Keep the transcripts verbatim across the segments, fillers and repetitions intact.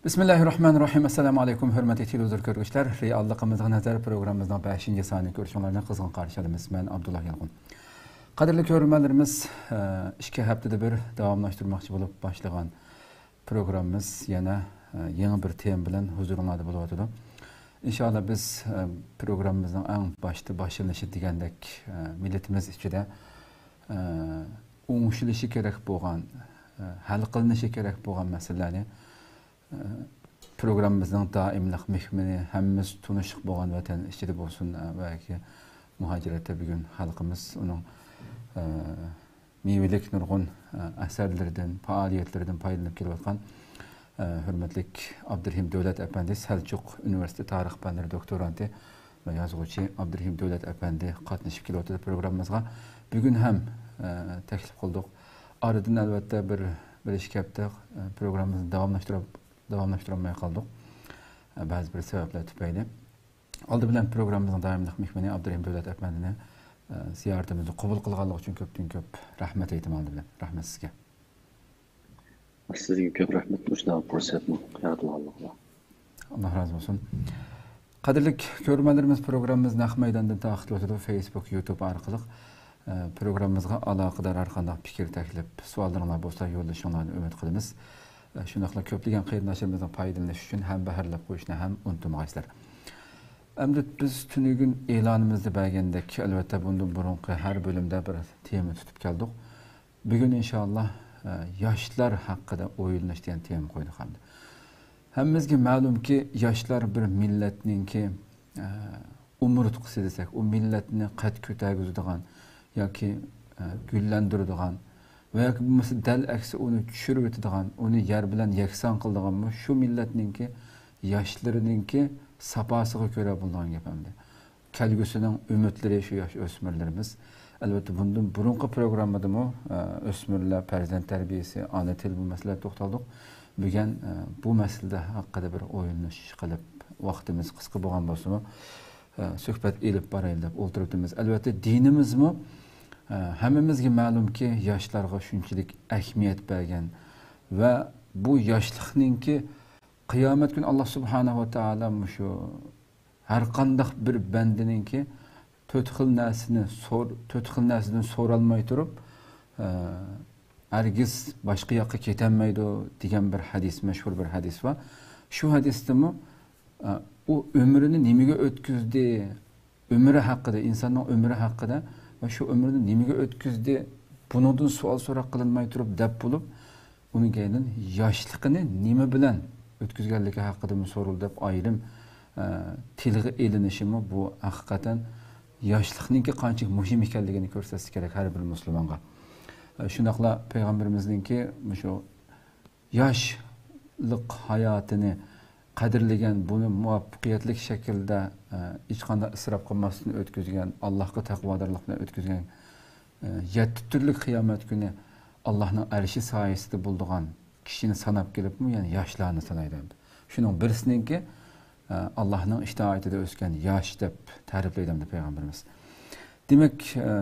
بىسمىللاھىررەھمانىررەھىم. ئەسسالامۇئەلەيكۇم، ھۆرمەتلىك تېلېۋىزور كۆرگۈچىلەر. رېئاللىقىمىزغا نەزەر پروگراممىمىزنىڭ بەشىنچى سانىنى كۆرۈشۈڭلارنى قىزغىن قارشى ئالىمىز. مەن ئابدۇللا يالقۇن. قەدىرلىك كۆرۈرمەنلىرىمىز، ئىككى ھەپتىدە بىر داۋاملاشتۇرماقچى بولۇپ باشلىغان پروگراممىمىز يەنە، ئە، يېڭى بىر تېما بىلەن ھۇزۇرۇڭلاردا بولۇۋاتىدۇ. ئىنشائاللا بىز، ئە، پروگراممىمىزنىڭ ئەڭ باشتا باشلىنىشى دېگەندەك، ئە، مىللىتىمىز ئىچىدە، ئە، ئوڭشىلىشى كېرەك بولغان، ئە، ھەل قىلىنىشى كېرەك بولغان مەسىلىلەرنى، ئە، پروگراممىمىزنىڭ دائىملىق مېھمىنى، ھەممىمىز تونۇشلۇق بولغان ۋەتەن ئىچىدە بولسۇن، ئە، ۋە ياكى مۇھاجىرەتتە بۈگۈن خەلقىمىز ئۇنىڭ، ئە، مېۋىلىك نۇرغۇن، ئە، ئەسەرلىرىدىن، پائالىيەتلىرىدىن پايدىلىنىپ كېلىۋاتقان، ئە، ھۆرمەتلىك ئابدۇرېھىم دۆلەت ئەپەندى، سەلچۇق ئۇنىۋېرسىتېتى تارىخ پەنلىرى دوكتورانتى ۋە يازغۇچى ئابدۇرېھىم دۆلەت ئەپەندى قاتنىشىپ كېلىۋاتىدۇ پروگراممىمىزغا. بۈگۈن ھەم، ئە، تەكلىپ قىلدۇق. ئارىدىن ئەلۋەتتە بىر، بىر ئىككى ھەپتە، ئە، پروگراممىمىزنى داۋاملاشتۇرۇپ، داۋاملاشتۇرالماي قالدۇق. ئە، بەزى بىر سەۋەبلەر تۈپەيلى. ئالدى بىلەن پروگراممىمىزنىڭ دائىملىق مېھمىنى ئابدۇرېھىم دۆلەت ئەپەندىنى، ئە، زىيارىتىمىزنى قوبۇل قىلغانلىقى ئۈچۈن كۆپتىن كۆپ رەھمەت ئېيتىمەن ئالدى بىلەن. رەھمەت سىزگە. سىزگە كۆپ رەھمەت، مۇشۇنداق پۇرسەتنى يارىتىلغانلىقىغا. ئاللا رازى بولسۇن. قەدىرلىك كۆرۈرمەنلىرىمىز، پروگراممىمىز نەق مەيداندىن تارقىتىلىۋاتىدۇ. فېيسبۇك، يۇتۇب ئارقىلىق، ئە، پروگراممىمىزغا ئالاقىدار ھەر قانداق پىكىر، تەكلىپ، سوئاللىرىڭلار بولسا يوللىشىڭلارنى ئۈمىد قىلىمىز. ئە، شۇنداقلا كۆپلىگەن قېرىنداشلىرىمىزنىڭ پايدىلىنىشى ئۈچۈن ھەمبەھىرلەپ قويۇشنى ھەم ئۇنتۇمىغايسىلەر. ئەمدى بىز تۈنۈگۈن ئېلانىمىزدا بەرگەندەك، ئەلۋەتتە بۇندىن بۇرۇنقى ھەر بۆلۈمدە بىر تېما تۇتۇپ كەلدۇق. بۈگۈن ئىنشائاللا، ئە، ياشلار ھەققىدە ئويلىنىش دېگەن تېما قويدۇق ئەمدى. ھەممىمىزگە مەلۇمكى، ياشلار بىر مىللەتنىڭكى، ئە، ئومۇرتقىسى دېسەك، ئۇ مىللەتنى قەد كۆتەرگۈزىدىغان ياكى، ئە، گۈللەندۈرىدىغان ۋە ياكى بولمىسا دەل ئەكسى ئۇنى چۈشۈرۈۋېتىدىغان، ئۇنى يەر بىلەن يەكسان قىلىدىغانمۇ شۇ مىللەتنىڭكى ياشلىرىنىڭكى ساپاسىغا كۆرە بولىدىغان گەپ ئەمدى. كەلگۈسىنىڭ ئۈمىدلىرى شۇ ياش ئۆسمۈرلىرىمىز. ئەلۋەتتە، بۇندىن بۇرۇنقى پروگراممىدىمۇ، ئە، ئۆسمۈرلەر، پەرزەنت تەربىيەسى، ئانا تىل بۇ مەسىلىلەرگە توختالدۇق. بۈگۈن، ئە، بۇ مەسىلىدە ھەققىدە بىر ئويلىنىش قىلىپ، ۋاقتىمىز قىسقا بولغان بولسىمۇ، ئە، سۆھبەت ئېلىپ بارايلى دەپ ئولتۇرۇپتىمىز. ئەلۋەتتە، دىنىمىزمۇ، ئە، ھەممىمىزگە مەلۇمكى، ياشلارغا شۇنچىلىك ئەھمىيەت بەرگەن ۋە بۇ ياشلىقنىڭكى قىيامەت كۈنى ئاللا سۇبھانەھۇ ۋە تائالا مۇشۇ ھەر قانداق بىر بەندىنىڭكى تۆت خىل نەرسىنى سور-، تۆت خىل نەرسىدىن سورالماي تۇرۇپ، ئە، ھەرگىز باشقا ياققا كېتەلمەيدۇ دېگەن بىر ھەدىس، مەشھۇر بىر ھەدىس بار. شۇ ھەدىستىمۇ، ئە، ئۇ ئۆمرىنى نېمىگە ئۆتكۈزدى، ئۆمرى ھەققىدە، ئىنساننىڭ ئۆمرى ھەققىدە ۋە شۇ ئۆمرىنى نېمىگە ئۆتكۈزدى، بۇنىڭدىن سوئال سوراق قىلىنماي تۇرۇپ دەپ بولۇپ، ئۇنىڭ كەينىدىن ياشلىقىنى نېمە بىلەن ئۆتكۈزگەنلىكى ھەققىدىمۇ سورىلىدۇ دەپ ئايرىم، ئە، تىلغا ئېلىنىشىمۇ بۇ ھەقىقەتەن ياشلىقنىڭكى قانچىلىك مۇھىم ئىكەنلىكىنى كۆرسەتسە كېرەك ھەر بىر مۇسۇلمانغا. ئە، شۇنداقلا پەيغەمبىرىمىزنىڭكى مۇشۇ ياشلىق ھاياتىنى قەدىرلىگەن، بۇنى مۇۋەپپەقىيەتلىك شەكىلدە، ئە، ھېچقانداق ئىسراپ قىلماستىن ئۆتكۈزگەن، ئاللاھقا تەقۋادارلىق بىلەن ئۆتكۈزگەن، ئە، يەتتە تۈرلۈك قىيامەت كۈنى ئاللاھنىڭ ئەرشى سايىسىدە بولىدىغان كىشىنى ساناپ كېلىپمۇ، يەنى ياشلارنى سانايدۇ ئەمدى. شۇنىڭ بىرسىنىڭكى، ئە، ئاللاھنىڭ ئىتائىتىدە ئۆسكەن ياش دەپ تەرىپلەيدۇ ئەمدى پەيغەمبىرىمىز. دېمەك، ئە،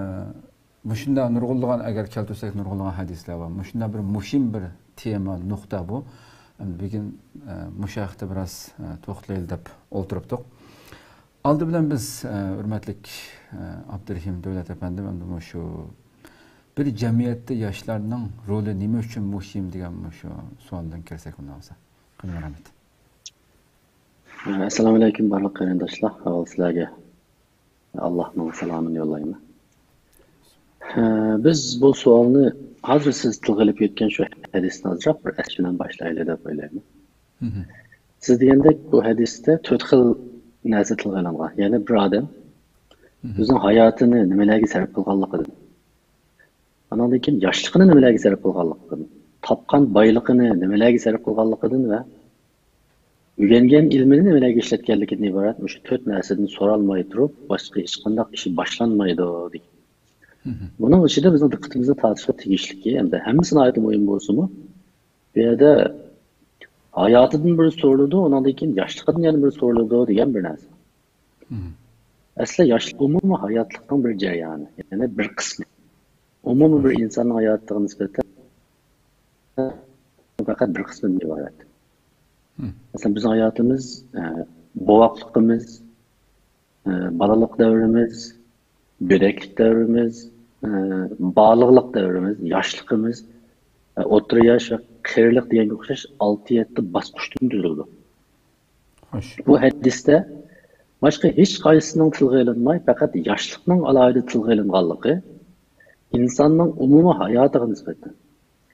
مۇشۇنداق نۇرغۇنلىغان، ئەگەر كەلتۈرسەك، نۇرغۇنلىغان ھەدىسلەر بار. مۇشۇنداق بىر مۇھىم بىر تېما، نۇقتا بۇ. بۈگۈن، ئە، مۇشۇ ھەقتە بىراز، ئە، توختىلىلى دەپ ئولتۇرۇپتۇق. ئالدى بىلەن بىز، ئە، ھۆرمەتلىك، ئە، ئابدۇرېھىم دۆلەت ئەپەندىم، ئەمدى مۇشۇ بىر جەمئىيەتتە ياشلارنىڭ رولى نېمە ئۈچۈن مۇھىم دېگەن مۇشۇ سوئالدىن كىرسەك، ئۇنداق بولسا. قېنى، مەرھەمەت. ئەسسالامۇئەلەيكۇم، بارلىق قېرىنداشلار. ئاۋۋال سىلەرگە ئاللاھنىڭ سالامىنى يوللايمەن. ھە، بىز بۇ سوئالنى ھازىر سىز تىلغا ئېلىپ ئۆتكەن شۇ ھەدىستىن ئازراق بىر ئەسلىدىن باشلايلى دەپ ئويلايمەن. مھم. سىز دېگەندەك بۇ ھەدىستە تۆت خىل نەرسە تىلغا ئېلىنغان. يەنى بىر ئادەم مھم. ئۆزىنىڭ ھاياتىنى نېمىلەرگە سەرپ قىلغانلىقىدىن، ئانىڭدىن كېيىن ياشلىقىنى نېمىلەرگە سەرپ قىلغانلىقىدىن، تاپقان بايلىقىنى نېمىلەرگە سەرپ قىلغانلىقىدىن ۋە ئۆگەنگەن ئىلمىنى نېمىلەرگە ئىشلەتكەنلىكىدىن ئىبارەت مۇشۇ تۆت نەرسىدىن سورالماي تۇرۇپ، باشقا ھېچقانداق ئىش باشلانمايدۇ، دېگەن. مھم. بۇنىڭ ئىچىدە بىزنىڭ دىققىتىمىزنى تارتىشقا تېگىشلىكى، ھەمدە ھەممىسى ناھايىتى مۇھىم بولسىمۇ، بۇ يەردە ھاياتىدىن بىر سورىلىدۇ، ئۇنىڭدىن كېيىن ياشلىقىدىن يەنە بىر سورىلىدۇ دېگەن بىر نەرسە. مھم. ئەسلى ياشلىق ئومۇمىي ھاياتلىقنىڭ بىر جەريانى، يەنى بىر قىسمى. ئومۇمىي بىر مھم. ئىنساننىڭ ھاياتلىقىغا نىسبەتەن پەقەت بىر قىسمىدىن ئىبارەت. مەسىلەن، بىزنىڭ ھاياتىمىز، ئە، بوۋاقلىقىمىز، ئە، بالىلىق دەۋرىمىز، گۆدەكلىك دەۋرىمىز، ئە، بالىغلىق دەۋرىمىز، ياشلىقىمىز، ئە، ئوتتۇرا ياش ۋە قېرىلىق دېگەنگە ئوخشاش ئالتە يەتتە باسقۇچتىن تۈزۈلىدۇ. خوش. بۇ ھەدىستە باشقا ھېچ قايسىسىنىڭ تىلغا ئېلىنماي، پەقەت ياشلىقنىڭ ئالاھىدە تىلغا ئېلىنغانلىقى ئىنساننىڭ ئومۇمىي ھاياتىغا نىسبەتەن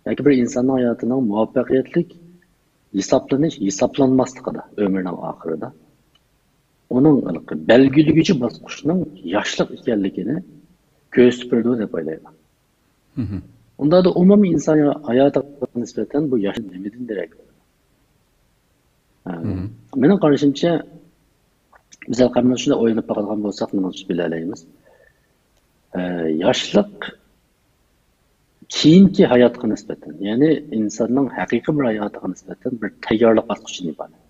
ياكى بىر ئىنساننىڭ ھاياتىنىڭ مۇۋەپپەقىيەتلىك ھېسابلىنىش، ھېسابلانماسلىقىدا، ئۆمرىنىڭ ئاخىرىدا ئۇنىڭ بەلگىلىگۈچى باسقۇچنىڭ ياشلىق ئىكەنلىكىنى كۆرسىتىپ بېرىدۇ دەپ ئويلايمەن. ئۇنداقتا ئومۇمىي ئىنسان ھاياتىغا نىسبەتەن بۇ ياش نېمىدىن دېرەك بېرىدۇ؟ ھە، مېنىڭ قارىشىمچە، بىز ھەقىقەتەن شۇنداق ئويلىنىپ باقىدىغان بولساق، مېنىڭچە بىلەلەيمىز. ئە، ياشلىق كېيىنكى ھاياتقا نىسبەتەن، يەنى ئىنساننىڭ ھەقىقىي بىر ھاياتىغا نىسبەتەن بىر تەييارلىق باسقۇچىدىن ئىبارەت.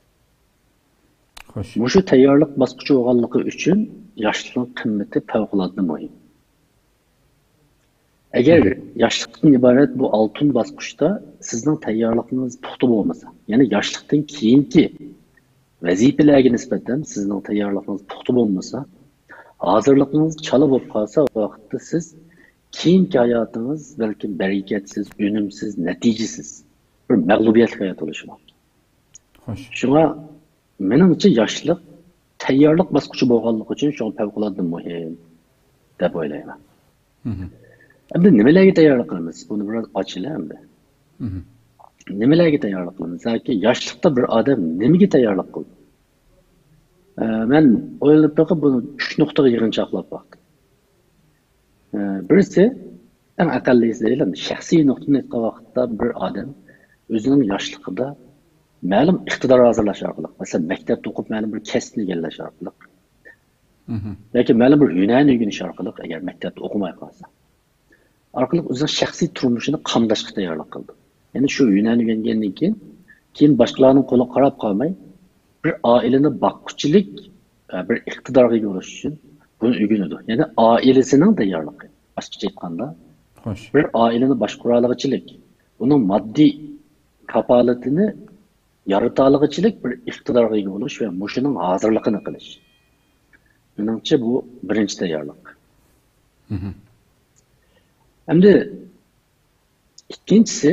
خوش. مۇشۇ تەييارلىق باسقۇچى بولغانلىقى ئۈچۈن ياشلىقنىڭ قىممىتى پەۋقۇلئاددە مۇھىم. ئەگەر ياشلىقتىن ئىبارەت بۇ ئالتۇن باسقۇچتا سىزنىڭ تەييارلىقىڭىز پۇختا بولمىسا، يەنى ياشلىقتىن كېيىنكى ۋەزىپىلەرگە نىسبەتەن سىزنىڭ تەييارلىقىڭىز پۇختا بولمىسا، ھازىرلىقىڭىز چالا بولۇپ قالسا، ۋاقىتتا سىز كېيىنكى ھاياتىڭىز بەلكىم بەرىكەتسىز، ئۈنۈمسىز، نەتىجىسىز، بىر مەغلۇبىيەتلىك ھايات بولۇشى مۇمكىن. خوش. شۇڭا مېنىڭچە ياشلىق تەييارلىق باسقۇچى بولغانلىقى ئۈچۈن شۇڭا پەۋقۇلئاددە مۇھىم دەپ ئويلايمەن. ئەمدى نېمىلەرگە تەييارلىق قىلىمىز؟ بۇنى بىراز ئاچىلى ئەمدى. نېمىلەرگە تەييارلىق قىلىمىز؟ ياكى ياشلىقتا بىر ئادەم نېمىگە تەييارلىق قىلىدۇ؟ ئە، مەن ئويلىنىپ بېقىپ بۇنى ئۈچ نۇقتىغا يىغىنچاقلاپ باقتىم. ئە، بىرسى، ئەڭ ئەقەللىيسى دەيلى، شەخسىي نۇقتىدىن ئېيتقان ۋاقىتتا بىر ئادەم ئۆزىنىڭ ياشلىقىدا مەلۇم ئىقتىدار ھازىرلاش ئارقىلىق، مەسىلەن، مەكتەپتە ئوقۇپ مەلۇم بىر كەسىپنى ئىگىلەش ئارقىلىق ياكى مەلۇم بىر ھۈنەرنى ئۆگىنىش ئارقىلىق، ئەگەر مەكتەپتە ئوقۇماي قالسا، ئارقىلىق ئۆزىنىڭ شەخسىي تۇرمۇشىنى قامداشقا تەييارلىق قىلىدۇ. يەنى شۇ ھۈنەرنى ئۆگەنگەندىن كېيىن، كېيىن باشقىلارنىڭ قولىغا قاراپ قالماي، بىر ئائىلىنى باققۇچىلىك، ئە، بىر ئىقتىدارغا ئىگە بولۇش ئۈچۈن بۇنى ئۆگىنىدۇ. يەنى ئائىلىسىنىڭ تەييارلىقى. باشقىچە ئېيتقاندا، خوش. بىر ئائىلىنى باشقۇرالىغۇچىلىك، ئۇنىڭ ماددىي كاپالىتىنى يارىتالىغۇچىلىك بىر ئىقتىدارغا ئىگە بولۇش ۋە مۇشۇنىڭ ھازىرلىقىنى قىلىش. مېنىڭچە بۇ بىرىنچى تەييارلىق. ئەمدى ئىككىنچىسى،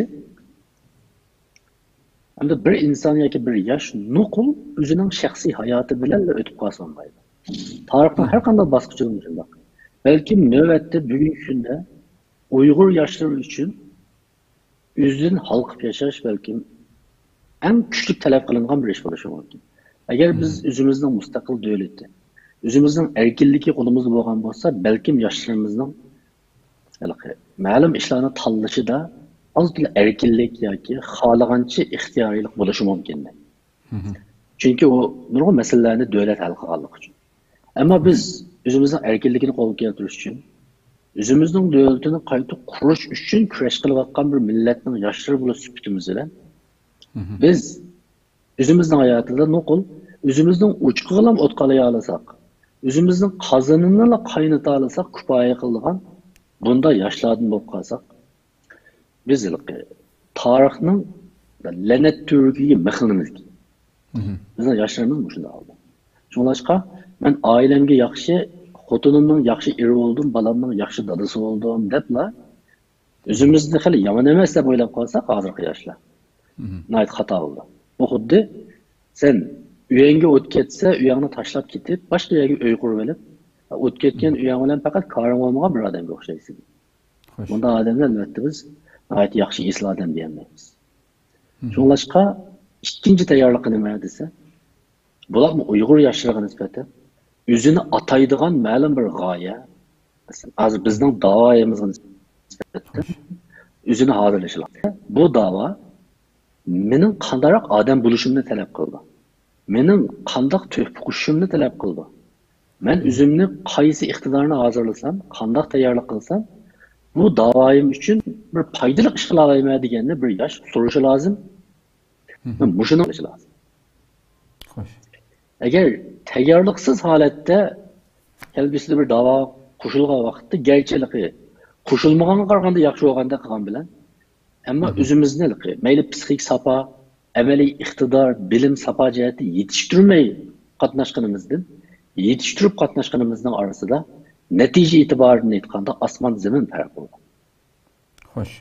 ئەمدى بىر ئىنسان ياكى بىر ياش نوقۇل ئۆزىنىڭ شەخسىي ھاياتى بىلەنلا ئۆتۈپ قالسا بولمايدۇ. تارىخنىڭ ھەر قانداق باسقۇچىدا مۇشۇنداق. بەلكىم نۆۋەتتە بۈگۈنكى كۈندە ئۇيغۇر ياشلىرى ئۈچۈن ئۆزىدىن ھالقىپ ياشاش بەلكىم ئەڭ كۈچلۈك تەلەپ قىلىنغان بىر ئىش بولۇشى مۇمكىن. ئەگەر بىز ئۆزىمىزنىڭ مۇستەقىل دۆلىتى، ئۆزىمىزنىڭ ئەركىنلىكى قولىمىزدا بولغان بولسا، بەلكىم ياشلىرىمىزنىڭ ھېلىقى مەلۇم ئىشلارنى تاللىشىدا ئاز تولا ئەركىنلىك ياكى خالىغانچە ئىختىيارىيلىق بولۇشى مۇمكىن. چۈنكى ئۇ نۇرغۇن مەسىلىلەرنى دۆلەت ھەل قىلغانلىقى ئۈچۈن. ئەمما بىز ئۆزىمىزنىڭ ئەركىنلىكىنى قولغا كەلتۈرۈش ئۈچۈن، ئۆزىمىزنىڭ دۆلىتىنى قايتا قۇرۇش ئۈچۈن كۈرەش قىلىۋاتقان بىر مىللەتنىڭ ياشلىرى بولۇش سۈپىتىمىز بىلەن، بىز ئۆزىمىزنىڭ ھاياتىدا نوقۇل، ئۆزىمىزنىڭ ئوچىقىغىلا ئوت قالايالىساق، ئۆزىمىزنىڭ قازىنىنىلا قاينىتالىساق، كۇپايە قىلىدىغان بۇنداق ياشلاردىن بولۇپ قالساق، بىز ھېلىقى تارىخنىڭ لەنەت تۈۋرۈكىگە مىخلىنىمىز. بىزنىڭ ياشلىرىمىز مۇشۇنداق ھالدا. شۇڭلاشقا، مەن ئائىلەمگە ياخشى، خوتۇنۇمنىڭ ياخشى ئېرى بولدۇم، بالامنىڭ ياخشى دادىسى بولدۇم دەپلا، ئۆزىمىزنى خېلى يامان ئەمەس دەپ ئويلاپ قالساق، ھازىرقى ياشلار ناھايىتى خاتا بولىدۇ. بۇ خۇددى سەن ئۆيۈڭگە ئوت كەتسە، ئۆيۈڭنى تاشلاپ كېتىپ، باشقا يەرگە ئۆي قۇرۇۋېلىپ، ئوت كەتكەن ئۆيۈڭ بىلەن پەقەت كارىڭ بولمىغان بىر ئادەمگە ئوخشايسەن. خوش. بۇنداق ئادەمنى ئەلۋەتتە بىز ناھايىتى ياخشى ئېسىل ئادەم دېيەلمەيمىز. شۇڭلاشقا ئىككىنچى تەييارلىقى نېمە دېسە، بۇلارمۇ ئۇيغۇر ياشلىرىغا نىسبەتەن ئۆزىنى ئاتايدىغان مەلۇم بىر غايە، ھازىر بىزنىڭ داۋايىمىزغا نىسبەتەن ئۆزىنى ھازىرلىشى لازىم. بۇ داۋا مېنىڭ قانداقراق ئادەم بولۇشۇمنى تەلەپ قىلىدۇ. مېنىڭ قانداق تۆھپە قوشۇشۇمنى تەلەپ قىلىدۇ. مەن ئۆزۈمنى قايسى ئىقتىدارنى ھازىرلىسام، قانداق تەييارلىق قىلسام، بۇ داۋايىم ئۈچۈن بىر پايدىلىق ئىش قىلالايمەن دېگەننى بىر ياش سورىشى لازىم. مۇشۇنىڭ قىلىشى لازىم. خوش. ئەگەر تەييارلىقسىز ھالەتتە كەلگۈسىدە بىر داۋا قوشۇلغان ۋاقىتتا، گەرچە ھېلىقى قوشۇلمىغانغا قارىغاندا ياخشى بولغاندەك قىلغان بىلەن، ئەمما ئۆزىمىزنى ھېلىقى مەيلى پسىخىك ساپا، ئەمەلىي ئىقتىدار، بىلىم، ساپا جەھەتتە يېتىشتۈرمەي قاتناشقىنىمىزدىن، يېتىشتۈرۈپ قاتناشقىنىمىزنىڭ ئارىسىدا نەتىجە ئېتىبارىدىن ئېيتقاندا ئاسمان زېمىن پەرقى بولغان. خوش.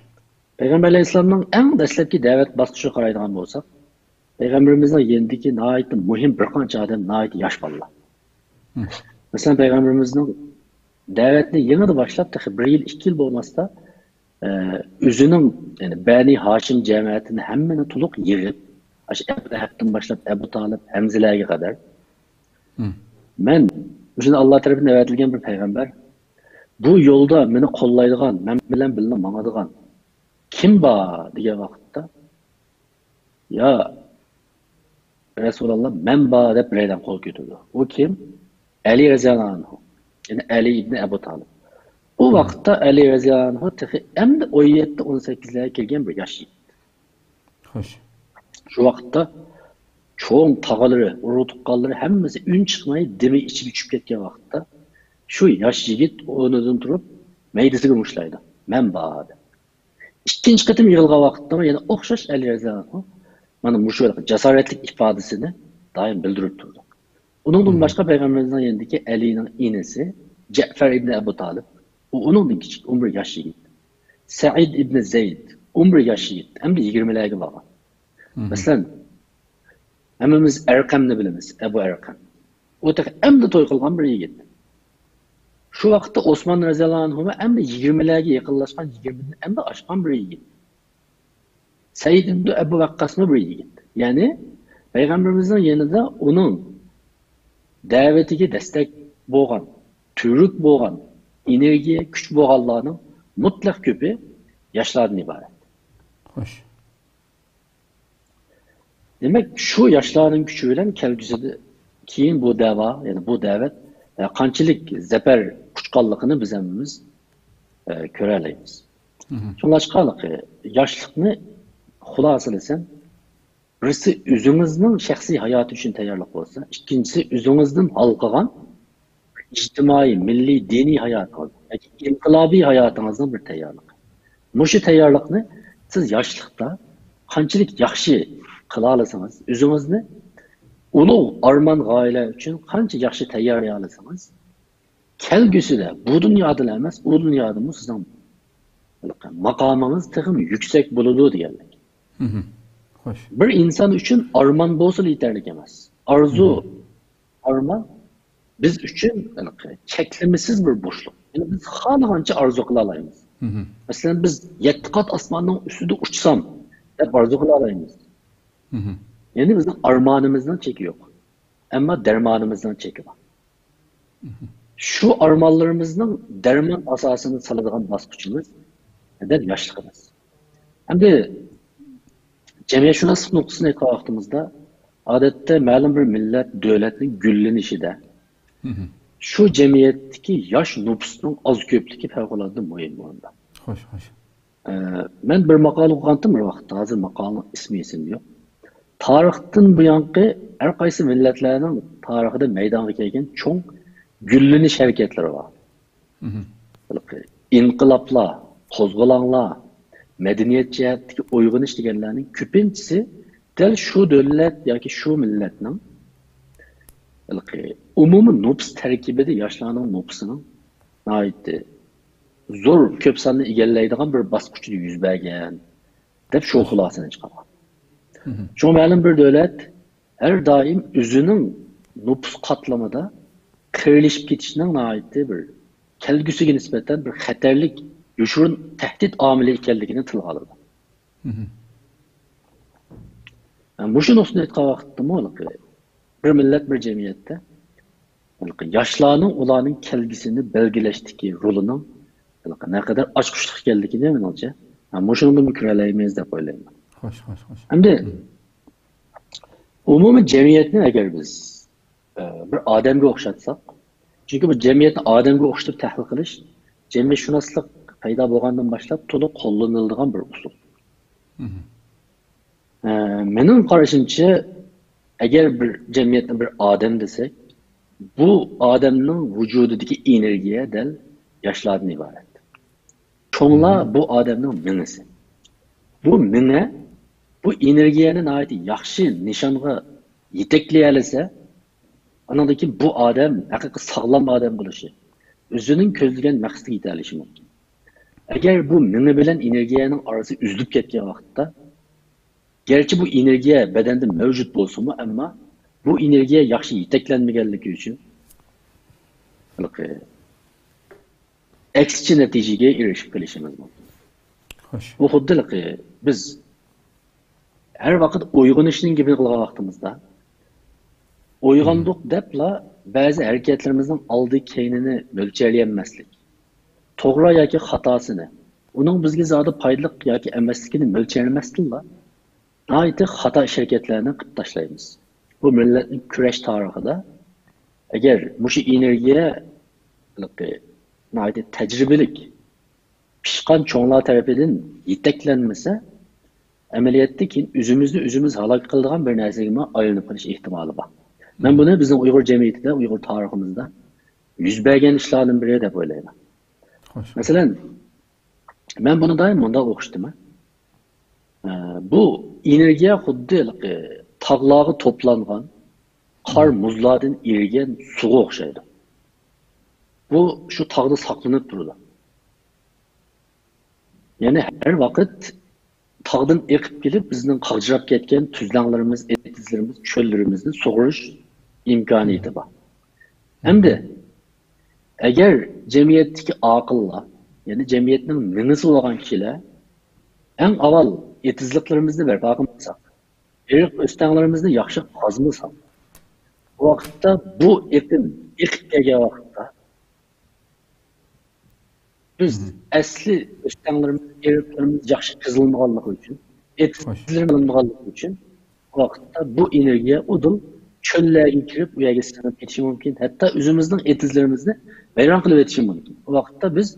پەيغەمبەر ئەلەيھىسسالامنىڭ ئەڭ دەسلەپكى دەۋەت باسقۇچىغا قارايدىغان بولساق، پەيغەمبىرىمىزنىڭ يېنىدىكى ناھايىتى مۇھىم بىر قانچە ئادەم ناھايىتى ياش بالىلار. مەسىلەن، پەيغەمبىرىمىزنىڭ دەۋەتنى يېڭىدا باشلاپ، تېخى بىر يىل، ئىككى يىل بولماستا، ئە، ئۆزىنىڭ، يەنى بەنى ھاشىم جەمەتىنى ھەممىنى تولۇق يىغىپ، ئاشۇ ئەبۇ لەھەبتىن باشلاپ ئەبۇ تالىپ، ھەمزىلەرگە قەدەر، مەن مۇشۇ ئاللا تەرىپىدىن ئەۋەتىلگەن بىر پەيغەمبەر، بۇ يولدا مېنى قوللايدىغان، مەن بىلەن بىللە ماڭىدىغان كىم بار دېگەن ۋاقىتتا، يا رەسۇلاللا، مەن بار دەپ بىرەيلەن قول كۆتۈرىدۇ. ئۇ كىم؟ ئەلى رەزىياللاھۇ ئەنھۇ. يەنى ئەلى ئىبنى ئەبۇ تالىپ. ئۇ ۋاقىتتا ئەلى رەزىياللاھۇ ئەنھۇ تېخى ئەمدى ئون يەتتە، ئون سەككىزلەرگە كىرگەن بىر ياش يىگىت. خوش. شۇ ۋاقىتتا چوڭ تاغىلىرى، ئۇرۇق تۇغقانلىرى ھەممىسى ئۈن چىقماي دېمى ئىچىگە چۈشۈپ كەتكەن ۋاقىتتا، شۇ ياش يىگىت ئورنىدىن تۇرۇپ مەيدىسىگە مۇشتلايدۇ، مەن بار دەپ. ئىككىنچى قېتىم يىغىلغان ۋاقىتتا يەنە ئوخشاش ئەلى رەزىياللاھۇ ئەنھۇ مانا مۇشۇ جاسارەتلىك ئىپادىسىنى دائىم بىلدۈرۈپ تۇرىدۇ. ئۇنىڭدىن باشقا پەيغەمبىرىمىزنىڭ يېنىدىكى ئەلىنىڭ ئىنىسى جەئفەر ئىبنى ئەبۇ تالىپ، ئۇ ئۇنىڭدىن كىچىك، ئون بىر ياش يىگىت. سەئىد ئىبنى زەيد، ئون بىر ياش يىگىت، ئەمدى يىگىرمىلەرگە بارغان. مەسىلەن، ھەممىمىز ئەرقەمنى بىلىمىز، ئەبۇ ئەرقەم. ئۇ تېخى ئەمدى توي قىلغان بىر يىگىت. شۇ ۋاقىتتا ئوسمان رەزىياللاھۇ ئەنھۇمۇ ئەمدى يىگىرمىلەرگە يېقىنلاشقان، يىگىرمىدىن ئەمدى ئاشقان بىر يىگىت. سەئىد ئىبنى ئەبۇ ۋەققاسمۇ بىر يىگىت. يەنى پەيغەمبىرىمىزنىڭ يېنىدا ئۇنىڭ دەۋىتىگە دەستەك بولغان، تۈۋرۈك بولغان، ئېنېرگىيە، كۈچ بولغانلارنىڭ مۇتلەق كۆپى ياشلاردىن ئىبارەت. خوش. دېمەك، شۇ ياشلارنىڭ كۈچى بىلەن كەلگۈسىدە كېيىن بۇ دەۋا، يەنى بۇ دەۋەت، ئە، قانچىلىك زەپەر قۇچقانلىقىنى بىز ھەممىمىز، ئە، كۆرەلەيمىز. شۇڭلاشقا ياشلىقنى خۇلاسىلىسەم، بىرسى ئۆزىڭىزنىڭ شەخسىي ھاياتى ئۈچۈن تەييارلىق بولسا، ئىككىنچىسى ئۆزىڭىزدىن ھالقىغان ئىجتىمائىي، مىللىي، دىنىي ھاياتىڭىز ياكى ئىنقىلابىي ھاياتىڭىزنىڭ بىر تەييارلىقى. مۇشۇ تەييارلىقنى سىز ياشلىقتا قانچىلىك ياخشى قىلالىسىڭىز، ئۆزىڭىزنى ئۇلۇغ ئارمان غايىلەر ئۈچۈن قانچە ياخشى تەييارلىيالىسىڭىز، كەلگۈسىدە بۇ دۇنيادىلا ئەمەس، ئۇ دۇنيادىمۇ سىزنىڭ ماقامىڭىز تېخىمۇ يۈكسەك بولىدۇ دېگەنلىك. خوش. بىر ئىنسان ئۈچۈن ئارمان بولسىلا يېتەرلىك ئەمەس. ئارزۇ، ئارمان بىز ئۈچۈن چەكلىمىسىز بىر بوشلۇق. يەنى بىز خالىغانچە ئارزۇ قىلالايمىز. مەسىلەن، بىز يەتتە قات ئاسماننىڭ ئۈستىدە ئۇچسام دەپ ئارزۇ قىلالايمىز. يەنى بىزنىڭ ئارمانىمىزنىڭ چېكى يوق. ئەمما دەرمانىمىزنىڭ چېكى بار. شۇ ئارمانلىرىمىزنىڭ دەرمان ئاساسىنى سالىدىغان باسقۇچىمىز دەل ياشلىقىمىز. ئەمدى جەمئىيەتشۇناسلىق نۇقتىسىدىن ئېيتقان ۋاقتىمىزدا، ئادەتتە مەلۇم بىر مىللەت، دۆلەتنىڭ گۈللىنىشىدە شۇ جەمئىيەتتىكى ياش نوپۇسنىڭ ئاز كۆپلۈكى پەۋقۇلئاددە مۇھىم ئورۇندا. خوش، خوش. ئە، مەن بىر ماقالە ئوقۇغانتىم بىر ۋاقىتتا، ھازىر ماقالىنىڭ ئىسمى ئېسىمدە يوق. تارىختىن بۇيانقى ھەر قايسى مىللەتلەرنىڭ تارىخىدا مەيدانغا كەلگەن چوڭ گۈللىنىش ھەرىكەتلىرى بار. ئىنقىلابلار، قوزغىلاڭلار، مەدەنىيەت جەھەتتىكى ئويغىنىش دېگەنلەرنىڭ كۆپىنچىسى دەل شۇ دۆلەت ياكى شۇ مىللەتنىڭ ھېلىقى ئومۇمىي نوپۇس تەركىبىدە ياشلارنىڭ نوپۇسىنىڭ ناھايىتى زور كۆپ ساننى ئىگىلەيدىغان بىر باسقۇچىدا يۈز بەرگەن دەپ شۇ خۇلاسىنى چىقارغان. شۇڭا مەلۇم بىر دۆلەت ھەر دائىم ئۆزىنىڭ نوپۇس قاتلىمىدا قېرىلىشىپ كېتىشنىڭ ناھايىتى بىر كەلگۈسىگە نىسبەتەن بىر خەتەرلىك، يوشۇرۇن تەھدىت ئامىلى ئىكەنلىكىنى تىلغا ئالىدۇ. مۇشۇ نۇقتىدىن ئېيتقان ۋاقىتتىمۇ بىر مىللەت، بىر جەمئىيەتتە ياشلارنىڭ ئۇلارنىڭ كەلگۈسىنى بەلگىلەشتىكى رولىنىڭ نەقەدەر ئاچقۇچلۇق ئىكەنلىكىنى مېنىڭچە مۇشۇنىڭدىنمۇ كۆرەلەيمىز دەپ ئويلايمەن. خوش، خوش، خوش. ئەمدى ئومۇمىي جەمئىيەتنى ئەگەر بىز ئە، بىر ئادەمگە ئوخشاتساق، چۈنكى بۇ جەمئىيەتنى ئادەمگە ئوخشىتىپ تەھلىل قىلىش جەمئىيەتشۇناسلىق پەيدا بولغاندىن باشلاپ تولا قوللىنىلىدىغان بىر ئۇسۇل. ئە، مېنىڭ قارىشىمچە، ئەگەر بىر جەمئىيەتنى بىر ئادەم دېسەك، بۇ ئادەمنىڭ ۋۇجۇدىدىكى ئېنېرگىيە دەل ياشلاردىن ئىبارەت. چوڭلار بۇ ئادەمنىڭ مېڭىسى. بۇ مېڭە بۇ ئېنېرگىيەنى ناھايىتى ياخشى نىشانغا يېتەكلىيەلىسە، ئانىڭدىن كېيىن بۇ ئادەم ھەقىقىي ساغلام ئادەم بولۇشى، ئۆزىنىڭ كۆزلىگەن مەقسىتىگە يېتەلىشى مۇمكىن. ئەگەر بۇ مېڭە بىلەن ئېنېرگىيەنىڭ ئارىسى ئۈزۈلۈپ كەتكەن ۋاقىتتا، گەرچە بۇ ئېنېرگىيە بەدەندە مەۋجۇت بولسىمۇ، ئەمما بۇ ئېنېرگىيە ياخشى يېتەكلەنمىگەنلىكى ئۈچۈن، ھېلىقى ئەكسىچە نەتىجىگە ئېرىشىپ قېلىشىمىز مۇمكىن. خوش. بۇ خۇددى ھېلىقى بىز ھەر ۋاقىت ئويغىنىشنىڭ گېپىنى قىلغان ۋاقتىمىزدا، ئويغاندۇق دەپلا بەزى ھەرىكەتلىرىمىزنىڭ ئالدى كەينىنى مۆلچەرلىيەلمەسلىك، توغرا ياكى خاتاسىنى، ئۇنىڭ بىزگە زادى پايدىلىق ياكى ئەمەسلىكىنى مۆلچەرلىمەستىنلا، ناھايىتى خاتا ئىش ھەرىكەتلەرنى قىلىپ تاشلايمىز. بۇ مىللەتنىڭ كۈرەش تارىخىدا، ئەگەر مۇشۇ ئېنېرگىيە ھېلىقى ناھايىتى تەجرىبىلىك، پىشقان چوڭلار تەرىپىدىن يېتەكلەنمىسە، ئەمەلىيەتتە كېيىن ئۆزىمىزنى ئۆزىمىز ھالاك قىلىدىغان بىر نەرسىگىمۇ ئايلىنىپ قېلىش ئېھتىمالى بار. مەن بۇنى بىزنىڭ ئۇيغۇر جەمئىيىتىدە، ئۇيغۇر تارىخىمىزدا يۈز بەرگەن ئىشلاردىن بىرى دەپ ئويلايمەن. خوش. مەسىلەن، مەن بۇنى دائىم مۇنداق ئوخشىتىمەن. ئە، بۇ ئېنېرگىيە خۇددى ھېلىقى تاغلارغا توپلانغان قار، مۇزلاردىن ئېرىگەن سۇغا ئوخشايدۇ. بۇ شۇ تاغدا ساقلىنىپ تۇرىدۇ. يەنى ھەر ۋاقىت تاغدىن ئېقىپ كېلىپ، بىزنىڭ قاغجىراپ كەتكەن تۈزلەڭلىرىمىز، ئېتىزلىرىمىز، چۆللىرىمىزنى سۇغۇرۇش ئىمكانىيىتى بار. ئەمدى ئەگەر جەمئىيەتتىكى ئاقىللار، يەنى جەمئىيەتنىڭ مېڭىسى بولغان كىشىلەر ئەڭ ئاۋۋال ئېتىزلىقلىرىمىزنى بەرپا قىلمىساق، ئېرىق ئۆستەڭلىرىمىزنى ياخشى قازمىساق، بۇ ۋاقىتتا بۇ ئېقىن ئېقىپ كەلگەن ۋاقىتتا بىز ئەسلى ئۆستەڭلىرىمىز، ئېرىقلىرىمىز ياخشى قېزىلمىغانلىقى ئۈچۈن، ئېتىزلىرىمىز قېزىلمىغانلىقى ئۈچۈن، بۇ ۋاقىتتا بۇ ئېنېرگىيە ئۇدۇل چۆللەرگە كىرىپ، ئۇ يەرگە سىڭىپ كېتىشى مۇمكىن. ھەتتا ئۆزىمىزنىڭ ئېتىزلىرىمىزنى ۋەيران قىلىۋېتىشى مۇمكىن. ئۇ ۋاقىتتا بىز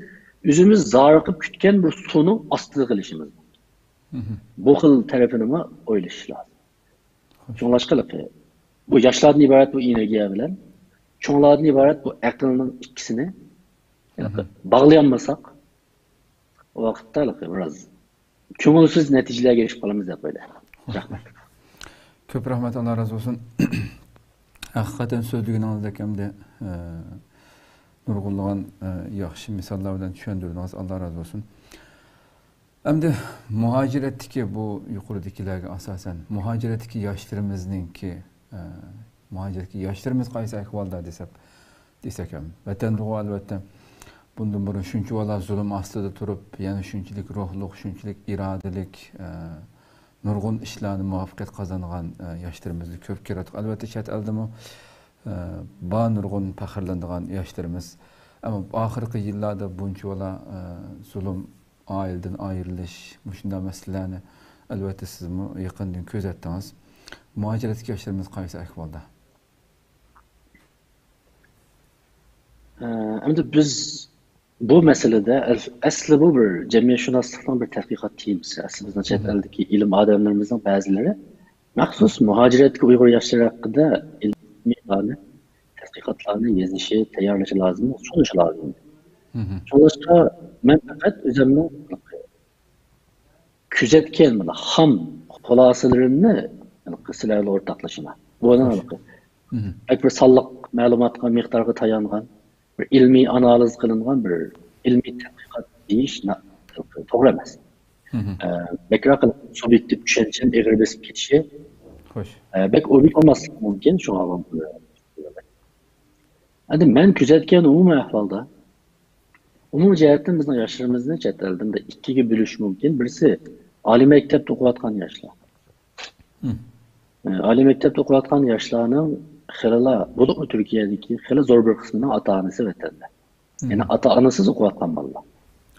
ئۆزىمىز زارىقىپ كۈتكەن بىر سۇنىڭ ئاستىدا قېلىشىمىز مۇمكىن. بۇ خىل تەرىپىنىمۇ ئويلىشىش لازىم. شۇڭلاشقا، بۇ ياشلاردىن ئىبارەت بۇ ئېنېرگىيە بىلەن چوڭلاردىن ئىبارەت بۇ ئەقىلنىڭ ئىككىسىنى باغلىيالمىساق، ئۇ ۋاقىتتا بىراز كۆڭۈلسىز نەتىجىلەرگە ئېرىشىپ قالىمىز دەپ ئويلايمەن. رەھمەت. كۆپ رەھمەت، ئاللا رازى بولسۇن. ھەقىقەتەن سۆزلىگىنىڭىزدەك ئەمدى، ئە، نۇرغۇنلىغان، ئە، ياخشى مىساللار بىلەن چۈشەندۈردىڭىز، ئاللا رازى بولسۇن. ئەمدى مۇھاجىرەتتىكى بۇ يۇقىرىدىكىلەرگە ئاساسەن، مۇھاجىرەتتىكى ياشلىرىمىزنىڭكى، ئە، مۇھاجىرەتتىكى ياشلىرىمىز قايسى ئەھۋالدا دېسەك، دېسەك ھەم، ۋەتەندىغۇ ئەلۋەتتە بۇندىن بۇرۇن شۇنچىۋالا زۇلۇم ئاستىدا تۇرۇپ، يەنە شۇنچىلىك روھلۇق، شۇنچىلىك ئىرادىلىك، ئە، نۇرغۇن ئىشلاردا مۇۋەپپەقىيەت قازانغان، ئە، ياشلىرىمىزنى كۆپ كۆرۈۋاتىمىز. ئەلۋەتتە، چەت ئەلدىمۇ، ئە، بار نۇرغۇن پەخىرلىنىدىغان ياشلىرىمىز. ئەمما ئاخىرقى يىللاردا بۇنچىۋالا، ئە، زۇلۇم، ئائىلىدىن ئايرىلىش، مۇشۇنداق مەسىلىلەرنى، ئەلۋەتتە، سىزمۇ يېقىندىن كۆزەتتىڭىز. مۇھاجىرەتتىكى ياشلىرىمىز قايسى ئەھۋالدا؟ ئە، ئەمدى بىز بۇ مەسىلىدە ئەس-، ئەسلى بۇ بىر جەمئىيەتشۇناسلىقنىڭ بىر تەتقىقات تېمىسى. ئەسلى بىزنىڭ چەت ئەلدىكى ئىلىم ئادەملىرىمىزنىڭ بەزىلىرى مەخسۇس مۇھاجىرەتتىكى ئۇيغۇر ياشلىرى ھەققىدە ئىلمىيلارنى، تەتقىقاتلارنى يېزىشى، تەييارلىشى لازىم، سۇنۇشى لازىم. شۇڭلاشقا مەن پەقەت ئۆزۈمنىڭ كۆزەتكەن مانا خام خۇلاسىلىرىمنى سىلەر بىلەن ئورتاقلىشىمەن. بۇنىڭ بەك بىر سانلىق مەلۇماتقا، مىقدارغا تايانغان، بىر ئىلمىي ئانالىز قىلىنغان بىر ئىلمىي تەتقىقات دېيىش نا-، توغرا ئەمەس. ئە، بەكرەك قىلىپ سۇبيېكتىپ چۈشەنچىنى ئېغىر بېسىپ كېتىشى، خوش. ئە، بەك ئوبيېكت بولماسلىقى مۇمكىن، شۇڭا بۇ-، ئەمدى مەن كۆزەتكەن ئومۇمىي ئەھۋالدا، ئومۇمىي جەھەتتىن بىزنىڭ ياشلىرىمىزنى چەت ئەلدە ئىككىگە بۆلۈش مۇمكىن. بىرسى، ئالىي مەكتەپتە ئوقۇۋاتقان ياشلار. ئە، ئالىي مەكتەپتە ئوقۇۋاتقان ياشلارنىڭ خېلىلا، بولۇپمۇ تۈركىيەدىكى خېلى زور بىر قىسمىنىڭ ئاتا-ئانىسى ۋەتەندە. يەنى ئاتا-ئانىسىز ئوقۇۋاتقان بالىلار.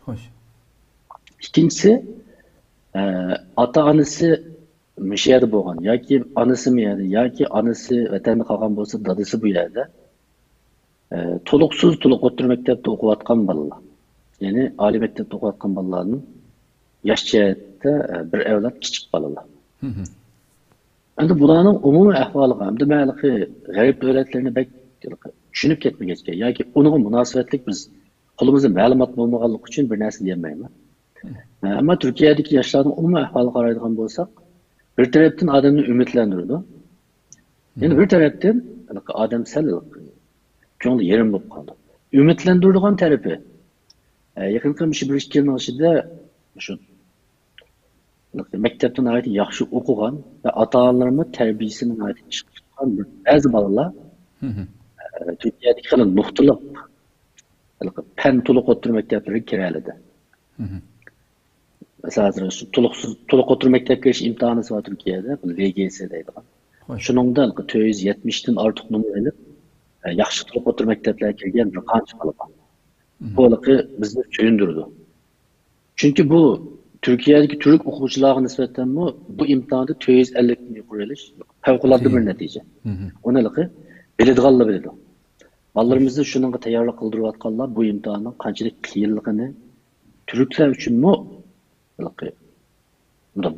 خوش. ئىككىنچىسى، ئە، ئاتا-ئانىسى مۇشۇ يەردە بولغان ياكى ئانىسى مۇ يەردە ياكى ئانىسى ۋەتەندە قالغان بولسا، دادىسى بۇ يەردە. ئە، تولۇقسىز، تولۇق ئوتتۇرا مەكتەپتە ئوقۇۋاتقان بالىلار. يەنى ئالىي مەكتەپتە ئوقۇۋاتقان بالىلاردىن ياش جەھەتتە، ئە، بىر ئەۋلاد كىچىك بالىلار. ئەمدى بۇلارنىڭ ئومۇمىي ئەھۋالىغا، ئەمدى مەن ھېلىقى غەرب دۆلەتلىرىنى بەك چۈشىنىپ كەتمىگەچكە ياكى ئۇنىڭغا مۇناسىۋەتلىك بىز قولىمىزدا مەلۇمات بولمىغانلىقى ئۈچۈن بىر نەرسە دېيەلمەيمەن. ئەمما تۈركىيەدىكى ياشلارنىڭ ئومۇمىي ئەھۋالىغا قارايدىغان بولساق، بىر تەرەپتىن ئادەمنى ئۈمىدلەندۈرىدۇ. يەنە بىر تەرەپتىن ئادەم سەل كۆڭلى يېرىم بولۇپ قالىدۇ. ئۈمىدلەندۈرىدىغان تەرىپى، ئە، يېقىنقى مۇشۇ بىر ئىككى يىلنىڭ ئىچىدە شۇ مەكتەپتە ناھايىتى ياخشى ئوقۇغان ۋە ئاتا-ئانىلىرىمۇ تەربىيەسىنى ناھايىتى ئىشقا تۇتقان بىر بەزى بالىلار، ئە، تۈركىيەدىكى خېلى نۇقتىلىق ھېلىقى پەن تولۇق ئوتتۇرا مەكتەپلىرىگە كىرەلىدى. مەسىلەن، ھازىر شۇ تولۇقسىز، تولۇق ئوتتۇرا مەكتەپكە كىرىش ئىمتىھانى بار تۈركىيەدە، بۇ لېگېسې دەيدىغان. شۇنىڭدا ھېلىقى تۆت يۈز يەتمىش تىن ئارتۇق نومۇر ئېلىپ، ئە، ياخشى تولۇق ئوتتۇرا مەكتەپلەرگە كىرگەن بىر قانچە بالا بار. بۇ ھېلىقى بىزنى سۆيۈندۈرىدۇ. چۈنكى بۇ تۈركىيەدىكى تۈرك ئوقۇغۇچىلارغا نىسبەتەنمۇ بۇ ئىمتىھاندا تۆت يۈز ئەللىكتىن يۇقىرى ئېلىش پەۋقۇلئاددە بىر نەتىجە. ئۇنى ھېلىقى بىلىدىغانلار بىلىدۇ. بالىلىرىمىزنى شۇنىڭغا تەييارلىق قىلدۇرۇۋاتقانلار بۇ ئىمتىھاننىڭ قانچىلىك قىيىنلىقىنى، تۈركلەر ئۈچۈنمۇ ھېلىقى،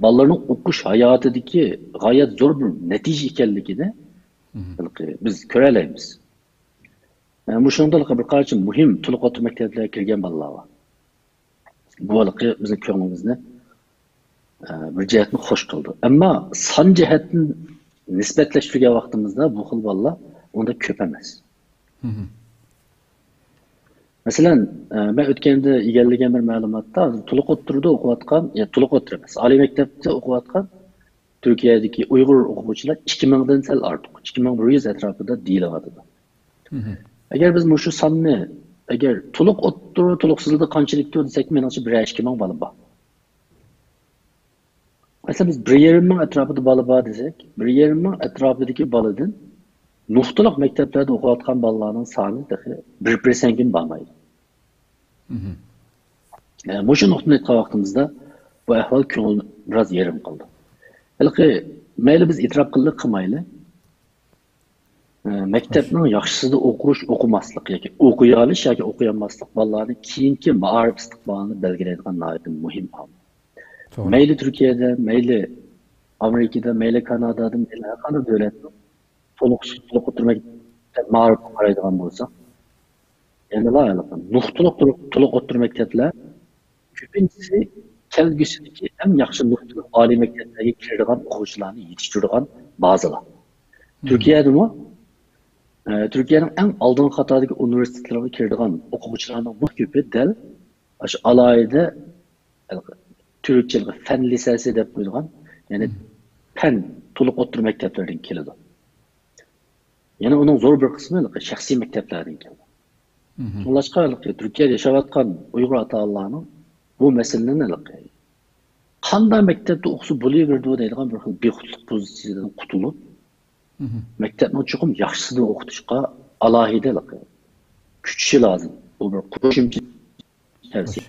بالىلارنىڭ ئوقۇش ھاياتىدىكى غايەت زور بىر نەتىجە ئىكەنلىكىنى ھېلىقى بىز كۆرەلەيمىز. ئە، مۇشۇنىڭدا ھېلىقى بىر قانچە مۇھىم تولۇق ئوتتۇرا مەكتەپلەرگە كىرگەن بالىلار بار. بۇ ھېلىقى بىزنىڭ كۆڭلىمىزنى، ئە، بىر جەھەتتىن خوش قىلىدۇ. ئەمما سان جەھەتتىن نىسبەتلەشتۈرگەن ۋاقتىمىزدا بۇ خىل بالىلار ئۇنداق كۆپ ئەمەس. مەسىلەن، ئە، مەن ئۆتكەندە ئىگىلىگەن بىر مەلۇماتتا، ھازىر تولۇق ئوتتۇرىدا ئوقۇۋاتقان، يا تولۇق ئوتتۇرا ئەمەس، ئالىي مەكتەپتە ئوقۇۋاتقان تۈركىيەدىكى ئۇيغۇر ئوقۇغۇچىلار ئىككى مىڭدىن سەل ئارتۇق، ئىككى مىڭ بىر يۈز ئەتراپىدا دېيىلىۋاتىدۇ. ئەگەر بىز مۇشۇ ساننى، ئەگەر تولۇق ئوتتۇرا، تولۇقسىزدا قانچىلىكتۇ دېسەك، مېنىڭچە بىرەر ئىككى مىڭ بالا بار. مەسىلەن، بىز بىر يېرىم مىڭ ئەتراپىدا بالا بار دېسەك، بىر يېرىم مىڭ ئەتراپىدىكى بالىدىن نۇقتىلىق مەكتەپلەردە ئوقۇۋاتقان بالىلارنىڭ سانى تېخى بىر پىرسەنتكىمۇ بارمايدۇ. ئە، مۇشۇ نۇقتىنى ئېيتقان ۋاقتىمىزدا بۇ ئەھۋال كۆڭۈلنى بىراز يېرىم قىلدى. ھېلىقى، مەيلى بىز ئېتىراپ قىلدۇق قىلمايلى، ئە، مەكتەپنىڭ ياخشىسىدا ئوقۇش، ئوقۇماسلىق ياكى ئوقۇيالىش ياكى ئوقۇيالماسلىق بالىلارنى كېيىنكى مائارىپ ئىستىقبالىنى بەلگىلەيدىغان ناھايىتى مۇھىم ئامىل. مەيلى تۈركىيەدە، مەيلى ئامېرىكىدا، مەيلى كانادادا، مەيلى ھەر قانداق دۆلەتنىڭ تولۇق، تولۇق ئوتتۇرا مەكتەپ مائارىپقا قارايدىغان بولساق، يەنىلا ھېلىقى نۇقتىلىق تولۇق، تولۇق ئوتتۇرا مەكتەپلەر كۆپىنچىسى كەلگۈسىدىكى ئەڭ ياخشى نۇقتىلىق ئالىي مەكتەپلەرگە كىرىدىغان ئوقۇغۇچىلارنى يېتىشتۈرىدىغان بازىلار. تۈركىيەدىمۇ، ئە، تۈركىيەنىڭ ئەڭ ئالدىنقى قاتاردىكى ئۇنىۋېرسىتېتلىرىغا كىرىدىغان ئوقۇغۇچىلارنىڭ بىر كۆپى دەل ئاشۇ ئالاھىدە تۈركچە فەن لىسەسى دەپ قويۇلغان، يەنى پەن تولۇق ئوتتۇرا مەكتەپلەردىن كېلىدۇ. يەنە ئۇنىڭ زور بىر قىسمى ھېلىقى شەخسىي مەكتەپلەردىن كېلىدۇ. شۇڭلاشقا ھېلىقى تۈركىيەدە ياشاۋاتقان ئۇيغۇر ئاتا-ئانىلارنىڭ بۇ مەسىلىنى ھېلىقى قانداق مەكتەپتە ئوقۇسا بولۇۋېرىدۇ دەيدىغان بىر خىل بىخۇدلۇق پوزىتسىيىدىن قۇتۇلۇپ، مەكتەپنىڭ چوقۇم ياخشىسىدا ئوقۇتۇشقا ئالاھىدە ھېلىقى كۈچىشى لازىم. بۇ بىر قوشۇمچە تەۋسىيە.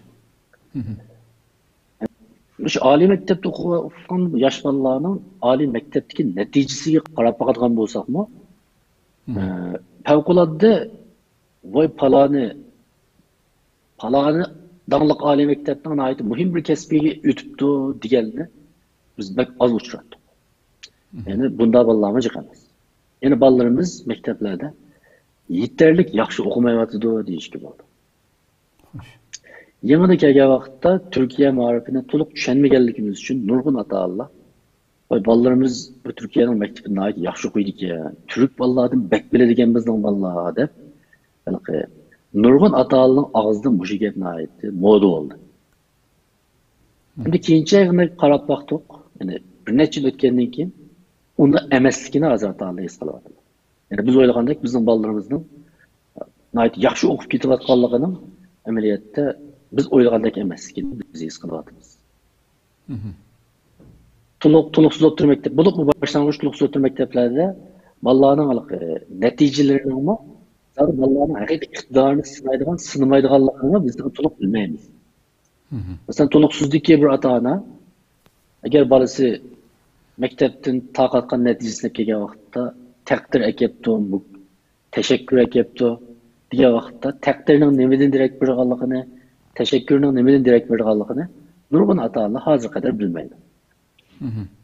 مۇشۇ ئالىي مەكتەپتە ئوقۇۋاتقان ياش بالىلارنىڭ ئالىي مەكتەپتىكى نەتىجىسىگە قاراپ باقىدىغان بولساقمۇ، ئە، پەۋقۇلئاددە، ۋاي، پالانى، پالانى داڭلىق ئالىي مەكتەپنىڭ ناھايىتى مۇھىم بىر كەسپىگە ئۆتۈپتۇ دېگەننى بىز بەك ئاز ئۇچراتتۇق. يەنى بۇنداق بالىلارمۇ جىق ئەمەس. يەنى بالىلىرىمىز مەكتەپلەردە يېتەرلىك ياخشى ئوقۇمايۋاتىدۇ دېيىشكە بولىدۇ. يېڭىدا كەلگەن ۋاقىتتا تۈركىيە مائارىپىنى تولۇق چۈشەنمىگەنلىكىمىز ئۈچۈن نۇرغۇن ئاتا-ئانىلار، ۋاي، بالىلىرىمىز بۇ تۈركىيەنىڭ مەكتىپىنى ناھايىتى ياخشى ئوقۇيدىكەن، تۈرك بالىلاردىن بەك بىلىدىكەن بىزنىڭ بالىلار، دەپ، ھېلىقى نۇرغۇن ئاتا-ئانىنىڭ ئاغزىدا مۇشۇ گەپ ناھايىتى مودا بولدى. ئەمدى كېيىنچە يەنە قاراپ باقتۇق. يەنى بىر نەچچە يىل ئۆتكەندىن كېيىن ئۇنداق ئەمەسلىكىنى ھازىر ئاتا-ئانىلار ھېس قىلىۋاتىدۇ. يەنى بىز ئويلىغاندەك بىزنىڭ بالىلىرىمىزنىڭ ناھايىتى ياخشى ئوقۇپ كېتىۋاتقانلىقىنىڭ ئەمەلىيەتتە بىز ئويلىغاندەك ئەمەسلىكىنى بىز ھېس قىلىۋاتىمىز. تولۇق، تولۇقسىز ئوتتۇرا مەكتەپ، بولۇپمۇ باشلانغۇچ تولۇقسىز ئوتتۇرا مەكتەپلەردە بالىلارنىڭ ھېلىقى نەتىجىلىرىنىڭمۇ، زادى بالىلارنىڭ ھەقىقىي ئىقتىدارىنى سىنايدىغان، سىنىمايدىغانلىقىنىمۇ بىز تولۇق بىلمەيمىز. مەسىلەن، تولۇقسىزدىكى بىر ئاتا-ئانا، ئەگەر بالىسى مەكتەپتىن تارقاتقان نەتىجىسىنى كەلگەن ۋاقىتتا، تەقدىر ئەكەپتۇ، مۇ-، تەشەككۈر ئەكەپتۇ دېگەن ۋاقىتتا، تەقدىرنىڭ نېمىدىن دېرەك بېرىدىغانلىقىنى، تەشەككۈرنىڭ نېمىدىن دېرەك بېرىدىغانلىقىنى نۇرغۇن ئاتا-ئانىلار ھازىرغا قەدەر بىلمەيدۇ.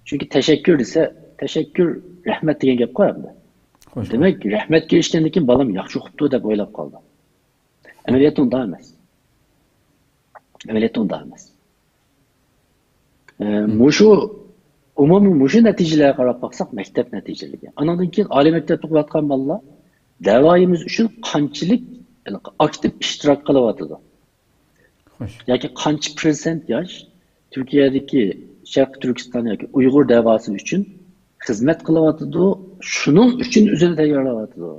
چۈنكى تەشەككۈر دېسە، تەشەككۈر، رەھمەت دېگەن گەپقۇ ئەمدى. دېمەك، رەھمەتكە ئېرىشكەندىن كېيىن بالام ياخشى ئوقۇپتۇ دەپ ئويلاپ قالىدۇ. ئەمەلىيەتتە ئۇنداق ئەمەس. ئەمەلىيەتتە ئۇنداق ئەمەس. ئە، مۇشۇ ئومۇمىي مۇشۇ نەتىجىلەرگە قاراپ باقساق، مەكتەپ نەتىجىلىرىگە. ئانىڭدىن كېيىن ئالىي مەكتەپتە ئوقۇۋاتقان بالىلار دەۋايىمىز ئۈچۈن قانچىلىك ئاكتىپ ئىشتىراك قىلىۋاتىدۇ؟ خوش. ياكى قانچە پىرسەنت ياش تۈركىيەدىكى شەرقىي تۈركىستان ياكى ئۇيغۇر دەۋاسى ئۈچۈن خىزمەت قىلىۋاتىدۇ، شۇنىڭ ئۈچۈن ئۆزىنى تەييارلاۋاتىدۇ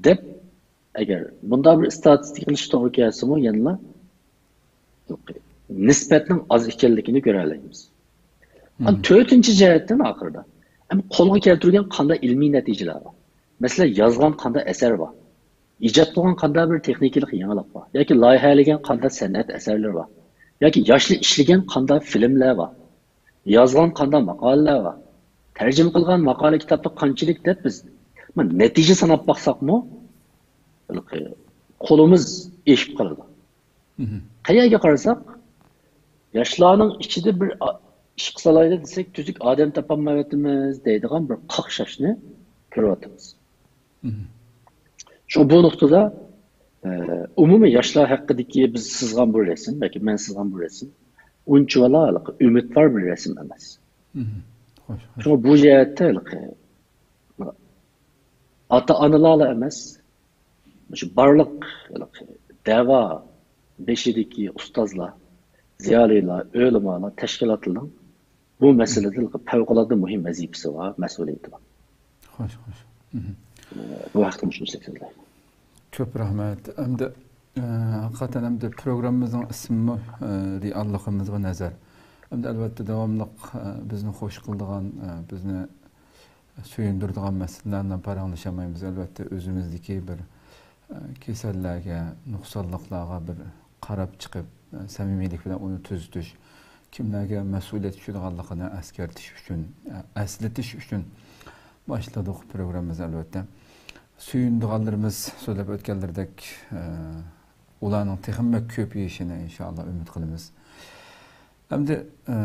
دەپ، ئەگەر بۇنداق بىر ئىستاتىستىكا قىلىش توغرا كەلسىمۇ، يەنىلا نىسبەتنىڭ ئاز ئىكەنلىكىنى كۆرەلەيمىز. ئەمما تۆتىنچى جەھەتتىن ئاخىرىدا، ئەمما قولغا كەلتۈرگەن قانداق ئىلمىي نەتىجىلەر بار؟ مەسىلەن، يازغان قانداق ئەسەر بار؟ ئىجاد قىلغان قانداق بىر تېخنىكىلىق يېڭىلىق بار؟ ياكى لايىھەلىگەن قانداق سەنئەت ئەسەرلىرى بار؟ ياكى ياشلار ئىشلىگەن قانداق فىلىملەر بار؟ يازغان قانداق ماقالىلەر بار؟ تەرجىمە قىلغان ماقالە كىتابلار قانچىلىك دەپ بىز نەتىجە ساناپ باقساقمۇ، قولىمىز ئېشىپ قالىدۇ. قەيەرگە قارىساق، ياشلارنىڭ ئىچىدە بىر ئا-، ئىشقا سالايلى دېسەك، تۈزۈك ئادەم تاپالمايۋاتىمىز دەيدىغان بىر قاقشاشنى كۆرۈۋاتىمىز. شۇڭا بۇ نۇقتىدا، ئە، ئومۇمىي ياشلار ھەققىدىكى بىز سىزغان بۇ رەسىم، بەلكى مەن سىزغان بۇ رەسىم ئۇنچىۋالا ئۈمىدۋار بىر رەسىم ئەمەس. خوش، خوش. شۇڭا بۇ جەھەتتە ئاتا-ئانىلارلا ئەمەس، مۇشۇ بارلىق دەۋا بېشىدىكى ئۇستازلار، زىيالىيلار، ئۆلىمالار، تەشكىلاتلارنىڭ بۇ مەسىلىدە پەۋقۇلئاددە مۇھىم ۋەزىپىسى بار، مەسئۇلىيىتى بار. خوش، خوش. بۇ ھەقتە مۇشۇ سۆزلەي. كۆپ رەھمەت. ئەمدى، ئە، ھەقىقەتەن ئەمدى پروگراممىمىزنىڭ ئىسمىمۇ، ئە، رېئاللىقىمىزغا نەزەر. ئەمدى ئەلۋەتتە داۋاملىق، ئە، بىزنى خوش قىلىدىغان، ئە، بىزنى سۆيۈندۈرىدىغان مەسىلىلەردىن پاراڭلىشالمايمىز. ئەلۋەتتە ئۆزىمىزدىكى بىر، ئە، كېسەللەرگە، نۇقسانلىقلارغا بىر قاراپ چىقىپ، ئە، سەمىمىيلىك بىلەن ئۇنى تۈزىتىش، كىملەرگە مەسئۇلىيەت چۈشىدىغانلىقىنى ئەسكەرتىش ئۈچۈن، ئە، ئەسلىتىش ئۈچۈن باشلىدۇق پروگراممىمىزنى ئەلۋەتتە. سۆيۈنىدىغانلىرىمىز سۆزلەپ ئۆتكەنلىرىدەك، ئە، ئۇلارنىڭ تېخىمۇ بەك كۆپىيىشىنى ئىنشائاللا ئۈمىد قىلىمىز. ئەمدى، ئە،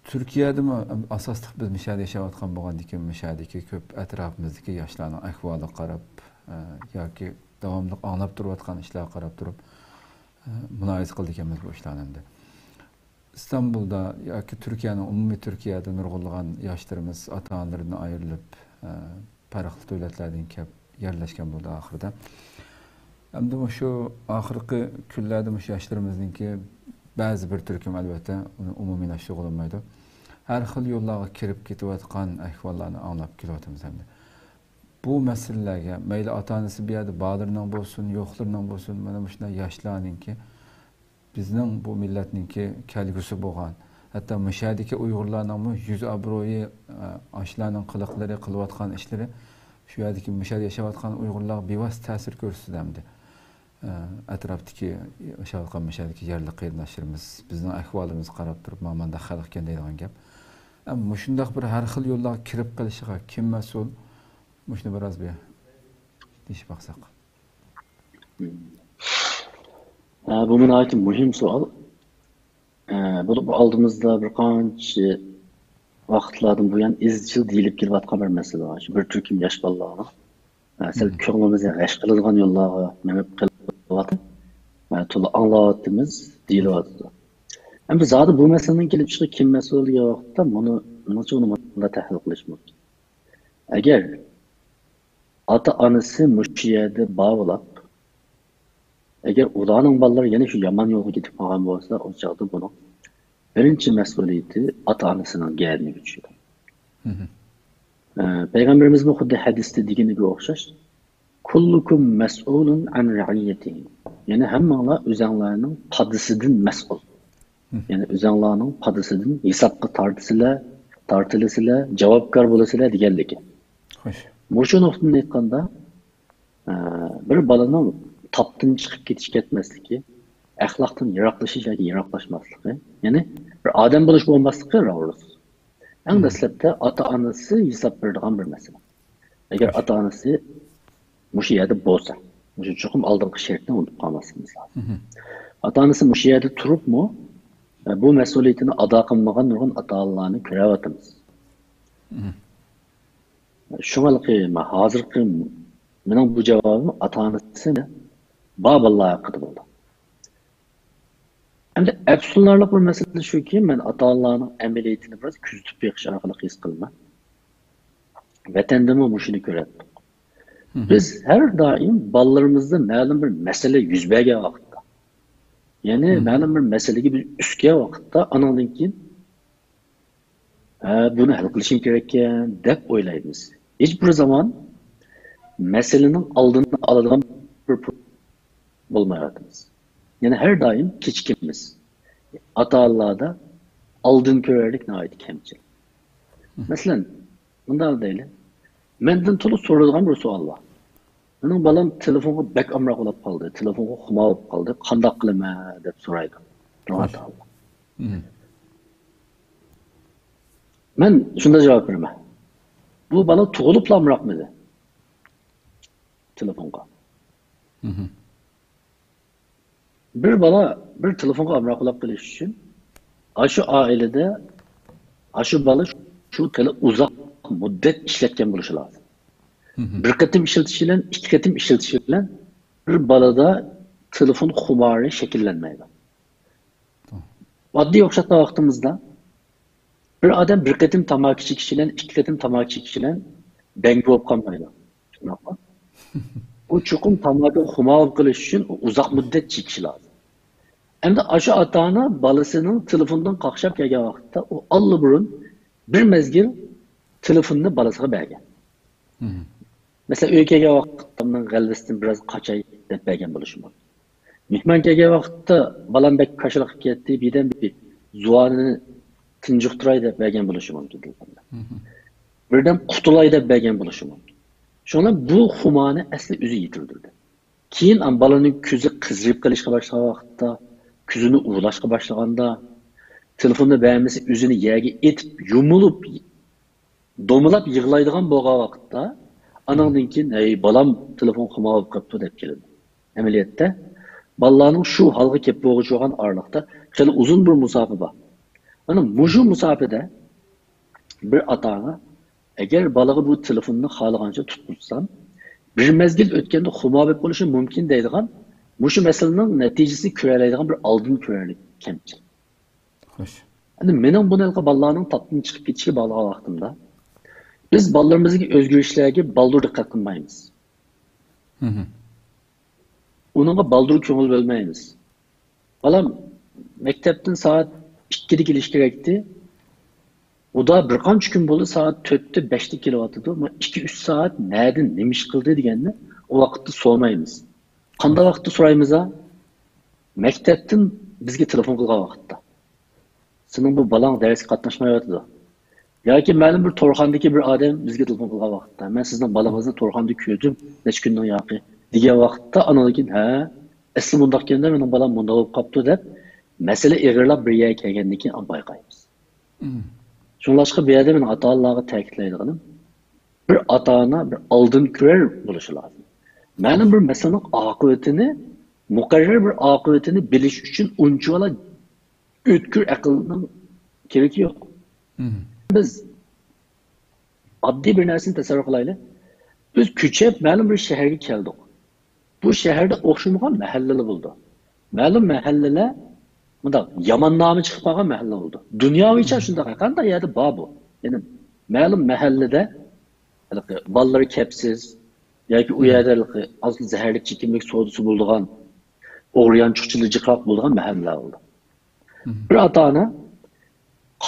تۈركىيەدىمۇ ئاساسلىق بىز مۇشۇ يەردە ياشاۋاتقان بولغاندىكىن، مۇشۇ يەردىكى كۆپ ئەتراپىمىزدىكى ياشلارنىڭ ئەھۋالىغا قاراپ، ئە، ياكى داۋاملىق ئاڭلاپ تۇرۇۋاتقان ئىشلارغا قاراپ تۇرۇپ، ئە، مۇلاھىزە قىلىدىكەنمىز بۇ ئىشلارنى ئەمدى. ئىستانبۇلدا ياكى تۈركىيەنىڭ، ئومۇمىي تۈركىيەدە نۇرغۇنلىغان ياشلىرىمىز ئاتا-ئانىلىرىدىن ئايرىلىپ، ئە، پەرقلىق دۆلەتلەردىن كەپ يەرلەشكەن بولدى ئاخىرىدا. ئەمدى مۇشۇ ئاخىرقى كۈنلەردە مۇشۇ ياشلىرىمىزنىڭكى بەزى بىر تۈركۈم، ئەلۋەتتە، ئۇنى ئومۇمىيلاشتۇرغىلى بولمايدۇ. ھەر خىل يوللارغا كىرىپ كېتىۋاتقان ئەھۋاللارنى ئاڭلاپ كېلىۋاتىمىز ئەمدى. بۇ مەسىلىلەرگە مەيلى ئاتا-ئانىسى بۇ يەردە بالىلىرىنىڭ بولسۇن، يوقلىرىنىڭ بولسۇن، مانا مۇشۇنداق ياشلارنىڭكى بىزنىڭ بۇ مىللەتنىڭكى كەلگۈسى بولغان، ھەتتا مۇشۇ يەردىكى ئۇيغۇرلارنىڭمۇ يۈز ئابرۇيى، ئە، ئاشۇلارنىڭ قىلىقلىرى، قىلىۋاتقان ئىشلىرى شۇ يەردىكى، مۇشۇ يەردە ياشاۋاتقان ئۇيغۇرلارغا بىۋاسىتە تەسىر كۆرسىتىدۇ ئەمدى. ئە، ئەتراپتىكى ياشاۋاتقان مۇشۇ يەردىكى يەرلىك قېرىنداشلىرىمىز بىزنىڭ ئەھۋالىمىزغا قاراپ تۇرۇپ، مانا مانداق خەلق ئىكەن دەيدىغان گەپ. ئەمما مۇشۇنداق بىر ھەر خىل يوللارغا كىرىپ قېلىشىغا كىم مەسئۇل؟ مۇشۇنى بىراز بىر دېيىشىپ باقساق. ھە، بۇ ناھايىتى مۇھىم سوئال. ھە، بولۇپ ئالدىمىزدا بىر قانچە ۋاقىتلاردىن بۇيان ئىزچىل دېيىلىپ كېلىۋاتقان بىر مەسىلە بار. شۇ بىر تۈركۈم ياش بالىلارنىڭ، ھە، سەل كۆڭلىمىزنى غەش قىلىدىغان يوللارغا مېڭىپ قېلىۋاتىدۇ. ھە، تولا ئاڭلاۋاتىمىز، دېيىلىۋاتىدۇ. ئەمدى زادى بۇ مەسىلىنىڭ كېلىپ چىقىشى كىم مەسئۇل دېگەن ۋاقىتتا، مۇنى، مېنىڭچە، ئۇنى مۇنداق تەھلىل قىلىش مۇمكىن. ئەگەر ئاتا-ئانىسى مۇشۇ يەردە باۋلاپ، ئەگەر ئۇلارنىڭ بالىلىرى يەنە شۇ يامان يولغا كېتىپ قالغان بولسا، ئۇ چاغدا بۇنىڭ بىرىنچى مەسئۇلىيىتى ئاتا-ئانىسىنىڭ گەدىنىگە چۈشىدۇ. ئە، پەيغەمبىرىمىزمۇ خۇددى ھەدىستە دېگىنىگە ئوخشاش، كۇللۇكۇم مەسئۇلۇن ئەن رەئىييەتىھى. يەنى ھەممىڭلار ئۆزەڭلارنىڭ پادىسىدىن مەسئۇل. يەنى ئۆزەڭلارنىڭ پادىسىدىن ھېسابقا تارتىسىلەر، تارتىلىسىلەر، جاۋابكار بولىسىلەر دېگەنلىكى. خوش. مۇشۇ نۇقتىدىن ئېيتقاندا، ئە، بىر بالىنىڭ تاپتىن چىقىپ كېتىش كەتمەسلىكى، ئەخلاقتىن يىراقلىشىش ياكى يىراقلاشماسلىقى، يەنى بىر ئادەم بولۇش بولماسلىقى راۋۇرۇس. ئەڭ دەسلەپتە ئاتا-ئانىسى ھېساب بېرىدىغان بىر مەسىلە. ئەگەر ئاتا-ئانىسى مۇشۇ يەردە بولسا، مۇشۇ چوقۇم ئالدىنقى شەرتنى ئۇنتۇپ قالماسلىقىمىز لازىم. ئاتا-ئانىسى مۇشۇ يەردە تۇرۇپمۇ، ئە، بۇ مەسئۇلىيىتىنى ئادا قىلمىغان نۇرغۇن ئاتا-ئانىلارنى كۆرۈۋاتىمىز. شۇڭا ھازىرقى مېنىڭ بۇ جاۋابىم ئاتا-ئانىسى بار بالىلار ھەققىدە بولدى. ئەمدى ئەپسۇسلىنارلىق بىر مەسىلە شۇكى، مەن ئاتا-ئانىلارنىڭ ئەمەلىيىتىنى بىراز كۆزىتىپ بېقىش ئارقىلىق ھېس قىلىمەن. ۋەتەندىمۇ مۇشۇنى كۆرەتتۇق. بىز ھەر دائىم بالىلىرىمىزدا مەلۇم بىر مەسىلە يۈز بەرگەن ۋاقىتتا، يەنى مەلۇم بىر مەسىلىگە بىز ئۈسكەن ۋاقىتتا، ئانىڭدىن كېيىن، ھە، بۇنى ھەل قىلىشىم كېرەككەن دەپ ئويلايمىز. ھېچ بىر زامان مەسىلىنىڭ ئالدىنى ئالىدىغان بىر بولمايۋاتىمىز. يەنى ھەر دائىم كېچىكىمىز. ئاتا-ئانىلاردا ئالدىن كۆرەرلىك ناھايىتى كەمچىل. مەسىلەن، مۇنداق دەيلى. مەندىن تولا سورىلىدىغان بىر سوئال بار. مېنىڭ بالام تېلېفونغا بەك ئامراق بولۇپ قالدى، تېلېفونغا خۇمار بولۇپ قالدى، قانداق قىلىمەن دەپ سورايدۇ. مەن شۇنداق جاۋاب بېرىمەن. بۇ بالا تۇغۇلۇپلا ئامراقمىدى تېلېفونغا؟ بىر بالا بىر تېلېفونغا ئامراق بولۇپ قېلىش ئۈچۈن، ئاشۇ ئائىلىدە ئاشۇ بالا شۇ خېلى ئۇزاق مۇددەت ئىشلەتكەن بولۇشى لازىم. بىر قېتىم ئىشلىتىش بىلەن، ئىككى قېتىم ئىشلىتىش بىلەن بىر بالىدا تېلېفون خۇمارى شەكىللەنمەيدۇ. ئاددىي ئوخشاتقان ۋاقتىمىزدا، بىر ئادەم بىر قېتىم تاماكا چېكىش بىلەن، ئىككى قېتىم تاماكا چېكىش بىلەن دەڭگە بولۇپ قالمايدۇ. شۇنداقمۇ؟ ئۇ چوقۇم تاماكا خۇمار بولۇپ قېلىش ئۈچۈن ئۇزاق مۇددەت چېكىشى لازىم. ئەمدى ئاشۇ ئاتا-ئانا بالىسىنىڭ تېلېفوندىن قاقشاپ كەلگەن ۋاقىتتا، ئۇ ئاللىبۇرۇن بىر مەزگىل تېلېفوننى بالىسىغا بەرگەن. مەسىلەن، ئۆيگە كەلگەن ۋاقىتتا مېنىڭ غەلۋىسىدىن بىراز قاچاي دەپ بەرگەن بولۇشى مۇمكىن. مېھمان كەلگەن ۋاقىتتا بالام بەك كاشىلا قىلىپ كەتتى، بىردەم بىر زۇۋانىنى تىنجۇقتۇراي دەپ بەرگەن بولۇشى مۇمكىن تېلېفوندا. بىردەم قۇتۇلاي دەپ بەرگەن بولۇشى مۇمكىن. شۇڭا بۇ خۇمارنى ئەسلى ئۆزى يېتىلدۈردى. كېيىن ئان بالىنىڭ كۆزى قىزىرىپ قېلىشقا باشلىغان ۋاقىتتا، كۆزىنى ئۇۋىلاشقا باشلىغاندا، تېلېفوننى بەرمىسە ئۆزىنى يەرگە ئېتىپ، يۇمۇلۇپ، دومىلاپ يىغلايدىغان بولغان ۋاقىتتا، ئانىڭدىن كېيىن، ھەي، بالام تېلېفون خۇمار بولۇپ قاپتۇ دەپ كېلىدۇ. ئەمەلىيەتتە، بالىلارنىڭ شۇ ھالغا كېلىپ بولغۇچە بولغان ئارىلىقتا خېلى ئۇزۇن بىر مۇساپە بار. مانا مۇشۇ مۇساپىدە بىر ئاتا-ئانا، ئەگەر بالىغا بۇ تېلېفوننى خالىغانچە تۇتقۇزسام، بىر مەزگىل ئۆتكەندە خۇمار بولۇپ قېلىشى مۇمكىن دەيدىغان، مۇشۇ مەسىلىنىڭ نەتىجىسىنى كۆرەلەيدىغان بىر ئالدىن كۆرەرلىك كەمچىل. خوش. ئەمدى مېنىڭ بۇنى ھېلىقى بالىلارنىڭ تاپتىن چىقىپ كېتىشىگە باغلىغان ۋاقتىمدا، بىز بالىلىرىمىزدىكى ئۆزگىرىشلەرگە بالدۇر دىققەت قىلمايمىز. ئۇنىڭغا بالدۇر كۆڭۈل بۆلمەيمىز. بالام مەكتەپتىن سائەت ئىككىدە كېلىش كېرەكتى. ئۇدا بىر قانچە كۈن بولدى، سائەت تۆتتە، بەشتە كېلىۋاتىدۇ. ما ئىككى، ئۈچ سائەت نەدە، نېمە ئىش قىلدى دېگەننى ئۇ ۋاقىتتا سورىمايمىز. قانداق ۋاقىتتا سورايمىز ھە؟ مەكتەپتىن بىزگە تېلېفون قىلغان ۋاقىتتا. سېنىڭ بۇ بالاڭ دەرسكە قاتناشمايۋاتىدۇ. ياكى مەلۇم بىر تورخانىدىكى بىر ئادەم بىزگە تېلېفون قىلغان ۋاقىتتا، مەن سىزنىڭ بالىڭىزنى تورخانىدا كۆردۈم، نەچچە كۈندىن ياقى، دېگەن ۋاقىتتا ئانىڭدىن كېيىن، ھە، ئەسلى مۇنداق ئىكەندە، مېنىڭ بالام مۇنداق بولۇپ قاپتۇ دەپ، مەسىلە ئېغىرلاپ بىر يەرگە كەلگەندىن كېيىن ئاندىن بايقايمىز. شۇڭلاشقا بۇ يەردە مېنىڭ ئاتا-ئانىلارغا تەكىتلەيدىغىنىم، بىر ئاتا-ئانا بىر ئالدىن كۆرەر بولۇشى لازىم. مەلۇم بىر مەسىلىنىڭ ئاقىۋىتىنى، مۇقەررەر بىر ئاقىۋىتىنى بىلىش ئۈچۈن ئۇنچىۋالا ئۆتكۈر ئەقىلنىڭ كېرىكى يوق. بىز ئاددىي بىر نەرسىنى تەسەۋۋۇر قىلايلى. بىز كۆچۈپ مەلۇم بىر شەھەرگە كەلدۇق. بۇ شەھەردە ئوخشىمىغان مەھەللىلەر بولىدۇ. مەلۇم مەھەللىلەر مۇنداق يامان نامى چىقىپ قالغان مەھەللە بولىدۇ. دۇنياۋىچە شۇنداق ھەر قانداق يەردە بار بۇ. يەنى مەلۇم مەھەللىدە ھېلىقى بالىلىرى كەپسىز ياكى ئۇ يەردە ھېلىقى ئاز زەھەرلىك چېكىملىك سودىسى بولىدىغان، ئوغرى-يانچۇقچىلىرى جىقراق بولىدىغان مەھەللىلەر بولىدۇ. بىر ئاتا-ئانا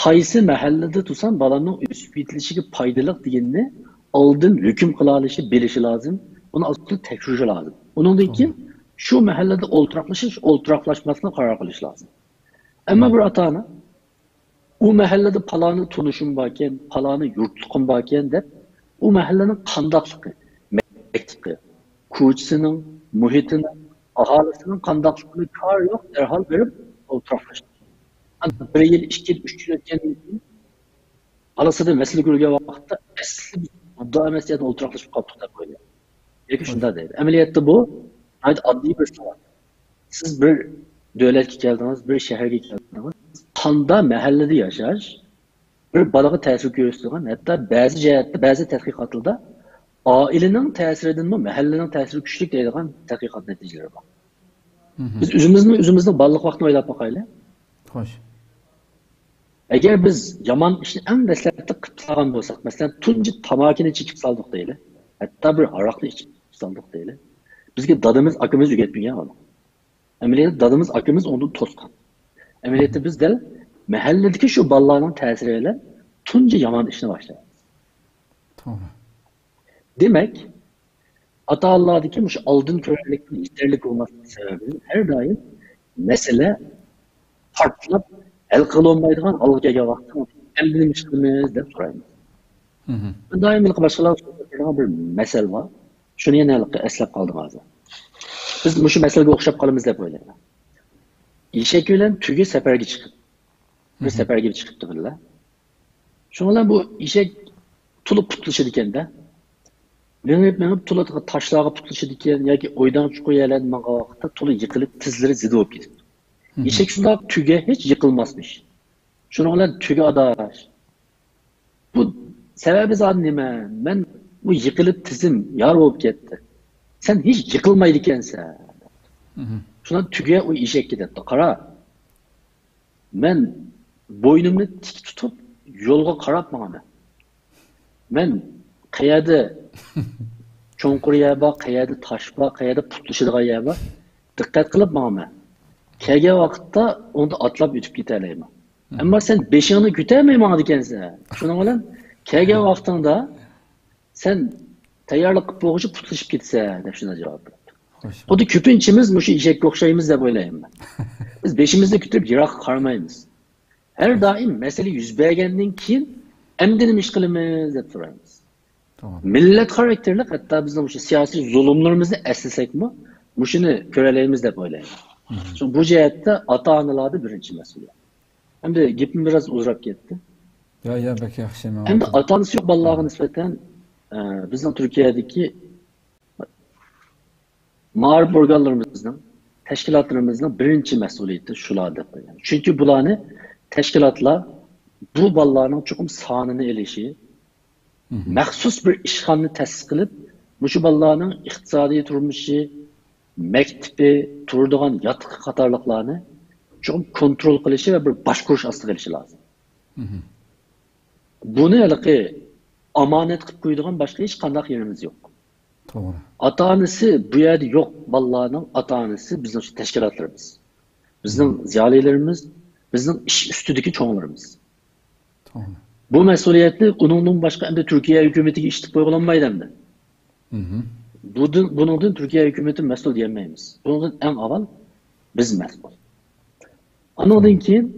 قايسى مەھەللىدە تۇرسام بالامنىڭ ئۆسۈپ يېتىلىشىگە پايدىلىق دېگىنىنى ئالدىن ھۆكۈم قىلالىشى، بىلىشى لازىم. ئۇنى ئاز-تولا تەكشۈرۈشى لازىم. ئۇنىڭدىن كېيىن شۇ مەھەللىدە ئولتۇراقلىشىش، ئولتۇراقلاشماسلىقنى قارار قىلىش لازىم. ئەمما بىر ئاتا-ئانا ئۇ مەھەللىدە پالانى تونۇشۇم باركەن، پالانى يۇرتلۇقۇم باركەن دەپ، ئۇ مەھەللىنىڭ قانداقلىقى، مەكتىپى، كوچىسىنىڭ، مۇھىتىنىڭ، ئاھالىسىنىڭ قانداقلىقىنى كارى يوق، دەرھال بېرىپ ئولتۇراقلىشىدۇ. بىر يىل، ئىككى يىل، ئۈچ يىل ئۆتكەندىن كېيىن، بالىسىدا مەسىلە كۆرگەن ۋاقىتتا، ئەسلى بىز مۇددىئا ئەمەس يەردە ئولتۇراقلىشىپ قاپتۇق دەپ ئويلايدۇ. ياكى شۇنداق دەيدۇ. ئەمەلىيەتتە بۇ ناھايىتى ئاددىي بىر سوئال. سىز بىر دۆلەتكە كەلدىڭىز، بىر شەھەرگە كەلدىڭىز. قانداق مەھەللىدە ياشاش بىر بالىغا تەسىر كۆرسىتىدىغان، ھەتتا بەزى جەھەتتە، بەزى تەتقىقاتلاردا ئائىلىنىڭ تەسىرىدىنمۇ مەھەللىنىڭ تەسىرى كۈچلۈك دەيدىغان تەتقىقات نەتىجىلىرى بار. بىز ئۆزىمىزنى، ئۆزىمىزنىڭ بالىلىق ۋاقتىنى ئويلاپ باقايلى. خوش. ئەگەر بىز يامان ئىشنى ئەڭ دەسلەپتە قىلىپ سالغان بولساق، مەسىلەن، تۇنجى تاماكىنى چېكىپ سالدۇق دەيلى، ھەتتا بىر ھاراقنى ئىچىپ سالدۇق دەيلى، بىزگە دادىمىز، ئاكىمىز ئۆگەتمىگەن ئۇنى. ئەمەلىيەتتە دادىمىز، ئاكىمىز ئۇنى توسقان. ئەمەلىيەتتە بىز دەل مەھەللىدىكى شۇ بالىلارنىڭ تەسىرى بىلەن تۇنجى يامان ئىشنى باشلايمىز. توغرا. دېمەك، ئاتا-ئانىلاردىكى مۇشۇ ئالدىن كۆرەرلىكنىڭ يېتەرلىك بولماسلىقى سەۋەبىدىن ھەر دائىم مەسىلە پارتلاپ ھەل قىلىنمايدىغان ھالغا كەلگەن ۋاقىتتا ئەمدى نېمە ئىش قىلىمىز دەپ سورايمىز. مم. دائىم ھېلىقى باشقىلار سۆزلەپ بىر مەسەل بار. شۇنى يەنە ھېلىقى ئەسلەپ قالدىم ھازىر. بىز مۇشۇ مەسىلىگە ئوخشاپ قالىمىز دەپ ئويلايمەن. ئېشەك بىلەن تۆگە سەپەرگە چىقىپ، بىر سەپەرگە چىقىپتۇ بىللە. شۇنىڭ بىلەن بۇ ئېشەك تولا پۇتلىشىدىكەن-دە. مېڭىپ، مېڭىپ تولا تاشلارغا پۇتلىشىدىكەن ياكى ئويداڭ چوققا يەرلەردە ماڭغان ۋاقىتتا تولا يىقىلىپ، تىزلىرى زىدە بولۇپ كېتىدۇ. ئېشەك شۇنداق، تۆگە ھېچ يىقىلماسمىش. شۇنىڭ بىلەن تۆگە ئاداش، بۇ سەۋەبى زادى نېمە؟ مەن بۇ يىقىلىپ تىزىم يارا بولۇپ كەتتى. سەن ھېچ يىقىلمايدىكەنسەن. شۇنداق تۆگە ئۇ ئېشەككە دەپتۇ، قارا، مەن بوينۇمنى تىك تۇتۇپ يولغا قاراپ ماڭىمەن. مەن قەيەردە چوڭقۇر يەر بار، قەيەردە تاش بار، قەيەردە پۇتلىشىدىغان يەر بار، دىققەت قىلىپ ماڭىمەن. كەلگەن ۋاقىتتا ئۇندا ئاتلاپ ئۆتۈپ كېتەلەيمەن. ئەمما سەن بېشىڭنى كۆتەرمەي ماڭىدىكەنسەن. شۇنىڭ بىلەن كەلگەن ۋاقتىڭدا سەن تەييارلىق قىلىپ بولغۇچە پۇتلىشىپ كېتىسەن، دەپ شۇنداق جاۋاب بېرىپتۇ. خوش. خۇددى كۆپىنچىمىز مۇشۇ ئېشەككە ئوخشايمىز دەپ ئويلايمەن. بىز بېشىمىزنى كۆتۈرۈپ يىراققا قارىمايمىز. ھەر دائىم مەسىلە يۈز بەرگەندىن كېيىن، ئەمدى نېمە ئىش قىلىمىز دەپ سورايمىز. توغرا. مىللەت خاراكتېرلىك، ھەتتا بىزنىڭ مۇشۇ سىياسىي زۇلۇملىرىمىزنى ئەسلىسەكمۇ، مۇشۇنى كۆرەلەيمىز دەپ ئويلايمەن. شۇ، بۇ جەھەتتە ئاتا-ئانىلاردا بىرىنچى مەسئۇلىيەت. ئەمدى گېپىم بىراز ئۇزىراپ كەتتى. يا، يا، بەك ياخشى، ماڭا ئەمدى ئاتا-ئانىسى يوق بالىلارغا نىسبەتەن، ئە، بىزنىڭ تۈركىيەدىكى مائارىپ ئورگانلىرىمىزنىڭ، تەشكىلاتلىرىمىزنىڭ بىرىنچى مەسئۇلىيىتى شۇلار دەپ قويغان. چۈنكى بۇلارنى تەشكىلاتلار بۇ بالىلارنىڭ چوقۇم سانىنى ئېلىشى، مەخسۇس بىر ئىشخانىنى تەسىس قىلىپ، مۇشۇ بالىلارنىڭ ئىقتىسادىي تۇرمۇشى، مەكتىپى، تۇرىدىغان ياتىقى قاتارلىقلارنى چوقۇم كونترول قىلىشى ۋە بىر باشقۇرۇش ئاستىغا ئېلىشى لازىم. بۇنى ھېلىقى ئامانەت قىلىپ قويىدىغان باشقا ھېچقانداق يېرىمىز يوق. توغرا. ئاتا-ئانىسى بۇ يەردە يوق بالىلارنىڭ ئاتا-ئانىسى بىزنىڭ شۇ تەشكىلاتلىرىمىز، بىزنىڭ زىيالىيلىرىمىز، بىزنىڭ ئىش ئۈستىدىكى چوڭلىرىمىز. توغرا. بۇ مەسئۇلىيەتنى ئۇنىڭدىن باشقا ئەمدى تۈركىيە ھۆكۈمىتىگە ئىشلىتىپ قويغىلى بولمايدۇ ئەمدى. بۇدىن، بۇنىڭدىن تۈركىيە ھۆكۈمىتى مەسئۇل دېيەلمەيمىز. بۇنىڭدىن ئەڭ ئاۋۋال بىز مەسئۇل. ئانىڭدىن كېيىن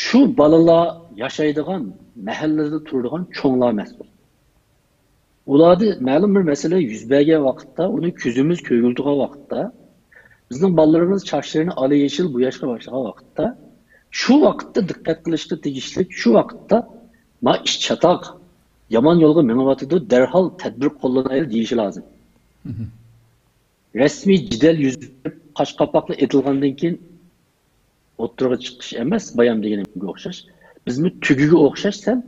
شۇ بالىلار ياشايدىغان مەھەللىدە تۇرىدىغان چوڭلار مەسئۇل. ئۇلاردا مەلۇم بىر مەسىلە يۈز بەرگەن ۋاقىتتا، ئۇنى كۆزىمىز كۆرگۈزىدىغان ۋاقىتتا، بىزنىڭ بالىلىرىمىز چاچلىرىنى ئالا يېشىل بوياشقا باشلىغان ۋاقىتتا، شۇ ۋاقىتتا دىققەت قىلىشقا تېگىشلىك، شۇ ۋاقىتتا ما ئىش چاتاق، يامان يولغا مېڭىۋاتىدۇ، دەرھال تەدبىر قوللىنايلى دېيىشى لازىم. رەسمىي جېدەل يۈز بېرىپ، قاش قاپاقلا ئېتىلغاندىن كېيىن ئوتتۇرىغا چىقىش ئەمەس، بايام دېگىنىمگە ئوخشاش. بىزمۇ تۈگىگە ئوخشاش سەل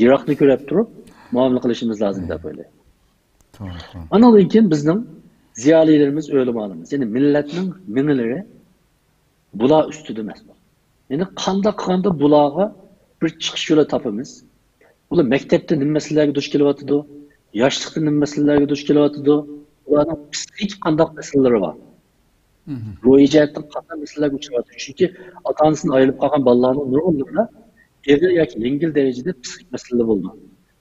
يىراقنى كۆرەپ تۇرۇپ مۇئامىلە قىلىشىمىز لازىم دەپ ئويلايمەن. توغرا، توغرا. ئانىڭدىن كېيىن بىزنىڭ زىيالىيلىرىمىز، ئۆلىمالىرىمىز، يەنى مىللەتنىڭ مېڭىلىرى بۇلار ئۈستىدە مەسئۇل. يەنى قانداق قىلغاندا بۇلارغا بىر چىقىش يولى تاپىمىز؟ ئۇلار مەكتەپتە نېمە مەسىلىلەرگە دۇچ كېلىۋاتىدۇ؟ ياشلىقتا نېمە مەسىلىلەرگە دۇچ كېلىۋاتىدۇ؟ ئۇلارنىڭ پسىخىك قانداق مەسىلىلىرى بار؟ روھىي جەھەتتىن قانداق مەسىلىلەرگە ئۇچراۋاتىدۇ؟ چۈنكى ئاتا-ئانىسىدىن ئايرىلىپ قالغان بالىلارنىڭ نۇرغۇنلىرىدا ئېغىر ياكى يەڭگىل دەرىجىدە پسىخىك مەسىلىلىرى بولىدۇ.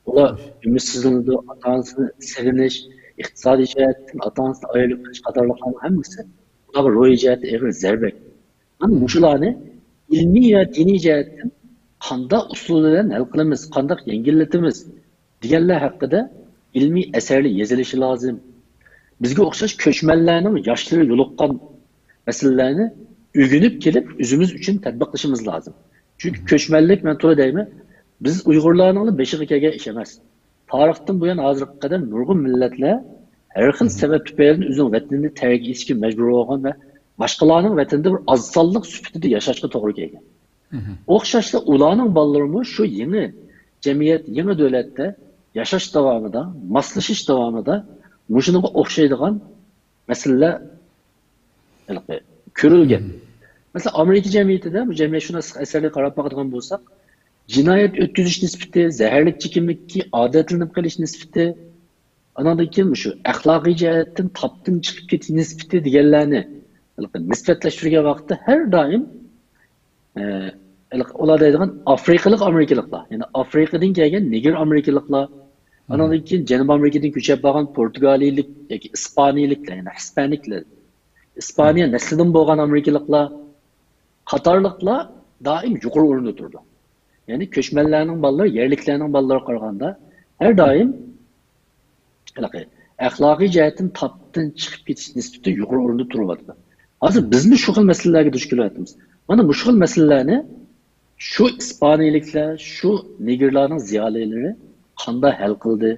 ئۇلار ئۈمىدسىزلىنىدۇ، ئاتا-ئانىسىنى سېغىنىش، ئىقتىسادىي جەھەتتىن ئاتا-ئانىسىدىن ئايرىلىپ قېلىش قاتارلىقلارنىڭ ھەممىسى ئۇلارغا روھىي جەھەتتە ئېغىر زەربە. مانا مۇشۇلارنى ئىلمىي ۋە دىنىي جەھەتتىن قانداق ئۇسۇل بىلەن ھەل قىلىمىز، قانداق يەڭگىللىتىمىز دېگەنلەر ھەققىدە ئىلمىي ئەسەرلەر يېزىلىشى لازىم. بىزگە ئوخشاش كۆچمەنلەرنىڭ ياشلىرى يولۇققان مەسىلىلەرنى ئۆگىنىپ كېلىپ، ئۆزىمىز ئۈچۈن تەتبىقلىشىمىز لازىم. چۈنكى كۆچمەنلىك، مەن تولا دەيمەن، بىز ئۇيغۇرلارنىڭلا بېشىغا كەلگەن ئىش ئەمەس. تارىختىن بۇيان ھازىرغا قەدەر نۇرغۇن مىللەتلەر ھەر خىل سەۋەب تۈپەيلىدىن ئۆزىنىڭ ۋەتىنىنى تەرك ئېتىشكە مەجبۇر بولغان ۋە باشقىلارنىڭ ۋەتىنىدە بىر ئاز سانلىق سۈپىتىدە ياشاشقا توغرا كەلگەن. ئوخشاشلا ئۇلارنىڭ بالىلىرىمۇ شۇ يېڭى جەمئىيەت، يېڭى دۆلەتتە ياشاش داۋامىدا، ماسلىشىش داۋامىدا مۇشۇنىڭغا ئوخشايدىغان مەسىلىلەر ھېلىقى كۆرۈلگەن. مەسىلەن، ئامېرىكا جەمئىيىتىدە، بۇ جەمئىيەتشۇناسلىق ئەسەرلىرىگە قاراپ باقىدىغان بولساق، جىنايەت ئۆتكۈزۈش نىسبىتى، زەھەرلىك چېكىملىككە ئادەتلىنىپ قېلىش نىسبىتى، ئاناندىن كېيىن مۇشۇ ئەخلاقىي جەھەتتىن تاپتىن چىقىپ كېتىش نىسبىتى دېگەنلەرنى نىسبەتلەشتۈرگەن ۋاقىتتا ھەر دائىم، ئە، ئۇلار دەيدىغان ئافرىقىلىق ئامېرىكىلىقلار، يەنى ئافرىقىدىن كەلگەن نېگىر ئامېرىكىلىقلار، ئاناندىن كېيىن جەنۇبىي ئامېرىكىدىن كۆچۈپ بارغان پورتۇگالىيىلىك ياكى ئىسپانىيىلىكلار، يەنى ھىسپانىكلار، ئىسپانىيە نەسلىدىن بولغان ئامېرىكىلىقلار قاتارلىقلار دائىم يۇقىرى ئورۇندا تۇرىدۇ. يەنى كۆچمەنلەرنىڭ بالىلىرى يەرلىكلەرنىڭ بالىلىرىغا قارىغاندا ھەر دائىم ھېلىقى ئەخلاقىي جەھەتتىن تاپتىن چىقىپ كېتىش نىسبىتى يۇقىرى ئورۇندا تۇرۇۋاتىدۇ. ھازىر بىزمۇ شۇ خىل مەسىلىلەرگە دۇچ كېلىۋاتىمىز. مانا مۇشۇ خىل مەسىلىلەرنى شۇ ئىسپانىيىلىكلەر، شۇ نېگىرلارنىڭ زىيالىيلىرى قانداق ھەل قىلدى،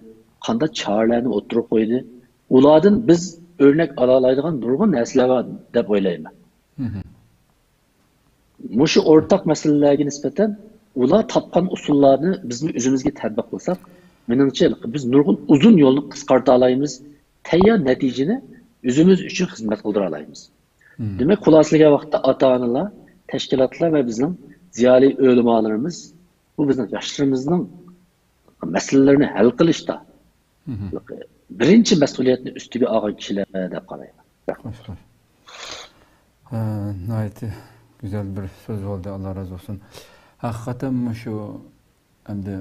قانداق چارىلەرنى ئوتتۇرىغا قويدى، ئۇلاردىن بىز ئۆرنەك ئالالايدىغان نۇرغۇن نەرسىلەر بار دەپ ئويلايمەن. مۇشۇ ئورتاق مەسىلىلەرگە نىسبەتەن ئۇلار تاپقان ئۇسۇللارنى بىزمۇ ئۆزىمىزگە تەتبىق قىلساق، مېنىڭچە، بىز نۇرغۇن ئۇزۇن يولنى قىسقارتالايمىز، تەييار نەتىجىنى ئۆزىمىز ئۈچۈن خىزمەت قىلدۇرالايمىز. دېمەك، خۇلاسىلىگەن ۋاقىتتا ئاتا-ئانىلار، تەشكىلاتلار ۋە بىزنىڭ زىيالىي ئۆلىمالىرىمىز بۇ بىزنىڭ ياشلىرىمىزنىڭ مەسىلىلىرىنى ھەل قىلىشتا بىرىنچى مەسئۇلىيەتنى ئۈستىگە ئالغان كىشىلەر دەپ قارايمەن. خوش، خوش. ھە، ناھايىتى گۈزەل بىر سۆز بولدى، ئاللا رازى بولسۇن. ھەقىقەتەن مۇشۇ ئەمدى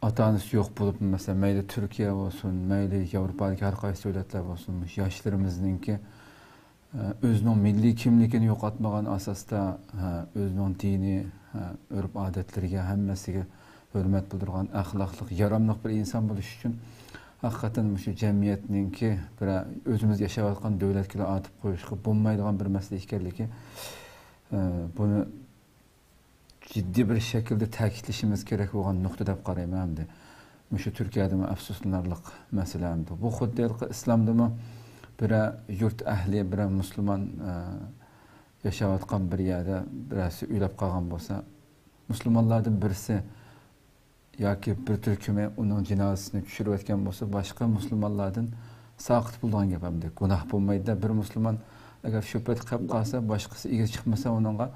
ئاتا-ئانىسى يوق بولۇپ، مەسىلەن، مەيلى تۈركىيە بولسۇن، مەيلى ياۋروپادىكى ھەر قايسى دۆلەتلەر بولسۇن، مۇشۇ ياشلىرىمىزنىڭكى ئۆزىنىڭ مىللىي كىملىكىنى يوقاتمىغان ئاساستا، ئۆزىنىڭ دىنى، ئۆرپ-ئادەتلىرىگە، ھەممىسىگە ھۆرمەت بىلدۈرىدىغان ئەخلاقلىق، ياراملىق بىر ئىنسان بولۇش ئۈچۈن ھەقىقەتەن مۇشۇ جەمئىيەتنىڭكى بىر ئۆزىمىز ياشاۋاتقان دۆلەتكىلا ئاتىپ قويۇشقا بولمايدىغان بىر مەسىلە ئىكەنلىكى، بۇنى جىددىي بىر شەكىلدە تەكىتلىشىمىز كېرەك بولغان نۇقتا دەپ قارايمەن ئەمدى. مۇشۇ تۈركىيەدىمۇ ئەپسۇسلىنارلىق مەسىلە ئەمدى. بۇ خۇددى ھېلىقى ئىسلامدىمۇ بىرەر يۇرت ئەھلى، بىرەر مۇسۇلمان، ئە، ياشاۋاتقان بىر يەردە بىرەرسى ئۆلۈپ قالغان بولسا، مۇسۇلمانلاردىن بىرسى ياكى بىر تۈركۈمى ئۇنىڭ جىنازىسىنى چۈشۈرۈۋەتكەن بولسا، باشقا مۇسۇلمانلاردىن ساقىت بولىدىغان گەپ ئەمدى. گۇناھ بولمايدۇ-دە، بىر مۇسۇلمان ئەگەر شۇ پەيت قېلىپ قالسا، باشقىسى ئىگە چىقمىسا ئۇنىڭغا،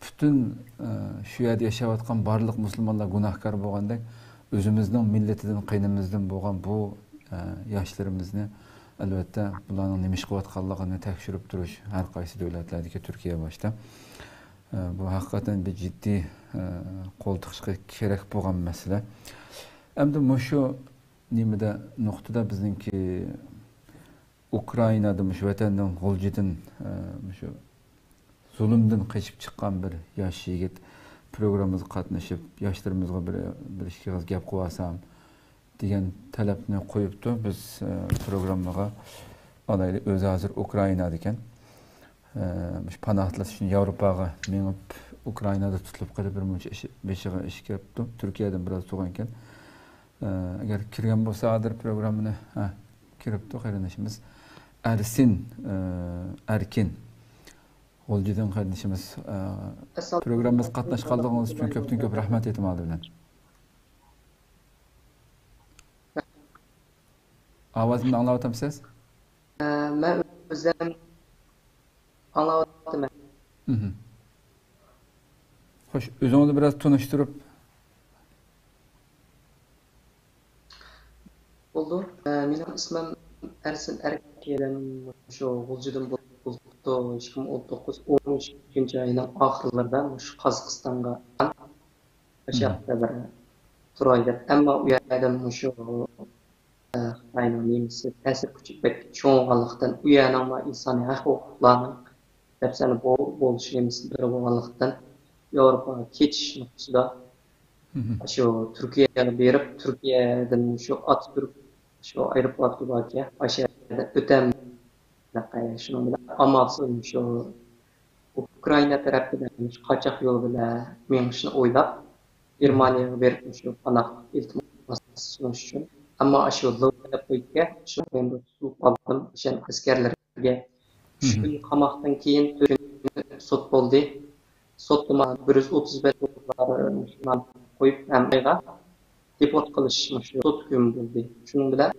پۈتۈن، ئە، شۇ يەردە ياشاۋاتقان بارلىق مۇسۇلمانلار گۇناھكار بولغاندەك، ئۆزىمىزنىڭ مىللىتىدىن، قېنىمىزدىن بولغان بۇ، ئە، ياشلىرىمىزنى، ئەلۋەتتە، بۇلارنىڭ نېمە ئىش قىلىۋاتقانلىقىنى تەكشۈرۈپ تۇرۇش ھەر قايسى دۆلەتلەردىكى، تۈركىيە باشتا. ئە، بۇ ھەقىقەتەن بىر جىددىي، ئە، قول تىقىشقا كېرەك بولغان مەسىلە. ئەمدى مۇشۇ نېمىدە، نۇقتىدا بىزنىڭكى ئۇكرائىنادا مۇشۇ ۋەتەننىڭ غۇلجىدىن، ئە، مۇشۇ زۇلۇمدىن قېچىپ چىققان بىر ياش يىگىت پروگراممىمىزغا قاتنىشىپ، ياشلىرىمىزغا بىر، بىر ئىككى ئېغىز گەپ قىلىۋالسام دېگەن تەلەپنى قويۇپتۇ. بىز، ئە، پروگراممىغا ئالايلى، ئۆزى ھازىر ئۇكرائىنادا ئىكەن. ئە، مۇشۇ پاناھلىنىش ئۈچۈن ياۋروپاغا مېڭىپ، ئۇكرائىنادا تۇتۇلۇپ قېلىپ، بىر مۇنچە ئىش، بېشىغا ئىش كېلىپتۇ. تۈركىيەدىن بىراز تۇرغان ئىكەن. ئە، ئەگەر كىرگەن بولسا ھازىر پروگراممىنى، ھە، كىرىپتۇ قېرىندىشىمىز. ئەرسىن، ئە، ئەركىن. غۇلجىدىن قېرىندىشىمىز، ئە، ئەسسالام. پروگراممىمىزغا قاتناشقانلىقىڭىز ئۈچۈن كۆپتىن كۆپ رەھمەت ئېيتىمىز ئالدى بىلەن. ئاۋازىمنى ئاڭلاۋاتامسىز؟ ئە، مەن ئۆزۈم ئاڭلاۋاتىمەن. مھم. خوش، ئۆزىڭىزنى بىراز تونۇشتۇرۇپ. بولدى. ئە، مېنىڭ ئىسمىم ئەرسىن ئەركىن، شۇ غۇلجىدىن بولۇپتۇ. ئىككى مىڭ ئون توققۇز، ئون ئۈچىنچى ئاينىڭ ئاخىرلىرىدا مۇشۇ قازاقىستانغا، مۇشۇ ياقتا بىر تۇراي دەپ. ئەمما ئۇ يەردىن مۇشۇ، ئە، خىتاينىڭ نېمىسى، تەسىر كۈچى بەك چوڭ بولغانلىقتىن، ئۇ يەرنىڭ ئىنسانىي ھەق ھوقۇقلارنىڭ دەپسەندە بولۇش نېمىسى بىر بولغانلىقتىن، ياۋروپاغا كېتىش نۇقتىسىدا، مھم، شۇ تۈركىيەگە بېرىپ، تۈركىيەدىن شۇ ئاتاتۈرك شۇ ئايروپورتى باركەن، ئاشۇ يەردە ئۆتەم، شۇنىڭ بىلەن ئامالسىز شۇ ئۇكرائىنا تەرەپىدىن شۇ قاچاق يولى بىلەن مېڭىشنى ئويلاپ، گېرمانىيەگە بېرىپ شۇ پاناھ ئىلتىماس سۇنۇش ئۈچۈن. ئەمما ئاشۇ لىۋ دەپ قويدىكەن، شۇ مەن تۇتۇلۇپ قالدىم، ئىشەن ئەسكەرلىرىگە. ئۈچ كۈن قاماقتىن كېيىن تۆت كۈن سوت بولدى. سوتتا ماڭا بىر يۈز ئوتتۇز بەش دوللار قويۇپ، ھەم ئايغا دېپورت قىلىش مۇشۇ سوت ھۆكمى بولدى. شۇنىڭ بىلەن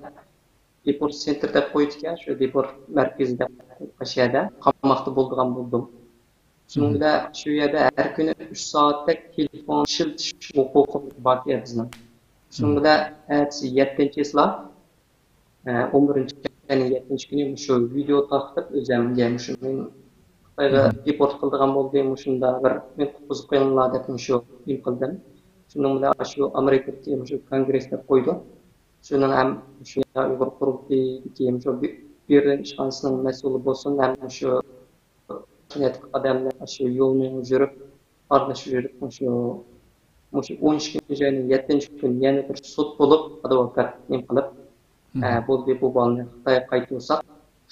دېپورت سېنتىر دەپ قويىدىكەن، شۇ دېپورت مەركىزى دەپ قويغان يەردە قاماقتا بولىدىغان بولدۇم. شۇنىڭ بىلەن شۇ يەردە ھەر كۈنى ئۈچ سائەتتەك تېلېفون ئىشلىتىش ھوقۇقىمىز باركەن بىزنىڭ. شۇنىڭ بىلەن ئەتىسى يەتتىنچى چىسلا، ئون بىرىنچى ئاينىڭ يەتتىنچى كۈنى مۇشۇ ۋىدېئو تارقىتىپ، ئۆزۈمگە مۇشۇ مېنى خىتايغا دېپورت قىلىدىغان بولدى، مۇشۇندا بىر مېنى قۇتقۇزۇپ قويۇڭلار دەپ مۇشۇ نېمە قىلدىم. شۇنىڭ بىلەن شۇ ئامېرىكىدىكى مۇشۇ كونگرېس دەپ قويىدۇ. شۇنىڭ ھەم شۇ ئۇيغۇر قۇرۇلتىيىدىكى مۇشۇ بېرلىن ئىشخانىسىنىڭ مەسئۇلى بولسۇن، ھەم شۇ ئىنسانىيەتلىك ئادەملەر شۇ يولنى يۈرۈپ، ئارىلىشىپ يۈرۈپ، مۇشۇ، مۇشۇ ئون ئىككىنچى ئاينىڭ يەتتىنچى كۈنى يەنە بىر سوت بولۇپ، ئادۋوكات نېمە قىلىپ، ئە، بولدى، بۇ بالىنى خىتايغا قايتۇرساق،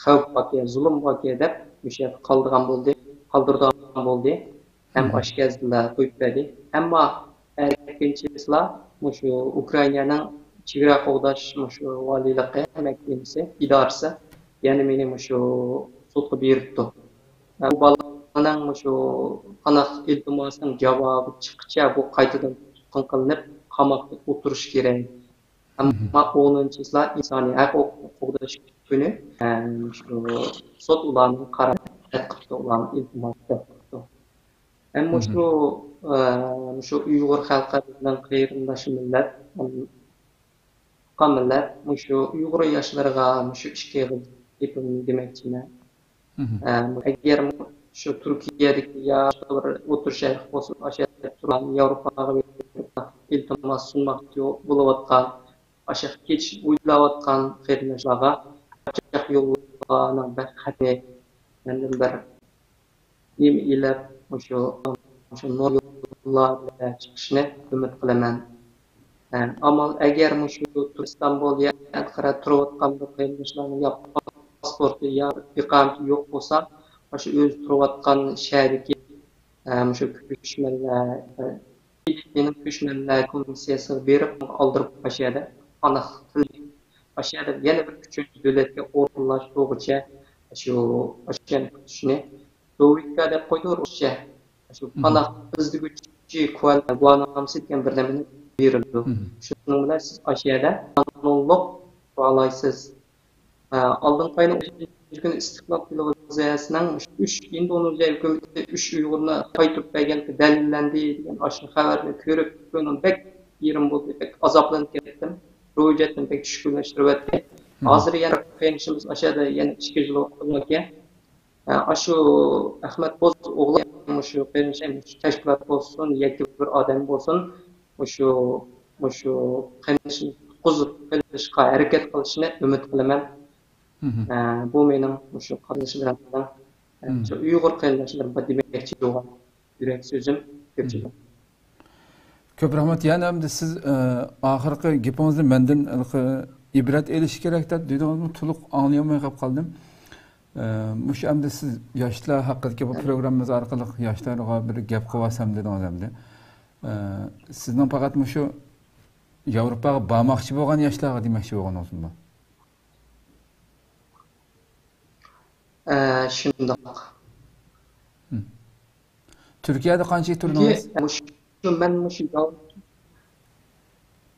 خەۋپ باركەن، زۇلۇم باركەن دەپ، مۇشۇ يەردە قالىدىغان بولدى، قالدۇرىدىغان بولدى. ھەم ئاشۇ گەزىتلەر قويۇپ بەردى. ئەمما ئەتىگەنچە بولسىلا، مۇشۇ ئۇكرائىنانىڭ چېگرا قوغداش مۇشۇ ۋالىيلىقى، مەھكىمىسى، ئىدارىسى يەنە مېنى مۇشۇ سوتقا بېرىپتۇ. بۇ بالىنىڭ مۇشۇ قانداق ئىلتىماسنىڭ جاۋابى چىققىچە بۇ قايتىدىن تۇتقۇن قىلىنىپ، قاماقتا ئولتۇرۇشى كېرەك. ئەمما ئونىنچى چىسلا ئىنسانىي ھەق ھوقۇق قوغداش كۈنى، ئە، شۇ سوت ئۇلارنىڭ قارارىنى رەت قىپتۇ، ئۇلارنىڭ ئىلتىماسىنى رەت قىپتۇ. ھەم مۇشۇ، ئە، مۇشۇ ئۇيغۇر خەلقى بىزنىڭ قېرىنداش مىللەت، ھەم تۇغقان مىللەت، مۇشۇ ئۇيغۇر ياشلىرىغا مۇشۇ ئىككى ئېغىز گېپىمنى دېمەكچىمەن. ئە، ئەگەر شۇ تۈركىيەدىكى يا باشقا بىر ئوتتۇرا شەرق بولسۇن، ئاشۇ يەردە تۇرغان، ياۋروپاغا بېرىپ ئىلتىماس سۇنماقچى بولۇۋاتقان، ئاشۇ يەرگە كېتىش ئويلاۋاتقان قېرىنداشلارغا ئاشۇ يوللارنىڭ بىر خەتنى مەندىن بىر نېمە ئېلىپ، مۇشۇ، مۇشۇ نۇر يوللار بىلەن چىقىشىنى ئۈمىد قىلىمەن. ئە، ئامال ئەگەر مۇشۇ ئىستانبۇل يا ئەنقەرە تۇرۇۋاتقان بىر قېرىنداشلارنىڭ يا پاسپورتى يا ئىقامىتى يوق بولسا، مۇشۇ ئۆزى تۇرۇۋاتقان شەھەردىكى، ئە، مۇشۇ كۆچمەنلەر، ئە، مېنىڭ كۆچمەنلەر كومىسسىيەسىگە بېرىپ ئالدۇرۇپ، ئاشۇ يەردە قانداق قىلىپ، ئاشۇ يەردە يەنە بىر ئۈچىنچى دۆلەتكە ئورۇنلاشتۇرغۇچە شۇ، ئاشۇ يەرنى كۈتۈشنى دوۋىكا دەپ قويدى رۇسچە. شۇ پاناھ ئىزدىگۈچى گۇۋاھنامىسى دېگەن بىر نېمىنى بېرىلىدۇ. شۇنىڭ بىلەن سىز ئاشۇ يەردە قانۇنلۇق تۇرالايسىز. ئالدىنقى ئاينىڭ ئون ئۈچىنچى كۈنى ئىستىقلال تېلېۋىزىيەسىنىڭ ئۈچ، ئىندونېزىيە ھۆكۈمىتى ئۈچ ئۇيغۇرنى قايتۇرۇپ بەرگەنلىكى دەلىللەندى دېگەن ئاشۇ خەۋەرنى كۆرۈپ، كۆڭلۈم بەك يېرىم بولدى، بەك ئازابلىنىپ كەتتىم. روھىي جەھەتتىن بەك چۈشكۈنلەشتۈرۈۋەتتى. ھازىر يەنە قېرىندىشىمىز ئاشۇ يەردە يەنە ئىككى يىل ئوقۇغان ئىكەن. ئاشۇ ئەخمەت بوز ئوغلى مۇشۇ قېرىندىشىم، مۇشۇ تەشكىلات بولسۇن ياكى بىر ئادەم بولسۇن، مۇشۇ، مۇشۇ قېرىندىشىمنى قۇتقۇزۇپ قېلىشقا ھەرىكەت قىلىشىنى ئۈمىد قىلىمەن. ئە، بۇ مېنىڭ مۇشۇ قېرىندىشلىرىمنىڭ، ئە، شۇ ئۇيغۇر قېرىنداشلىرىمغا دېمەكچى بولغان يۈرەك سۆزۈم. كۆپچىلىك. كۆپ رەھمەت. يەنە ئەمدى سىز، ئە، ئاخىرقى گېپىڭىزنى مەندىن ھېلىقى ئىبرەت ئېلىش كېرەك دەپ دېدىڭىزمۇ؟ تولۇق ئاڭلىيالماي قېلىپ قالدىم. ئە، مۇشۇ ئەمدى سىز ياشلار ھەققىدىكى بۇ پروگراممىمىز ئارقىلىق ياشلارغا بىر گەپ قىلىۋالسام دېدىڭىز ئەمدى. ئە، سىزنىڭ پەقەت مۇشۇ ياۋروپاغا بارماقچى بولغان ياشلارغا دېمەكچى بولغىنىڭىزمۇ؟ ئە، شۇنداق. تۈركىيەدە قانچە يىل تۇردىڭىز؟ مۇشۇ، مەن مۇشۇ ياۋ-،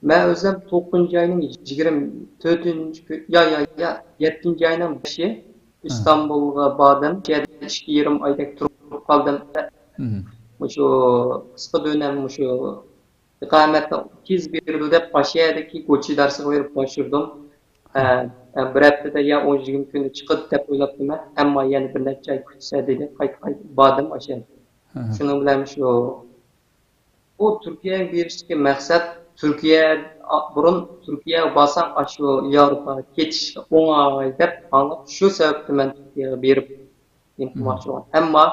مەن ئۆزۈم توققۇزىنچى ئاينىڭ يىگىرمە تۆتىنچى كۈ-، يا، يا، يا، يەتتىنچى ئاينىڭ بەشى ئىستانبۇلغا باردىم. شۇ يەردە ئىككى يېرىم ئايدەك تۇرۇپ قالدىم. مۇشۇ قىسقا دۆلەم مۇشۇ ئىقامەتنى تېز بېرىدۇ دەپ، ئاشۇ يەردىكى گوچى ئىدارىسىغا بېرىپ تاپشۇردۇم. ئە، ئە، بىر ھەپتىدە يا ئون يىگىرمە كۈندە چىقىدۇ دەپ ئويلاپتىمەن. ئەمما يەنە بىر نەچچە ئاي كۈتسە دېدى. قايتا، قايتا باردىم ئاشۇ يەرگە. شۇنىڭ بىلەن شۇ، ئۇ تۈركىيەگە بېرىشتىكى مەقسەت، تۈركىيە، ئا، بۇرۇن تۈركىيەگە بارساڭ، ئاشۇ ياۋروپاغا كېتىشكە ئوڭاي دەپ ئاڭلاپ، شۇ سەۋەبتىن مەن تۈركىيەگە بېرىپ نېمە قىلماقچى بولغان. ئەمما،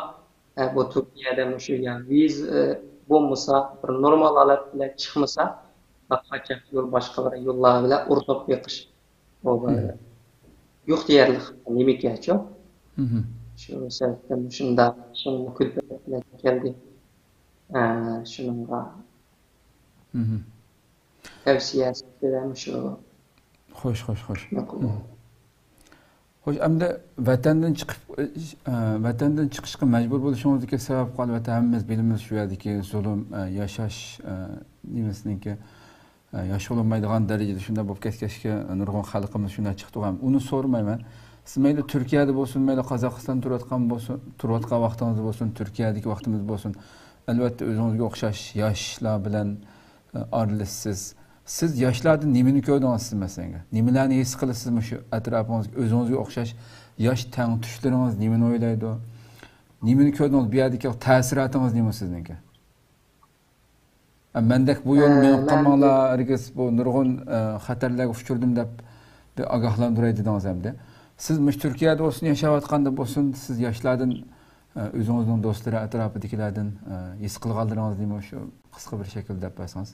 ئە، بۇ تۈركىيەدە مۇشۇ يا ۋىزا، ئە، بولمىسا، بىر نورمال ھالەت بىلەن چىقمىسا، بىر قاچاق يول، باشقا بىر يوللار بىلەن ئۇرۇنۇپ بېقىش. بۇ بىر يوق دېيەرلىك نېمىكەنچۇ؟ شۇ سەۋەبتىن مۇشۇنداق چىڭ كۈلپەت بىلەن كەلدى. ئە، شۇنىڭغا تەۋسىيە سۈپىتىدە مۇشۇ. خوش، خوش، خوش. خوش، ئەمدى ۋەتەندىن چىقىپ، ئە، ۋەتەندىن چىقىشقا مەجبۇر بولۇشىڭىزدىكى سەۋەب، ئەلۋەتتە، ھەممىمىز بىلىمىز، شۇ يەردىكى زۇلۇم، ئە، ياشاش، ئە، نېمىسىنىڭكى، ئە، ياشىغىلى بولمايدىغان دەرىجىدە شۇنداق بولۇپ كەتكەچكە، نۇرغۇن خەلقىمىز شۇنداق چىقتى. ئۇنى سورىمايمەن. سىز مەيلى تۈركىيەدە بولسۇن، مەيلى قازاقىستاندا تۇرۇۋاتقان بولسۇن، تۇرۇۋاتقان ۋاقتىڭىز بولسۇن، تۈركىيەدىكى ۋاقتىمىز بولسۇن، ئەلۋەتتە ئۆزىڭىزگە ئوخشاش ياشلار بىلەن، ئە، ئارىلىشىسىز. سىز ياشلاردىن نېمىنى كۆردىڭىز سىز مەسىلەن؟ نېمىلەرنى ھېس قىلىسىز مۇشۇ ئەتراپىڭىزدىكى ئۆزىڭىزگە ئوخشاش ياش تەڭتۇشلىرىڭىز نېمىنى ئويلايدۇ؟ نېمىنى كۆردىڭىز؟ بۇ يەردىكى تەسىراتىڭىز نېمە سىزنىڭكى؟ ئە، مەندەك بۇ يولنى ئە، مېڭىپ مەن قالماڭلار، ھەرگىز بۇ نۇرغۇن، ئە، خەتەرلەرگە ئۇچرىدىم دەپ بىر ئاگاھلاندۇراي دېدىڭىز ئەمدى. سىز مۇشۇ تۈركىيەدە بولسۇن، ياشاۋاتقاندا بولسۇن، سىز ياشلاردىن، ئە، ئۆزىڭىزنىڭ دوستلىرى، ئەتراپىدىكىلەردىن، ئە، ھېس قىلغانلىرىڭىزنى مۇشۇ قىسقا بىر شەكىلدە دەپ بەرسىڭىز.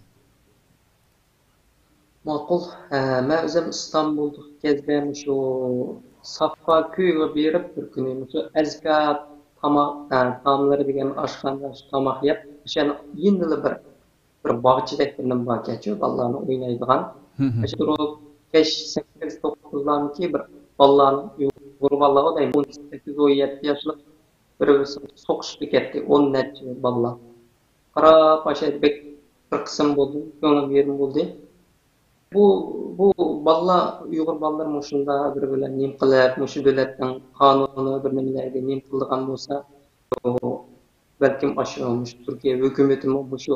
ماقۇل. ھە، مەن ئۆزۈم ئىستانبۇلدىكى گەزدە مۇشۇ سافا كۆيگە بېرىپ بىر كۈنى مۇشۇ ئەزكا تاماق، ھە، تائاملىرى دېگەن ئاشخانىدا شۇ تاماق يەپ، ئاشۇ يېنىدىلا بىر، بىر باغچىدەك بىر نېمە باركەنچۇ، بالىلارنىڭ ئوينايدىغان. مۇشۇ تۇرۇپ كەچ سەككىز، توققۇزلارنىڭكى بىر بالىلارنىڭ، ئۇيغۇر بالىلارغۇ دەيمەن، ئون سەككىز، ئون يەتتە ياشلىق بىر-بىرسىگە سوقۇشۇپ كەتتى، ئون نەچچە بالىلار. قاراپ ئاشۇ يەردە بەك بىر قىسىم بولدۇم، كۆڭلۈم يېرىم بولدى. بۇ، بۇ بالىلار، ئۇيغۇر بالىلىرى مۇشۇنداق بىر بىلەن نېمە قىلىپ، مۇشۇ دۆلەتنىڭ قانۇنى بىر نېمىلەرگە نېمە قىلىدىغان بولسا، بەلكىم ئاشۇ، مۇشۇ تۈركىيە ھۆكۈمىتىمۇ مۇشۇ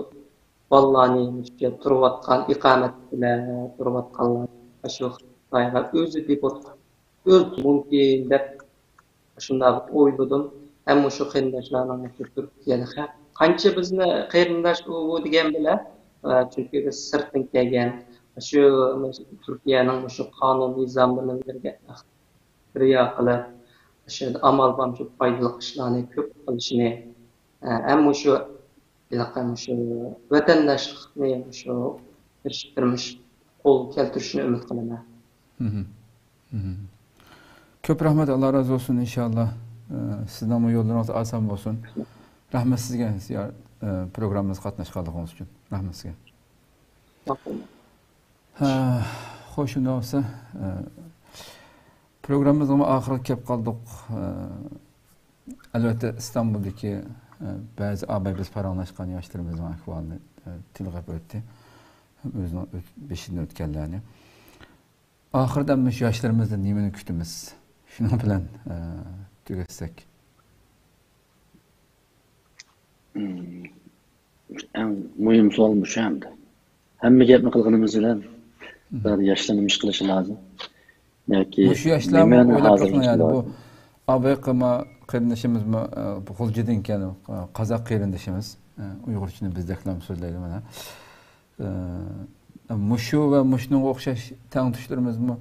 بالىلارنى مۇشۇ تۇرۇۋاتقان، ئىقامەت بىلەن تۇرۇۋاتقانلار، ئاشۇ خىتايغا ئۆزى دېپورت ئۆز مۇمكىن دەپ شۇنداق ئويلىدىم. ھەم مۇشۇ قېرىنداشلارنىڭ مۇشۇ تۈركىيەدە خە-، قانچە بىزنى قېرىنداش ئۇ، بۇ دېگەن بىلەن، ئە، چۈنكى بىز سىرتتىن كەلگەن، شۇ تۈركىيەنىڭ مۇشۇ قانۇن نىزام بىلەن بىرگە رىيا قىلىپ، شۇ ئامال بار مۇشۇ پايدىلىق ئىشلارنى كۆپ قىلىشىنى، ئە، ھەم مۇشۇ ھېلىقى مۇشۇ ۋەتەنداشلىقنى مۇشۇ تىرىشىپ تۇرمۇش قول كەلتۈرۈشىنى ئۈمىد قىلىمەن. مھم. مھم. كۆپ رەھمەت، ئاللا رازى بولسۇن، ئىنشاللا. ئە، سىزنىڭمۇ يوللىرىڭىز ئاسان بولسۇن. رەھمەت سىزگە، زىيار-، ئە، پروگراممىمىزغا قاتناشقانلىقىڭىز ئۈچۈن. رەھمەت سىزگە. ھە، خوش، ئۇنداق بولسا، ئە، پروگراممىمىزنىڭ ئاخىرىغا كەپ قالدۇق. ئە، ئەلۋەتتە، ئىستانبۇلدىكى، ئە، بەزى ئاباي بىز پاراڭلاشقان ياشلىرىمىزنىڭ ئەھۋالىنى، ئە، تىلغا ئۆتتى. ھەم ئۆزىنىڭ ئۆت-، بېشىدىن ئۆتكەنلەرنى. ئاخىرىدا مۇشۇ ياشلىرىمىزدىن نېمىنى كۈتىمىز؟ شۇنىڭ بىلەن، ئە، تۈگەتسەك. مم. ئەڭ مۇھىم سوئال مۇشۇ ئەمدى. ھەممە گەپنى قىلغىنىمىز بىلەن، مم، بەزى ياشلارنىڭ نېمە ئىش قىلىشى لازىم؟ ياكى مۇشۇ ياشلارمۇ نېمىنى ئويلاپ ھازىر بېقىڭ، يەنى بۇ ئابايقىما قېرىندىشىمىزمۇ، ئە، بۇ غۇلجىدىن ئىكەن، قازاق قېرىندىشىمىز. ئە، ئۇيغۇرچىنى بىزدەكلەم سۆزلەيدۇ مانا. ئە، مۇشۇ ۋە مۇشۇنىڭغا ئوخشاش تەڭتۇشلىرىمىزمۇ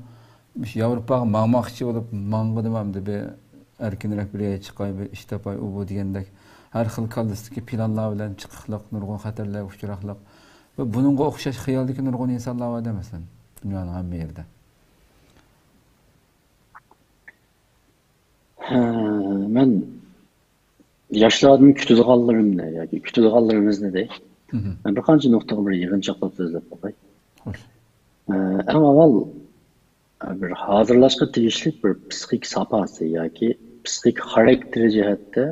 مۇشۇ ياۋروپاغا ماڭماقچى بولۇپ، ماڭغىنىمۇ ئەمدى بىر ئەركىنرەك بىر يەرگە چىقاي، بىر ئىش تاپاي، ئۇ بۇ دېگەندەك ھەر خىل كاللىسىدىكى پىلانلار بىلەن چىقىقلىق، نۇرغۇن خەتەرلەرگە ئۇچراقلىق ۋە بۇنىڭغا ئوخشاش خىيالدىكى نۇرغۇن ئىنسانلار بار-دە، مەسىلەن، دۇنيانىڭ ھەممە يېرىدە. ھە، مەن ياشلاردىن كۈتىدىغانلىرىمنى ياكى كۈتىدىغانلىرىمىزنى دەي. مھم. مەن بىر قانچە نۇقتىغا بىر يىغىنچاقلاپ سۆزلەپ باقاي. خوش. ئە، ئەڭ ئاۋۋال، ئە، بىر ھازىرلاشقا تېگىشلىك بىر پسىخىك ساپاسى ياكى پسىخىك خاراكتېرى جەھەتتە،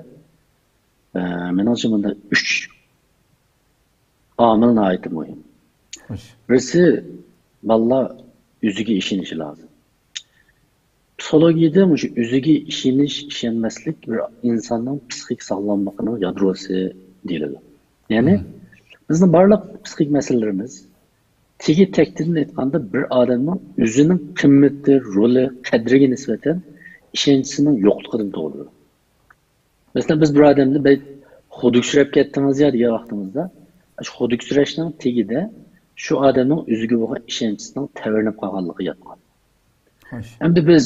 ئە، مېنىڭچە مۇندا ئۈچ ئامىل ناھايىتى مۇھىم. خوش. بىرسى، بالىلار ئۆزىگە ئىشىنىشى لازىم. پسىخولوگىيەدە مۇشۇ ئۆزىگە ئىشىنىش، ئىشەنمەسلىك بىر ئىنساننىڭ پسىخىك ساغلاملىقىنىڭ يادروسى دېيىلىدۇ. يەنى، مم، بىزنىڭ بارلىق پسىخىك مەسىلىلىرىمىز، تېگى تەكتىدىن ئېيتقاندا، بىر ئادەمنىڭ ئۆزىنىڭ قىممىتى، رولى، قەدرىگە نىسبەتەن ئىشەنچىسىنىڭ يوقلۇقىدىن تۇغۇلىدۇ. مەسىلەن، بىز بىر ئادەمدىن، بەك خۇدۈكسىرەپ كەتتىڭىز يا دېگەن ۋاقتىمىزدا، شۇ خۇدۈكسىرەشنىڭ تېگىدە شۇ ئادەمنىڭ ئۆزىگە بولغان ئىشەنچىسىنىڭ تەۋرىنىپ قالغانلىقى ياتقان. خوش. ئەمدى بىز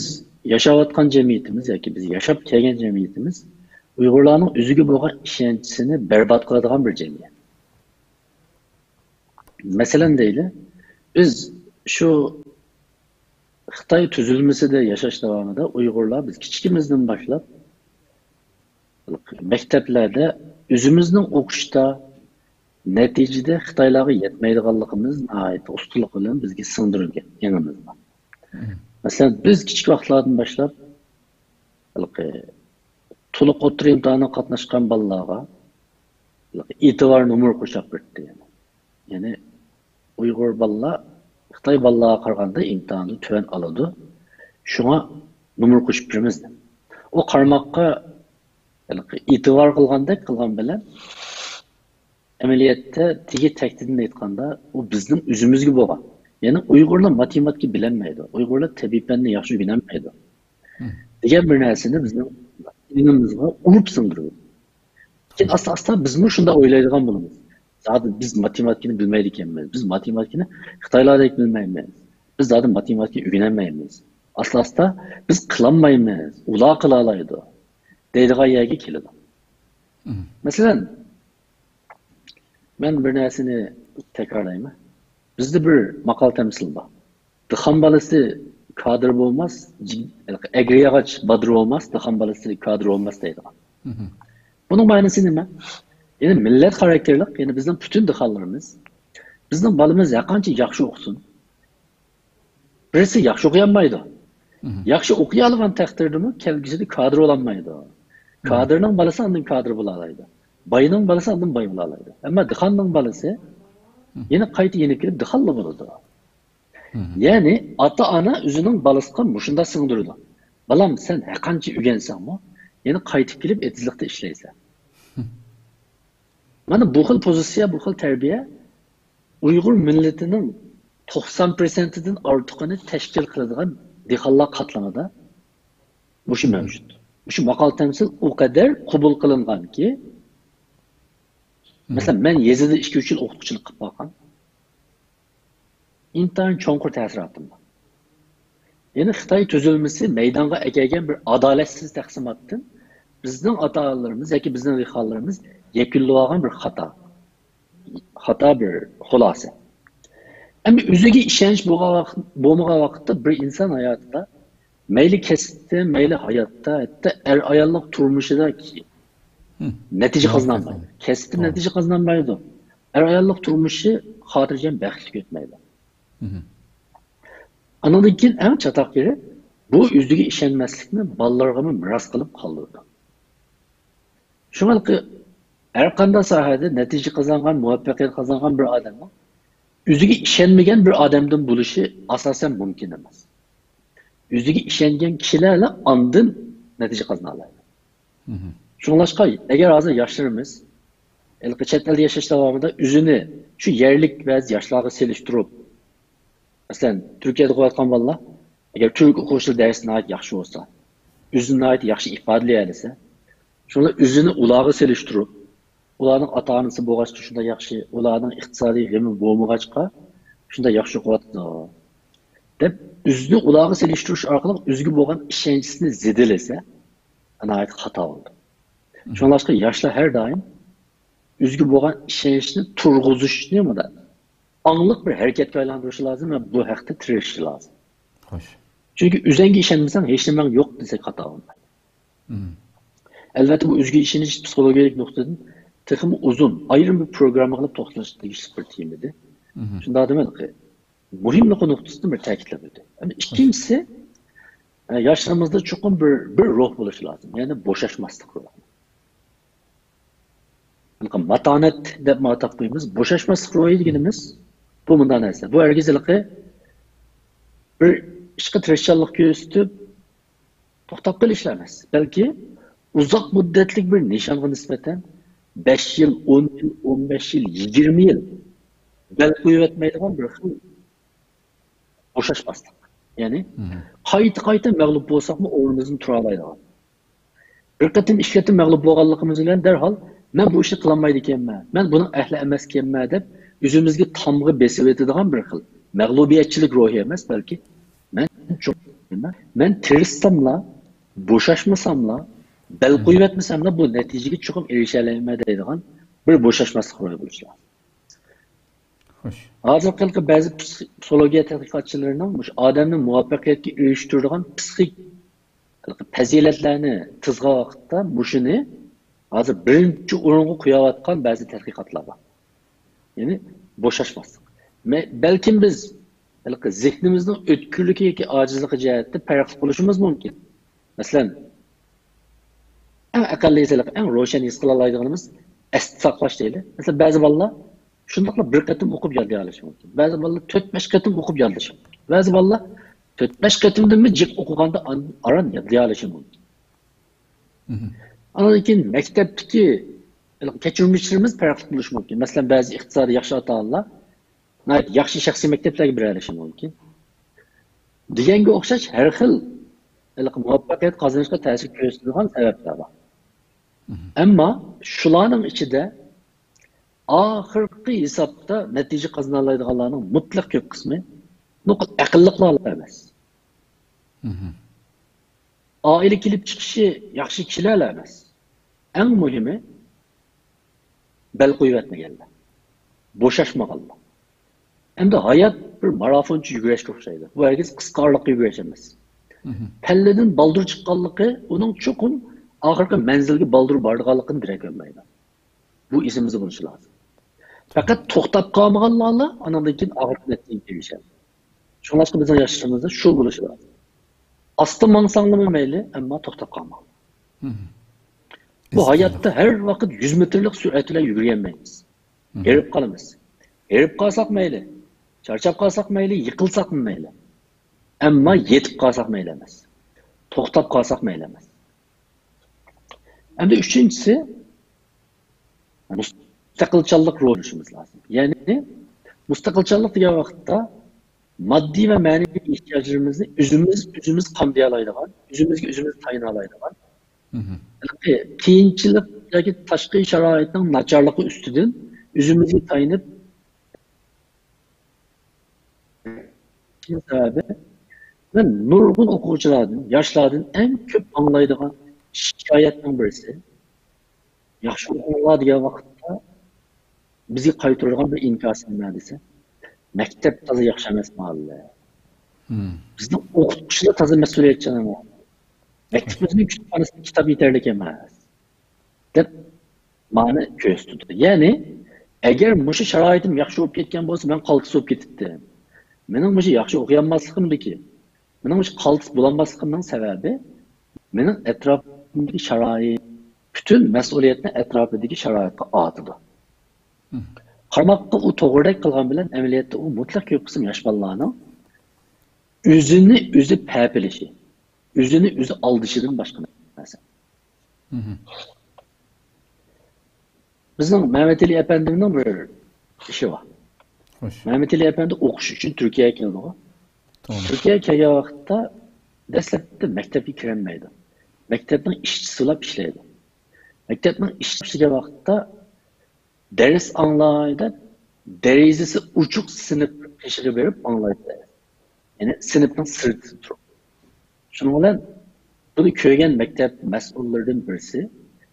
ياشاۋاتقان جەمئىيىتىمىز ياكى بىز ياشاپ كەلگەن جەمئىيىتىمىز ئۇيغۇرلارنىڭ ئۆزىگە بولغان ئىشەنچىسىنى بەربات قىلىدىغان بىر جەمئىيەت. مەسىلەن دەيلى، بىز شۇ خىتاي تۈزۈلمىسىدە ياشاش داۋامىدا ئۇيغۇرلار، بىز كىچىكىمىزدىن باشلاپ مەكتەپلەردە ئۆزىمىزنىڭ ئوقۇشتا نەتىجىدە خىتايلارغا يەتمەيدىغانلىقىمىز ناھايىتى ئۇستىلىق بىلەن بىزگە سىڭدۈرۈلگەن ئېڭىمىزغا. مم. مەسىلەن، بىز كىچىك ۋاقىتلاردىن باشلاپ ھېلىقى تولۇق ئوتتۇرا ئىمتىھانىغا قاتناشقان بالىلارغا ھېلىقى ئېتىبار نومۇرى قوشاپ بېرىتتى. يەنى، يەنى ئۇيغۇر بالىلار خىتاي بالىلارغا قارىغاندا ئىمتىھاندا تۆۋەن ئالىدۇ. شۇڭا نومۇر قوشۇپ بېرىمىز دەپ. ئۇ قارىماققا ئېتىبار قىلغاندەك قىلغان بىلەن، ئەمەلىيەتتە تېگى تەكتىدىن ئېيتقاندا، ئۇ بىزنىڭ ئۆزىمىزگە بولغان. يەنى ئۇيغۇرلار ماتېماتىكا بىلەلمەيدۇ، ئۇيغۇرلار تەبىئىي پەننى ياخشى ئۆگىنەلمەيدۇ دېگەن بىر نەرسىنى بىزنىڭ ئېڭىمىزغا ئۇرۇپ سىڭدۈرىدۇ. كېيىن ئاستا-ئاستا بىزمۇ شۇنداق ئويلايدىغان بولىمىز. زادى بىز ماتېماتىكىنى بىلمەيدىكەنمىز. بىز ماتېماتىكىنى خىتايلاردەك بىلمەيمىز. بىز زادى ماتېماتىكا ئۆگىنەلمەيمىز. ئاستا-ئاستا بىز قىلالمايمىز، ئۇلار قىلالايدۇ دەيدىغان يەرگە كېلىدۇ. مەسىلەن، مەن بىر نەرسىنى تەكرارلايمەن. بىزدە بىر ماقال تەمسىل بار. دىخان بالىسى كادىر بولماس، جىگ-، ئەگرى ياغاچ بادىرى بولماس، دىخان بالىسى كادىر بولماس دەيدىغان. بۇنىڭ مەنىسى نېمە؟ يەنى مىللەت خاراكتېرلىق، يەنى بىزنىڭ پۈتۈن دىخانلىرىمىز، بىزنىڭ بالىمىز ھەرقانچە ياخشى ئوقۇسۇن، بىرسى ياخشى ئوقۇيالمايدۇ. ياخشى ئوقۇيالىغان تەقدىردىمۇ كەلگۈسىدە كادىر بولالمايدۇ. كادىرنىڭ بالىسى ئاندىن كادىر بولالايدۇ. باينىڭ بالىسى ئاندىن باي بولالايدۇ. ئەمما دىخاننىڭ بالىسى يەنە قايتا يېنىپ كېلىپ دىخانلا بولىدۇ. يەنى ئاتا-ئانا ئۆزىنىڭ بالىسىغا مۇشۇنداق سىڭدۈرىدۇ. بالام، سەن ھەرقانچە ئۆگەنسەڭمۇ، يەنە قايتىپ كېلىپ ئېتىزلىقتا ئىشلەيسەن. مانا بۇ خىل پوزىتسىيە، بۇ خىل تەربىيە ئۇيغۇر مىللىتىنىڭ توقسان پىرسەنتىدىن ئارتۇقىنى تەشكىل قىلىدىغان دېھقانلار قاتلىمىدا مۇشۇ مەۋجۇت. مۇشۇ ماقال تەمسىل ئۇ قەدەر قوبۇل قىلىنغانكى، مەسىلەن، مەن يېزىدا ئىككى-ئۈچ يىل ئوقۇتقۇچىلىق قىلىپ باققان. ئىنتايىن چوڭقۇر تەسىراتىم بار. يەنى خىتاي تۈزۈلمىسى مەيدانغا ئەكەلگەن بىر ئادالەتسىز تەقسىماتتىن بىزنىڭ ئاتا-ئانىلىرىمىز ياكى بىزنىڭ دېھقانلىرىمىز يەكۈنلىۋالغان بىر خاتا. خاتا بىر خۇلاسە. ئەمدى ئۆزىگە ئىشەنچ بولغان ۋاقىت، بولمىغان ۋاقىتتا بىر ئىنسان ھاياتىدا مەيلى كەسىپتە، مەيلى ھاياتتا، ھەتتا ئەر-ئاياللىق تۇرمۇشىدا نەتىجە قازىنالمايدۇ. كەسىپتە نەتىجە قازىنالمايدۇ. ئەر-ئاياللىق تۇرمۇشى خاتىرجەم، بەختلىك ئۆتمەيدۇ. ئانىڭدىن كېيىن ئەڭ چاتاق يېرى، بۇ ئۆزىگە ئىشەنمەسلىكنى بالىلىرىغىمۇ مىراس قىلىپ قالدۇرىدۇ. شۇڭا ھەر قانداق ساھەدە نەتىجە قازانغان، مۇۋەپپەقىيەت قازانغان بىر ئادەمنىڭ ئۆزىگە ئىشەنمىگەن بىر ئادەمدىن بولۇشى ئاساسەن مۇمكىن ئەمەس. ئۆزىگە ئىشەنگەن كىشىلەرلا ئاندىن نەتىجە قازىنالايدۇ. شۇڭلاشقا، ئەگەر ھازىر ياشلىرىمىز ھېلىقى چەت ئەلدە ياشاش داۋامىدا ئۆزىنى شۇ يەرلىك بەزى ياشلارغا سېلىشتۇرۇپ، مەسىلەن، تۈركىيەدە ئوقۇۋاتقان بالىلار ئەگەر تۈرك ئوقۇغۇچىلار دەرسى ناھايىتى ياخشى بولسا، ئۆزىنى ناھايىتى ياخشى ئىپادىلىيەلىسە، شۇڭا ئۆزىنى ئۇلارغا سېلىشتۇرۇپ، ئۇلارنىڭ ئاتا-ئانىسى بولغاچقا شۇنداق ياخشى، ئۇلارنىڭ ئىقتىسادىي غېمى بولمىغاچقا شۇنداق ياخشى ئوقۇۋاتىدۇ دەپ، ئۆزىنى ئۇلارغا سېلىشتۇرۇش ئارقىلىق ئۆزىگە بولغان ئىشەنچىسىنى زېدىلىسە، ناھايىتى خاتا بولىدۇ. شۇڭلاشقا ياشلار ھەر دائىم ئۆزىگە بولغان ئىشەنچنى تۇرغۇزۇشنى مۇنداق ئاڭلىق بىر ھەرىكەتكە ئايلاندۇرۇشى لازىم ۋە بۇ ھەقتە تىرىشىشى لازىم. خوش. چۈنكى ئۆزۈڭگە ئىشەنمىسەڭ، ھېچنېمەڭ يوق دېسەك خاتا بولمايدۇ. ئەلۋەتتە، بۇ ئۆزىگە ئىشىنىش پسىخولوگىيەلىك نۇقتىدىن تېخىمۇ ئۇزۇن، ئايرىم بىر پروگرامما قىلىپ توختىلىشقا تېگىشلىك بىر تېما ئىدى. شۇنداق دېمەيلى، مۇھىملىقى نۇقتىسىدىن بىر تەكىتلەپ ئۆتەي. ئەمدى ئىككىنچىسى، ئە، ياشلىرىمىزدا چوقۇم بىر، بىر روھ بولۇشى لازىم، يەنى بوشاشماسلىق روھى. ماتانەت دەپمۇ ئاتاپ قويىمىز. بوشاشماسلىق روھى دېگىنىمىز بۇ مۇنداق نەرسە. بۇ ھەرگىز ھېلىقى بىر ئىشقا تىرىشچانلىق كۆرسىتىپ توختاپ قېلىشلا ئەمەس، بەلكى ئۇزاق مۇددەتلىك بىر نىشانغا نىسبەتەن بەش يىل، ئون يىل، ئون بەش يىل، يىگىرمە يىل بەل قويۇۋەتمەيدىغان بىر خىل بوشاشماسلىق. يەنى قايتا-قايتا مەغلۇپ بولساقمۇ ئورنىمىزدىن تۇرالايدىغان. بىر قېتىم، ئىككى قېتىم مەغلۇپ بولغانلىقىمىز بىلەن دەرھال مەن بۇ ئىشنى قىلالمايدىكەنمەن، مەن بۇنىڭ ئەھلى ئەمەسكەنمەن دەپ ئۆزىمىزگە تامغا بېسىۋېتىدىغان بىر خىل مەغلۇبىيەتچىلىك روھى ئەمەس، بەلكى مەن چوقۇم، مەن تىرىشساملا، بوشاشمىساملا، بەل قويۇۋەتمىسەملا بۇ نەتىجىگە چوقۇم ئېرىشەلەيمەن دەيدىغان بىر بوشاشماسلىق روھى بولۇشى لازىم. خوش. ھازىرقى بەزى پسىخ-، پسىخولوگىيە تەتقىقاتچىلىرىنىڭ مۇشۇ ئادەمنى مۇۋەپپەقىيەتكە ئېرىشتۈرىدىغان پسىخىك پەزىلەتلەرنى تىزغان ۋاقىتتا مۇشۇنى ھازىر بىرىنچى ئورۇنغا قويۇۋاتقان بەزى تەتقىقاتلار بار. يەنى بوشاشماسلىق. مە-، بەلكىم بىز ھېلىقى زېھنىمىزنىڭ ئۆتكۈرلۈكى ياكى ئاجىزلىقى جەھەتتە پەرقلىق بولۇشىمىز مۇمكىن. مەسىلەن، ئەڭ ئەقەللىيسى، ئەڭ روشەن ھېس قىلالايدىغىنىمىز ئەستە ساقلاش دەيلى. مەسىلەن، بەزى بالىلار شۇنداقلا بىر قېتىم ئوقۇپ يادلىيالىشى مۇمكىن. بەزى بالىلار تۆت-بەش قېتىم ئوقۇپ يادلىشى مۇمكىن. بەزى بالىلار تۆت بەش قېتىمدىنمۇ جىق ئوقۇغاندا ئان- ئاران يادلىيالىشى مۇمكىن. ئاندىن كېيىن مەكتەپتىكى كەچۈرمىشلىرىمىز پەرقلىق بولۇشى مۇمكىن. مەسىلەن، بەزى ئىقتىسادى ياخشى ئاتا-ئانىلار ناھايىتى ياخشى شەخسىي مەكتەپلەرگە بېرەلىشى مۇمكىن. دېگەنگە ئوخشاش ھەر خىل ھېلىقى مۇۋەپپەقىيەت قازىنىشقا تەسىر كۆرسىتىدىغان سەۋەبلەر بار. ئەمما شۇلارنىڭ ئىچىدە ئاخىرقى ھېسابتا نەتىجە قازىنالايدىغانلارنىڭ مۇتلەق كۆپ قىسمى نوقۇل ئەقىللىقلار ئەمەس. ئائىلە كېلىپ چىقىشى ياخشى كىشىلەرلا ئەمەس. ئەڭ مۇھىمى، بەل قويۇۋەتمىگەنلەر. بوشاشمىغانلار. ئەمدى ھايات بىر مارافونچە يۈگۈرۈشكە ئوخشايدۇ. بۇ ھەرگىز قىسقا ئارىلىققا يۈگۈرۈش ئەمەس. پەللىدىن بالدۇر چىققانلىقى ئۇنىڭ چوقۇم ئاخىرقى مەنزىلگە بالدۇر بارىدىغانلىقىنى دېرەك بەرمەيدۇ. بۇ ئېسىمىزدە بولۇشى لازىم. پەقەت توختاپ قالمىغانلارلا ئانىڭدىن كېيىن ئاخىرقى نەتىجىگە ئېرىشەلەيدۇ. شۇڭلاشقا بىزنىڭ ياشىشىمىزدا شۇ بولۇشى لازىم. ئاستا ماڭساڭلىمۇ مەيلى، ئەمما توختاپ قالماڭ. بۇ ھاياتتا ھەر ۋاقىت يۈز مېتىرلىق سۈرئەت بىلەن يۈگۈرەلمەيمىز. ھېرىپ قالىمىز. ھېرىپ قالساق مەيلى، چارچاپ قالساق مەيلى، يىقىلساقمۇ مەيلى. ئەمما يېتىپ قالساق مەيلى ئەمەس. توختاپ قالساق مەيلى ئەمەس. ئەمدى ئۈچىنچىسى، مۇستەقىلچانلىق روھى بولۇشىمىز لازىم. يەنى مۇستەقىلچانلىق دېگەن ۋاقىتتا ماددىي ۋە مەنىۋى ئېھتىياجلىرىمىزنى ئۆزىمىز، ئۆزىمىز قامدىيالايدىغان، ئۆزىمىزگە ئۆزىمىز تايىنالايدىغان، ھېلىقى قىيىنچىلىق ياكى تاشقى شارائىتنىڭ ناچارلىقى ئۈستىدىن ئۆزىمىزگە تايىنىپ، سەۋەبى، مەن نۇرغۇن ئوقۇغۇچىلاردىن، ياشلاردىن ئەڭ كۆپ ئاڭلايدىغان شىكايەتنىڭ بىرسى، ياخشى ئوقۇڭلار دېگەن ۋاقىتتا بىزگە قايتۇرىدىغان بىر ئىنكاس نېمە دېسە، مەكتەپ تازا ياخشى ئەمەس مۇئەللىم. بىزنىڭ ئوقۇتقۇچىلار تازا مەسئۇلىيەتچان ئەمەس. مەكتىپىمىزنىڭ كۇتۇپخانىسىدا كىتاب يېتەرلىك ئەمەس، دەپ مانا كۆرسىتىدۇ. يەنى، ئەگەر مۇشۇ شارائىتىم ياخشى بولۇپ كەتكەن بولسا، مەن قالتىس بولۇپ كېتەتتىم. مېنىڭ مۇشۇ ياخشى ئوقۇيالماسلىقىمدىكى، مېنىڭ مۇشۇ قالتىس بولالماسلىقىمنىڭ سەۋەبى، مېنىڭ ئەتراپىمدىكى شارائىت، پۈتۈن مەسئۇلىيەتنى ئەتراپىدىكى شارائىتقا ئارتىدۇ. قارىماققا ئۇ توغرىدەك قىلغان بىلەن، ئەمەلىيەتتە ئۇ مۇتلەق كۆپ قىسىم ياش بالىلارنىڭ ئۆزىنى ئۆزى پەپىلىشى، ئۆزىنى ئۆزى ئالدىشىدىن باشقا نەرسە. بىزنىڭ مەمەتئېلى ئەپەندىمنىڭ بىر ئىشى بار. مەمەتئېلى ئەپەندى ئوقۇش ئۈچۈن تۈركىيەگە كېلىدىغۇ. تۈركىيەگە كەلگەن ۋاقىتتا دەسلەپتە مەكتەپكە كىرەلمەيدۇ. مەكتەپنىڭ ئىشچىسى بولۇپ ئىشلەيدۇ. مەكتەپنىڭ ئىشچىسى ئىشلىگەن ۋاقىتتا دەرس ئاڭلاي دەپ، دېرىزىسى ئوچۇق سىنىپ قېشىغا بېرىپ ئاڭلايدۇ. يەنى سىنىپنىڭ سىرتىدا تۇرۇپ. شۇنىڭ بىلەن بۇنى كۆرگەن مەكتەپ مەسئۇللىرىدىن بىرسى،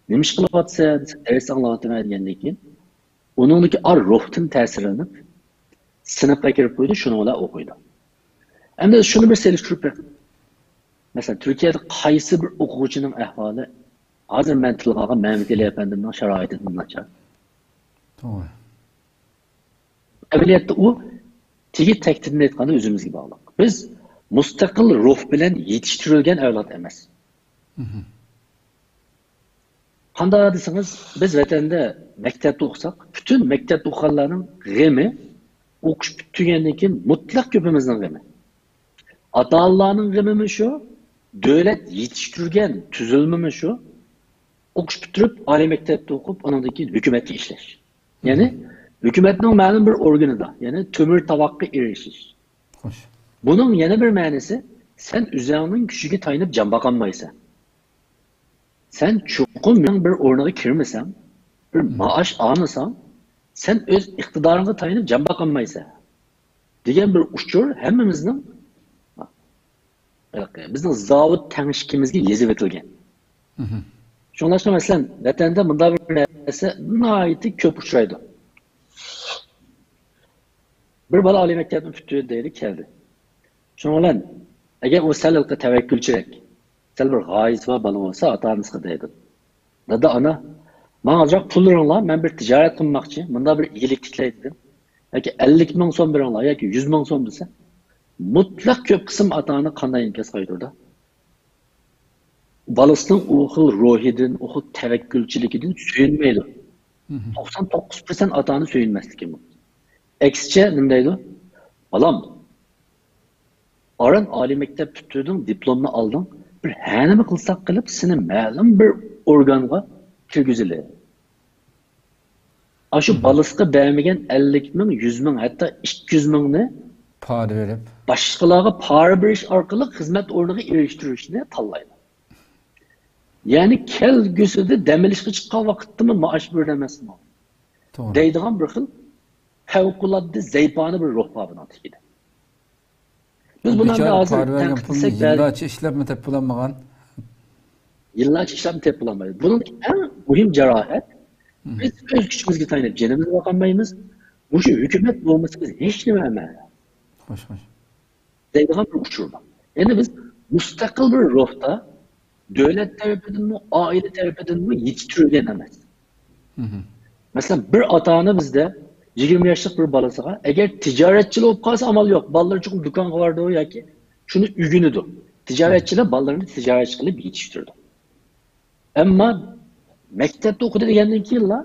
«نېمە ئىش قىلىۋاتىسەن؟» دېسە، «دەرس ئاڭلاۋاتىمەن» دېگەندىن كېيىن، ئۇنىڭدىكى ئار روھتىن تەسىرلىنىپ، سىنىپقا كىرىپ قويىدۇ، شۇنىڭ بىلەن ئوقۇيدۇ. ئەمدى شۇنى بىر سېلىشتۇرۇپ بېقىڭ. مەسىلەن، تۈركىيەدە قايسى بىر ئوقۇغۇچىنىڭ ئەھۋالى ھازىر مەن تىلغا ئالغان مەمەتئېلى ئەپەندىمنىڭ شارائىتىدىن ناچار؟ توغرا. ئەمەلىيەتتە ئۇ تېگى تەكتىدىن ئېيتقاندا ئۆزىمىزگە باغلىق. بىز مۇستەقىل روھ بىلەن يېتىشتۈرۈلگەن ئەۋلاد ئەمەس. قانداق دېسىڭىز، بىز ۋەتەندە مەكتەپتە ئوقۇساق، پۈتۈن مەكتەپتە ئوقۇغانلارنىڭ غېمى، ئوقۇش پۈتتۈرگەندىن كېيىن مۇتلەق كۆپىمىزنىڭ غېمى. ئاتا-ئانىلارنىڭ غېمىمۇ شۇ، دۆلەت يېتىشتۈرگەن تۈزۈلمىمۇ شۇ، ئوقۇش پۈتتۈرۈپ، ئالىي مەكتەپتە ئوقۇپ، ئۇنىڭدىن كېيىن ھۆكۈمەتكە ئىشلەش. يەنى ھۆكۈمەتنىڭ مەلۇم بىر ئورگىنىدا، يەنى تۆمۈر تاۋاققا ئېرىشىش. خوش. بۇنىڭ يەنە بىر مەنىسى، سەن ئۆزۈڭنىڭ كۈچىگە تايىنىپ جان باقالمايسەن. سەن چوقۇم مېنىڭ بىر ئورنىغا كىرمىسەڭ، بىر مائاش ئالمىساڭ، سەن ئۆز ئىقتىدارىڭغا تايىنىپ جان باقالمايسەن، دېگەن بىر ئۇچۇر ھەممىمىزنىڭ، بىزنىڭ زاۋۇت تەڭشىكىمىزگە يېزىۋېتىلگەن. شۇڭلاشقا، مەسىلەن، ۋەتەندە مۇنداق بىر نەرسە ناھايىتى كۆپ ئۇچرايدۇ. بىر بالا ئالىي مەكتەپنى پۈتتۈردى دەيلى، كەلدى. شۇنىڭ بىلەن، ئەگەر ئۇ سەل تەۋەككۈلچىرەك، سەل بىر غايىسى بار بالا بولسا، ئاتا-ئانىسىغا دەيدۇ، «دادا، ئانا، ماڭا ئازراق پۇل بېرىڭلار، مەن بىر تىجارەت قىلماقچى، مۇنداق بىر ئىگىلىك تىكلەي» دېدىم. ياكى «ئەللىك مىڭ سوم بېرىڭلار» ياكى «يۈز مىڭ سوم» دېسە، مۇتلەق كۆپ قىسىم ئاتا-ئانا قانداق ئىنكاس قايتۇرىدۇ؟ بالىسىنىڭ ئۇ خىل روھىدىن، ئۇ خىل تەۋەككۈلچىلىكىدىن سۆيۈنمەيدۇ. توقسان توققۇز پىرسەنت ئاتا-ئانا سۆيۈنمەسلىكى مۇمكىن. ئەكسىچە نېمە دەيدۇ؟ «بالام، ئاران ئالىي مەكتەپ پۈتتۈردۈڭ، دىپلومنى ئالدىڭ، بىر ھەنىمە قىلساق قىلىپ سېنى مەلۇم بىر ئورگانغا كىرگۈزىلى. ئاشۇ بالىسىغا بەرمىگەن ئەللىك مىڭ، يۈز مىڭ، ھەتتا ئىككى يۈز مىڭنى پارا بېرىپ، باشقىلارغا پارا بېرىش ئارقىلىق خىزمەت ئورنىغا ئېرىشتۈرۈشنى تاللايدۇ. يەنى كەلگۈسىدە دەم ئېلىشقا چىققان ۋاقىتتىمۇ مائاش بېرىدۇ ئەمەسمۇ؟ توغرا. دەيدىغان بىر خىل پەۋقۇلئاددە زەيپانە بىر روھ بار بۇنىڭ تېگىدە. بىز بۇنى ھازىر تەنقىد قىلساك، يىللارچە ئىشلەپمۇ تېپىپ بولالمىغان. يىللارچە ئىشلەپمۇ تېپىپ بولالمايدۇ. بۇنىڭدىكى ئەڭ مۇھىم جاراھەت، بىز ئۆز كۈچىمىزگە تايىنىپ جېنىمىزنى باقالمايمىز. مۇشۇ ھۆكۈمەت بولمىسا بىز ھېچنېمە ئەمەس. خوش، خوش. دەيدىغان بىر ئۇچۇر بار. يەنى بىز مۇستەقىل بىر روھتا دۆلەت تەرىپىدىنمۇ، ئائىلە تەرىپىدىنمۇ يېتىشتۈرۈلگەن ئەمەس. مەسىلەن، بىر ئاتا-ئانا بىزدە يىگىرمە ياشلىق بىر بالىسىغا، ئەگەر تىجارەتچىلا بولۇپ قالسا ئامال يوق، بالىلىرى چوقۇم دۇكانغا بارىدۇ ياكى شۇنى ئۆگىنىدۇ. تىجارەتچىلەر بالىلىرىنى تىجارەتچى قىلىپ يېتىشتۈرىدۇ. ئەمما مەكتەپتە ئوقۇدى دېگەندىن كېيىنلا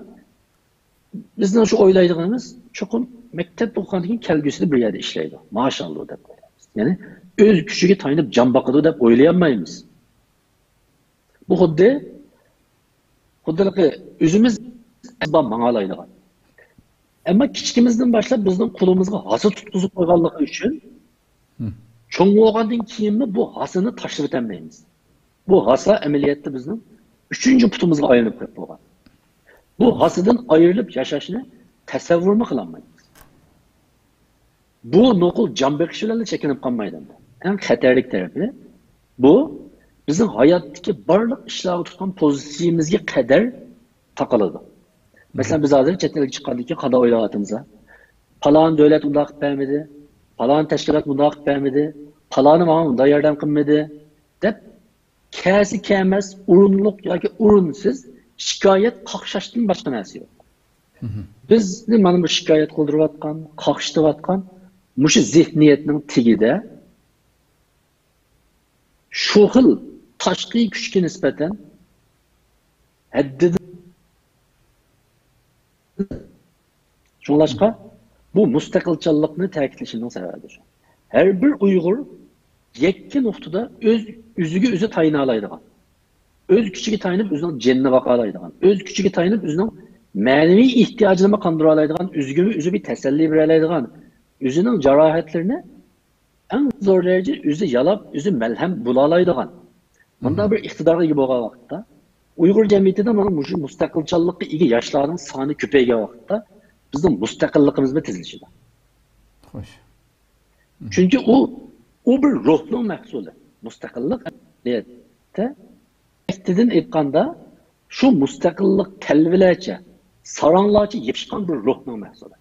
بىزنىڭ شۇ ئويلايدىغىنىمىز، چوقۇم مەكتەپتە ئوقۇغاندىن كېيىن كەلگۈسىدە بىر يەردە ئىشلەيدۇ، مائاش ئالىدۇ دەپ ئويلايمىز. يەنى ئۆز كۈچىگە تايىنىپ جان باقىدۇ دەپ ئويلىيالمايمىز. بۇ خۇددى، خۇددى ئۆزىمىز ماڭالايدىغان. ئەمما كىچىكىمىزدىن باشلاپ بىزنىڭ قولىمىزغا ھاسا تۇتقۇزۇپ قويغانلىقى ئۈچۈن چوڭ بولغاندىن كېيىنمۇ بۇ ھاسىنى تاشلىۋېتەلمەيمىز. بۇ ھاسا ئەمەلىيەتتە بىزنىڭ ئۈچىنچى پۇتىمىزغا ئايلىنىپ كېتىپ قالغان. بۇ ھاسىدىن ئايرىلىپ ياشاشنى تەسەۋۋۇرمۇ قىلالمايمىز. بۇ نوقۇل جان بېقىش بىلەنلا چەكلىنىپ قالمايدۇ. ئەڭ خەتەرلىك تەرىپى بۇ، بىزنىڭ ھاياتتىكى بارلىق ئىشلارغا تۇتقان پوزىتسىيىمىزگە قەدەر تاقىلىدۇ. مەسىلەن، بىز ھازىر چەت ئەلگە چىققاندىن كېيىن قانداق ئويلاۋاتىمىز؟ پالان دۆلەت ئۇنداق قىلىپ بەرمىدى، پالان تەشكىلات مۇنداق قىلىپ بەرمىدى، پالانى ماڭا مۇنداق ياردەم قىلمىدى، دەپ كەسى كەمەس، ئورۇنلۇق ياكى ئورۇنسىز شىكايەت، قاقشاشتىن باشقا نەرسە يوق. بىزنى مانا بۇ شىكايەت قىلدۇرۇۋاتقان، قاقشىتىۋاتقان مۇشۇ زېھنىيەتنىڭ تېگىدە شۇ خىل تاشقى كۈچكە نىسبەتەن ھەددىدىن، شۇڭلاشقا بۇ مۇستەقىلچانلىقنى تەكىتلىشىمنىڭ سەۋەبى شۇ. ھەر بىر ئۇيغۇر يەككە نۇقتىدا ئۆز، ئۆزىگە ئۆزى تايىنالايدىغان، ئۆز كۈچىگە تايىنىپ ئۆزىنىڭ جېنىنى باقالايدىغان، ئۆز كۈچىگە تايىنىپ ئۆزىنىڭ مەنىۋى ئېھتىياجىنىمۇ قاندۇرالايدىغان، ئۆزىگىمۇ ئۆزى بىر تەسەللى بېرەلەيدىغان، ئۆزىنىڭ جاراھەتلىرىنى ئەڭ زور دەرىجىدە ئۆزى يالاپ، ئۆزى مەلھەم بولالايدىغان مۇنداق بىر ئىقتىدارغا ئىگە بولغان ۋاقىتتا، ئۇيغۇر جەمئىيىتىدە مانا مۇشۇ مۇستەقىلچانلىققا ئىگە ياشلارنىڭ سانى كۆپەيگەن ۋاقىتتا بىزنىڭ مۇستەقىللىقىمىزمۇ تېزلىشىدۇ. خوش. چۈنكى ئۇ، ئۇ بىر روھنىڭ مەھسۇلى. مۇستەقىللىق ئەمەلىيەتتە، ئەسلىدىن ئېيتقاندا، شۇ مۇستەقىللىق تەلۋىلەرچە، ساراڭلارچە يېپىشقان بىر روھنىڭ مەھسۇلى.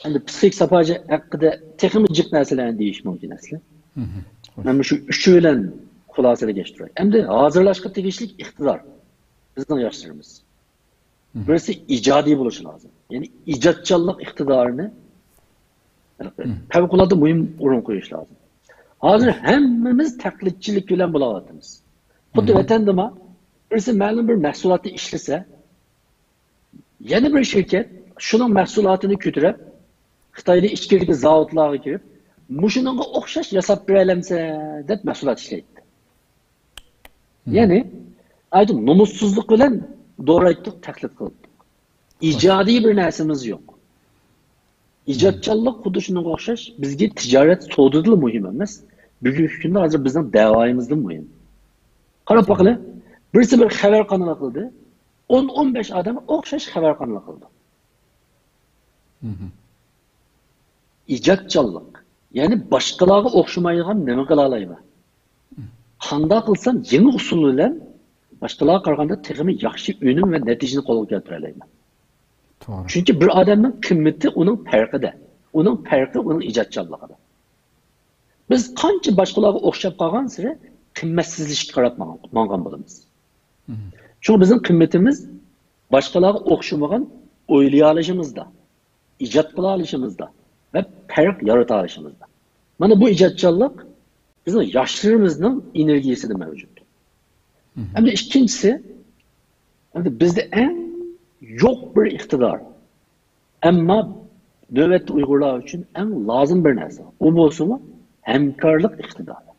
ئەمدى پسىخىك ساپاجى ھەققىدە تېخىمۇ جىق نەرسىلەرنى دېيىش مۇمكىن ئەسلى. مەن مۇشۇ ئۈچى بىلەن خۇلاسىلىگەشتۈرەي. ئەمدى ھازىرلاشقا تېگىشلىك ئىقتىدار بىزنىڭ ياشلىرىمىز. بىرسى ئىجادىي بولۇشى لازىم. يەنى ئىجادچانلىق ئىقتىدارىنى پەۋقۇلئاددە مۇھىم ئورۇن قويۇش لازىم. ھازىر ھەممىمىز تەقلىدچىلىك بىلەن بولاۋاتىمىز. خۇددى ۋەتەندىمۇ بىرسى مەلۇم بىر مەھسۇلاتنى ئىشلىسە، يەنە بىر شىركەت شۇنىڭ مەھسۇلاتىنى كۆتۈرۈپ، خىتايدا ئىچكىرىدىكى زاۋۇتلارغا كىرىپ، مۇشۇنىڭغا ئوخشاش ياساپ بېرەلەمسەن دەپ مەھسۇلات ئىشلەيتتى. يەنى، ئايدىم نومۇسسىزلىق بىلەن دورايتتۇق، تەقلىد قىلدۇق. ئىجادىي بىر نەرسىمىز يوق. ئىجادچانلىق خۇددى شۇنىڭغا ئوخشاش، بىزگە تىجارەت سودىدىلا مۇھىم ئەمەس. بۈگۈنكى كۈندە ھازىر بىزنىڭ دەۋايىمىزدىن مۇھىم. قاراپ باقىلى، بىرسى بىر خەۋەر قانىلى قىلدى. ئون، ئون بەش ئادەم ئوخشاش خەۋەر قانىلى قىلدى. ئىجادچانلىق. يەنى باشقىلارغا ئوخشىمايدىغان نېمە قىلالايمەن؟ قانداق قىلسام يېڭى ئۇسۇل بىلەن باشقىلارغا قارىغاندا تېخىمۇ ياخشى ئۈنۈم ۋە نەتىجىنى قولغا كەلتۈرەلەيمەن؟ توغرا. چۈنكى بىر ئادەمنىڭ قىممىتى ئۇنىڭ پەرقىدە. ئۇنىڭ پەرقى ئۇنىڭ ئىجادچانلىقىدا. بىز قانچە باشقىلارغا ئوخشاپ قالغانسېرى قىممەتسىزلىشىشكە قاراپ ماڭ-، ماڭغان بولىمىز. شۇڭا بىزنىڭ قىممىتىمىز باشقىلارغا ئوخشىمىغان ئويلىيالىشىمىزدا، ئىجاد قىلالىشىمىزدا ۋە پەرق يارىتالىشىمىزدا. مانا بۇ ئىجادچانلىق بىزنىڭ ياشلىرىمىزنىڭ ئېنېرگىيىسىدە مەۋجۇت. ھەمدە ئىككىنچىسى، ئەمدى بىزدە ئەڭ يوق بىر ئىقتىدار. ئەمما نۆۋەتتە ئۇيغۇرلار ئۈچۈن ئەڭ لازىم بىر نەرسە. ئۇ بولسىمۇ ھەمكارلىق ئىقتىدارى.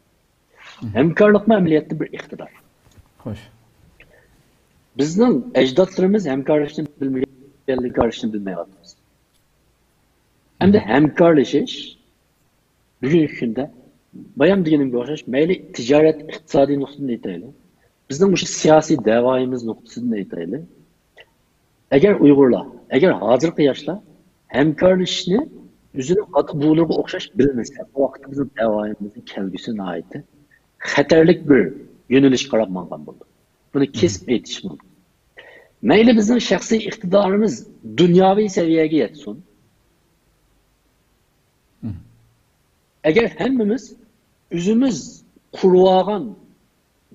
ھەمكارلىقمۇ ئەمەلىيەتتە بىر ئىقتىدار. خوش. بىزنىڭ ئەجدادلىرىمىز ھەمكارلىشىشنى بىلمىگەن، ھەمكارلىشىشنى بىلمەيۋاتىمىز. ئەمدى ھەمكارلىشىش بۈگۈنكى كۈندە، بايام دېگىنىمگە ئوخشاش، مەيلى تىجارەت، ئىقتىسادىي نۇقتىدىن ئېيتايلى، بىزنىڭ مۇشۇ سىياسىي دەۋايىمىز نۇقتىسىدىن ئېيتايلى، ئەگەر ئۇيغۇرلار، ئەگەر ھازىرقى ياشلار ھەمكارلىشىشنى ئۆزىنىڭ ئاتا بوۋىلىرىغا ئوخشاش بىلمىسە، بۇ ۋاقىتتا بىزنىڭ دەۋايىمىزنىڭ كەلگۈسى ناھايىتى خەتەرلىك بىر يۆنىلىشكە قاراپ ماڭغان بولىدۇ. بۇنى كېسىپ ئېيتىش مۇمكىن. مەيلى بىزنىڭ شەخسىي ئىقتىدارىمىز دۇنياۋى سەۋىيەگە يەتسۇن. ئەگەر ھەممىمىز ئۆزىمىز قۇرۇۋالغان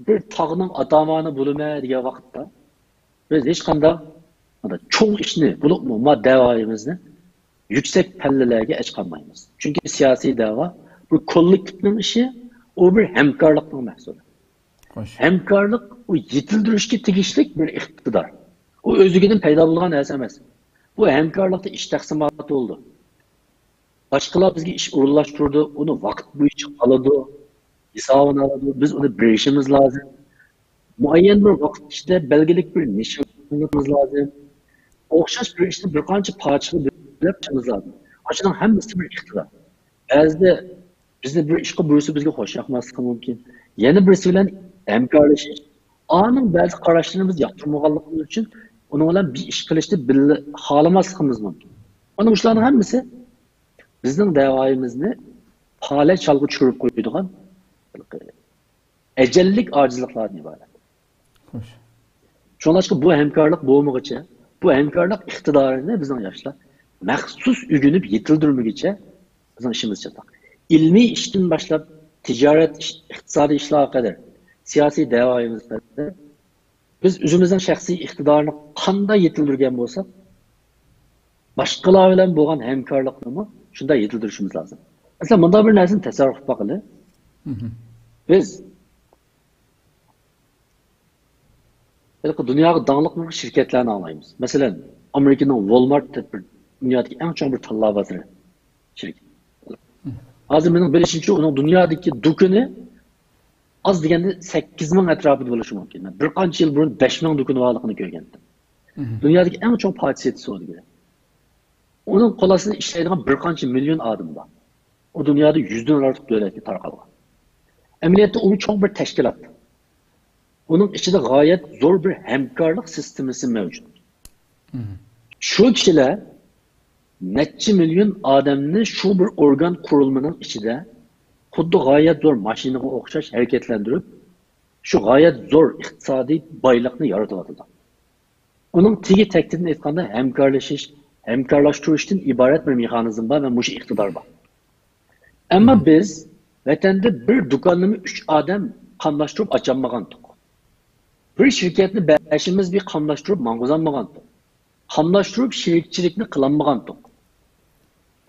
بىر تاغنىڭ ئاتامانى بولىمەن دېگەن ۋاقىتتا، بىز ھېچقانداق چوڭ ئىشنى، بولۇپمۇ ما دەۋايىمىزنى يۈكسەك پەللىلەرگە ئەچقالمايمىز. چۈنكى سىياسىي دەۋا بۇ كوللېكتىپنىڭ ئىشى، ئۇ بىر ھەمكارلىقنىڭ مەھسۇلى. خوش. ھەمكارلىق ئۇ يېتىلدۈرۈشكە تېگىشلىك بىر ئىقتىدار. ئۇ ئۆزلۈكىدىن پەيدا بولغان نەرسە ئەمەس. بۇ ھەمكارلىقتا ئىش تەقسىماتى بولىدۇ. باشقىلار بىزگە ئىش ئورۇنلاشتۇرىدۇ، ئۇنى ۋاقىت بويىچە ئالىدۇ، ھېسابىنى ئالىدۇ. بىز ئۇنى بېرىشىمىز لازىم. مۇئەييەن بىر ۋاقىت ئىچىدە بەلگىلىك بىر نىشان قويۇشىمىز لازىم. ئوخشاش بىر ئىشنى بىر قانچە پارچىغا بۆلۈپ قىلىشىمىز لازىم. ئاشۇنىڭ ھەممىسى بىر ئىقتىدار. بەزىدە بىزنى بىر ئىشقا بۇيرۇسا، بىزگە خوش ياقماسلىقى مۇمكىن. يەنە بىرسى بىلەن ھەمكارلىشىش، ئانىڭ بەزى قاراشلىرىنى بىز ياقتۇرمىغانلىقىمىز ئۈچۈن ئۇنىڭ بىلەن بىر ئىش قىلىشنى بىللە خالىماسلىقىمىز مۇمكىن. مانا مۇشۇلارنىڭ ھەممىسى بىزنىڭ دەۋايىمىزنى پالەچ ھالغا چۈشۈرۈپ قويىدىغان ئەجەللىك ئاجىزلىقلاردىن ئىبارەت. خوش. شۇڭلاشقا بۇ ھەمكارلىق بولمىغۇچە، بۇ ھەمكارلىق ئىقتىدارىنى بىزنىڭ ياشلار مەخسۇس ئۆگىنىپ يېتىلدۈرمىگۈچە بىزنىڭ ئىشىمىز چاتاق. ئىلمىي ئىشتىن باشلاپ تىجارەت ئىش، ئىقتىسادىي ئىشلارغا قەدەر، سىياسىي دەۋايىمىزغا قەدەر بىز ئۆزىمىزنىڭ شەخسىي ئىقتىدارىنى قانداق يېتىلدۈرگەن بولساق، باشقىلار بىلەن بولغان ھەمكارلىقنىمۇ شۇنداق يېتىلدۈرۈشىمىز لازىم. مەسىلەن، مۇنداق بىر نەرسىنى تەسەۋۋۇر قىلىپ باقىلى. بىز ھېلىقى دۇنياغا داڭلىق بىر شىركەتلەرنى ئاڭلايمىز. مەسىلەن، ئامېرىكىنىڭ ۋولمارت دەپ بىر دۇنيادىكى ئەڭ چوڭ بىر تاللا بازىرى شىركەت. ھازىر مېنىڭ بىلىشىمچە، ئۇنىڭ دۇنيادىكى دۇكىنى ئاز دېگەندە سەككىز مىڭ ئەتراپىدا بولۇشى مۇمكىن. مەن بىر قانچە يىل بۇرۇن بەش مىڭ دۇكىنى بارلىقىنى كۆرگەنتىم. دۇنيادىكى ئەڭ چوڭ پاچى سېتى سودىگىرى. ئۇنىڭ قول ئاستىدا ئىشلەيدىغان بىر قانچە مىليون ئادەم بار. ئۇ دۇنيادا يۈزدىن ئارتۇق دۆلەتكە تارقالغان. ئەمەلىيەتتە ئۇ چوڭ بىر تەشكىلات. ئۇنىڭ ئىچىدە غايەت زور بىر ھەمكارلىق سىستېمىسى مەۋجۇت. شۇ كىشىلەر نەچچە مىليون ئادەمنى شۇ بىر ئورگان قۇرۇلمىنىڭ ئىچىدە خۇددى غايەت زور ماشىنىغا ئوخشاش ھەرىكەتلەندۈرۈپ، شۇ غايەت زور ئىقتىسادىي بايلىقنى يارىتىۋاتىدۇ. ئۇنىڭ تېگى تەكتىدىن ئېيتقاندا، ھەمكارلىشىش، ھەمكارلاشتۇرۇشتىن ئىبارەت بىر مېخانىزم بار ۋە مۇشۇ ئىقتىدار بار. ئەمما بىز ۋەتەندە بىر دۇكاننىمۇ ئۈچ ئادەم قاملاشتۇرۇپ ئاچالمىغانتۇق. بىر شىركەتنى بەشىمىز بىر قاملاشتۇرۇپ ماڭغۇزالمىغانتۇق. قاملاشتۇرۇپ شېرىكچىلىكنى قىلالمىغانتۇق.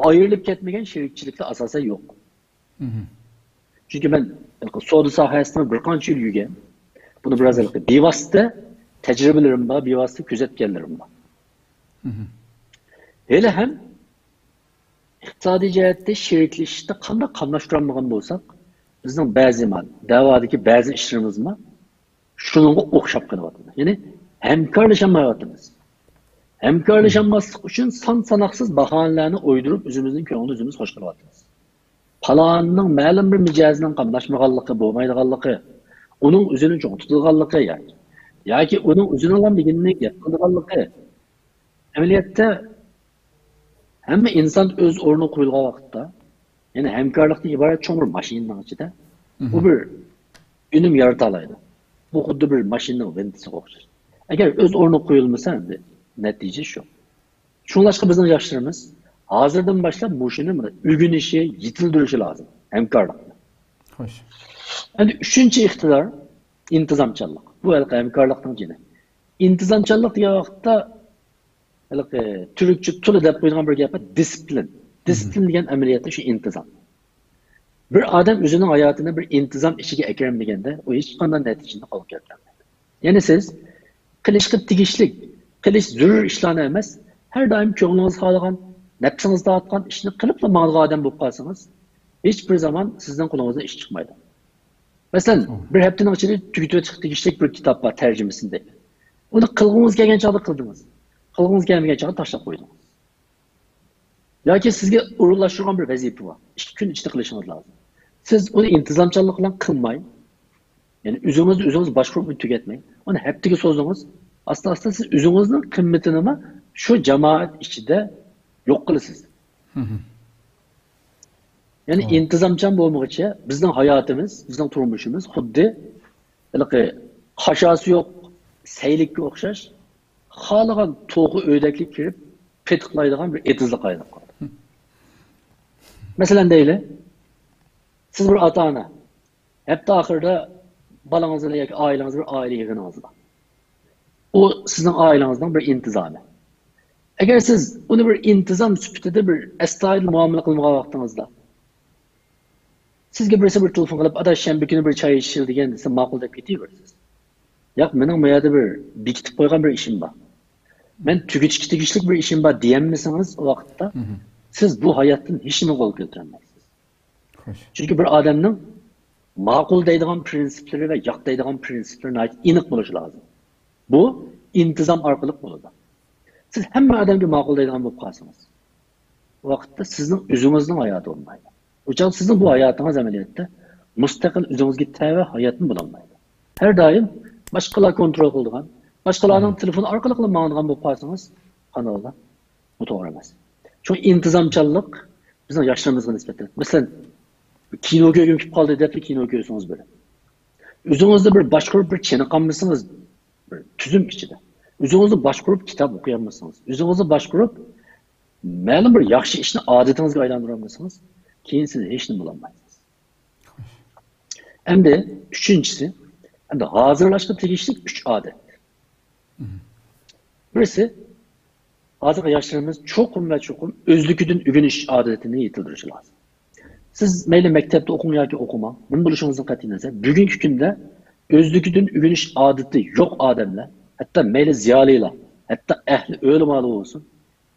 ئايرىلىپ كەتمىگەن شېرىكچىلىكلەر ئاساسەن يوق. چۈنكى مەن سودا ساھەسىدە بىر قانچە يىل يۈرگەن. بۇنى بىراز ھېلىقى بىۋاسىتە تەجرىبىلىرىم بار، بىۋاسىتە كۆزەتكەنلىرىم بار. ھېلى ھەم ئىقتىسادىي جەھەتتە شېرىكلىشىشتە قانداق قاملاشتۇرالمىغان بولساق، بىزنىڭ بەزى ما، دەۋادىكى بەزى ئىشلىرىمىزمۇ شۇنىڭغا ئوخشاپ قېلىۋاتىدۇ. يەنى ھەمكارلىشالمايۋاتىمىز. ھەمكارلىشالماسلىق ئۈچۈن سان ساناقسىز باھانىلەرنى ئويدۇرۇپ، ئۆزىمىزنىڭ كۆڭلىنى ئۆزىمىز خوش قىلىۋاتىمىز. پالاننىڭ مەلۇم بىر مىجەزىنىڭ قاملاشمىغانلىقى، بولمايدىغانلىقى، ئۇنىڭ ئۆزىنى چوڭ تۇتىدىغانلىقى ياكى، ياكى ئۇنىڭ ئۆزىنىڭلا دېگىنىنى گەپ قىلىدىغانلىقى. ئەمەلىيەتتە ھەممە ئىنسان ئۆز ئورنىغا قويۇلغان ۋاقىتتا، يەنى ھەمكارلىقتىن ئىبارەت چوڭ بىر ماشىنىنىڭ ئىچىدە، ئۇ بىر ئۈنۈم يارىتالايدۇ. بۇ خۇددى بىر ماشىنىنىڭ ۋىنتىسىغا ئوخشاش. ئەگەر ئۆز ئورنىغا قويۇلمىسا، ئەمدى نەتىجە شۇ. شۇڭلاشقا بىزنىڭ ياشلىرىمىز ھازىردىن باشلاپ مۇشۇنى مانا ئۆگىنىشى، يېتىلدۈرۈشى لازىم، ھەمكارلىقنى. خوش. ئەمدى ئۈچىنچى ئىقتىدار ئىنتىزامچانلىق. بۇ ھېلىقى ھەمكارلىقنىڭ جېنى. ئىنتىزامچانلىق دېگەن ۋاقىتتا ھېلىقى تۈركچە تولا دەپ قويىدىغان بىر گەپ بار، دىسپلىن. دىسپلىن دېگەن ئەمەلىيەتتە شۇ ئىنتىزام. بىر ئادەم ئۆزىنىڭ ھاياتىنى بىر ئىنتىزام ئىچىگە ئەكىرەلمىگەندە، ئۇ ھېچقانداق نەتىجىنى قولغا كەلتۈرەلمەيدۇ. يەنى سىز قىلىشقا تېگىشلىك، قىلىش زۆرۈر ئىشلارنى ئەمەس، ھەر دائىم كۆڭلىڭىز خالىغان، نەپسىڭىز تارتقان ئىشنى قىلىپلا ماڭىدىغان ئادەم بولۇپ قالسىڭىز، ھېچ بىر زامان سىزنىڭ قولىڭىزدىن ئىش چىقمايدۇ. مەسىلەن، بىر ھەپتىنىڭ ئىچىدە تۈگىتىۋېتىشقا تېگىشلىك بىر كىتاب بار، تەرجىمىسىنى دەيمەن. ئۇنى قىلغۇڭىز كەلگەن چاغدا قىلدىڭىز. قىلغۇڭىز كەلمىگەن چاغدا تاشلاپ قويدىڭىز. ياكى سىزگە ئورۇنلاشتۇرغان بىر ۋەزىپە بار. ئىككى كۈن ئىچىدە قىلىشىڭىز لازىم. سىز ئۇنى ئىنتىزامچانلىق بىلەن قىلماي، يەنى ئۆزىڭىزنى ئۆزىڭىز باشقۇرۇپ تۈگەتمەي، ئۇنى ھەپتىگە سوزدىڭىز. ئاستا-ئاستا سىز ئۆزىڭىزنىڭ قىممىتىنىمۇ شۇ جامائەت ئىچىدە يوق قىلىسىز. يەنى ئىنتىزامچان بولمىغۇچە بىزنىڭ ھاياتىمىز، بىزنىڭ تۇرمۇشىمىز خۇددى ھېلىقى قاشاسى يوق سەيلىككە ئوخشاش، خالىغان توخۇ ئۆردەكلىك كىرىپ پېتىقلايدىغان بىر ئېتىزلىققا ئايلىنىپ قالدى. مەسىلەن دەيلى، سىز بىر ئاتا-ئانا، ھەپتە ئاخىرىدا بالىڭىز بىلەن ياكى ئائىلىڭىز بىر ئائىلە يىغىنىڭىز بار. ئۇ سىزنىڭ ئائىلىڭىزنىڭ بىر ئىنتىزامى. ئەگەر سىز ئۇنى بىر ئىنتىزام سۈپىتىدە بىر ئەستايىدىل مۇئامىلە قىلمىغان ۋاقتىڭىزدا، سىزگە بىرسى بىر تېلېفون قىلىپ، ئاداش، شەنبە كۈنى بىر چاي ئىچىشىلى دېگەن دېسە، ماقۇل دەپ كېتىۋېرىسىز. ياق، مېنىڭ بۇ يەردە بىر بېكىتىپ قويغان بىر ئىشىم بار، مەن تۈگىتىشكە تېگىشلىك بىر ئىشىم بار دېيەلمىسىڭىز، ئۇ ۋاقىتتا سىز بۇ ھاياتتىن ھېچنېمە قول كەلتۈرەلمەيسىز. چۈنكى بىر ئادەمنىڭ ماقۇل دەيدىغان پىرىنسىپلىرى ۋە ياق دەيدىغان پىرىنسىپلىرى ناھايىتى ئېنىق بولۇشى لازىم. بۇ ئىنتىزام ئارقىلىق بولىدۇ. سىز ھەممە ئادەمگە ماقۇل دەيدىغان بولۇپ قالسىڭىز، ئۇ ۋاقىتتا سىزنىڭ ئۆزىڭىزنىڭ ھاياتى بولمايدۇ. ئۇ چاغدا سىزنىڭ بۇ ھاياتىڭىز ئەمەلىيەتتە مۇستەقىل ئۆزىڭىزگە تەۋە ھاياتمۇ بولالمايدۇ. ھەر دائىم باشقىلار كونترول قىلىدىغان، باشقىلارنىڭ تېلېفونى ئارقىلىقلا ماڭىدىغان بولۇپ قالسىڭىز، قانداق بولىدۇ؟ بۇ توغرا ئەمەس. شۇڭا ئىنتىزامچانلىق بىزنىڭ ياشلىرىمىزغا نىسبەتەن. مەسىلەن، كىنو كۆرگۈم كېلىپ قالدى دەپلا كىنو كۆرسىڭىز بىر. ئۆزىڭىزنى بىر باشقۇرۇپ بىر چېنىقالمىسىڭىز، بىر تۈزۈم ئىچىدە. ئۆزىڭىزنى باشقۇرۇپ كىتاب ئوقۇيالمىسىڭىز، ئۆزىڭىزنى باشقۇرۇپ مەلۇم بىر ياخشى ئىشنى ئادىتىڭىزگە ئايلاندۇرالمىسىڭىز، كېيىن سىز ھېچنېمە بولالمايسىز. ئەمدى ئۈچىنچىسى، ئەمدى ھازىرلاشقا تېگىشلىك ئۈچ ئادەت. بىرسى، ھازىرقى ياشلىرىمىز چوقۇم ۋە چوقۇم ئۆزلۈكىدىن ئۆگىنىش ئادىتىنى يېتىلدۈرۈشى لازىم. سىز مەيلى مەكتەپتە ئوقۇڭ ياكى ئوقۇماڭ، نېمە بولۇشىڭىزدىن قەتئىينەزەر، بۈگۈنكى كۈندە ئۆزلۈكىدىن ئۆگىنىش ئادىتى يوق ئادەملەر، ھەتتا مەيلى زىيالىيلار، ھەتتا ئەھلى ئۆلىمالار بولسۇن،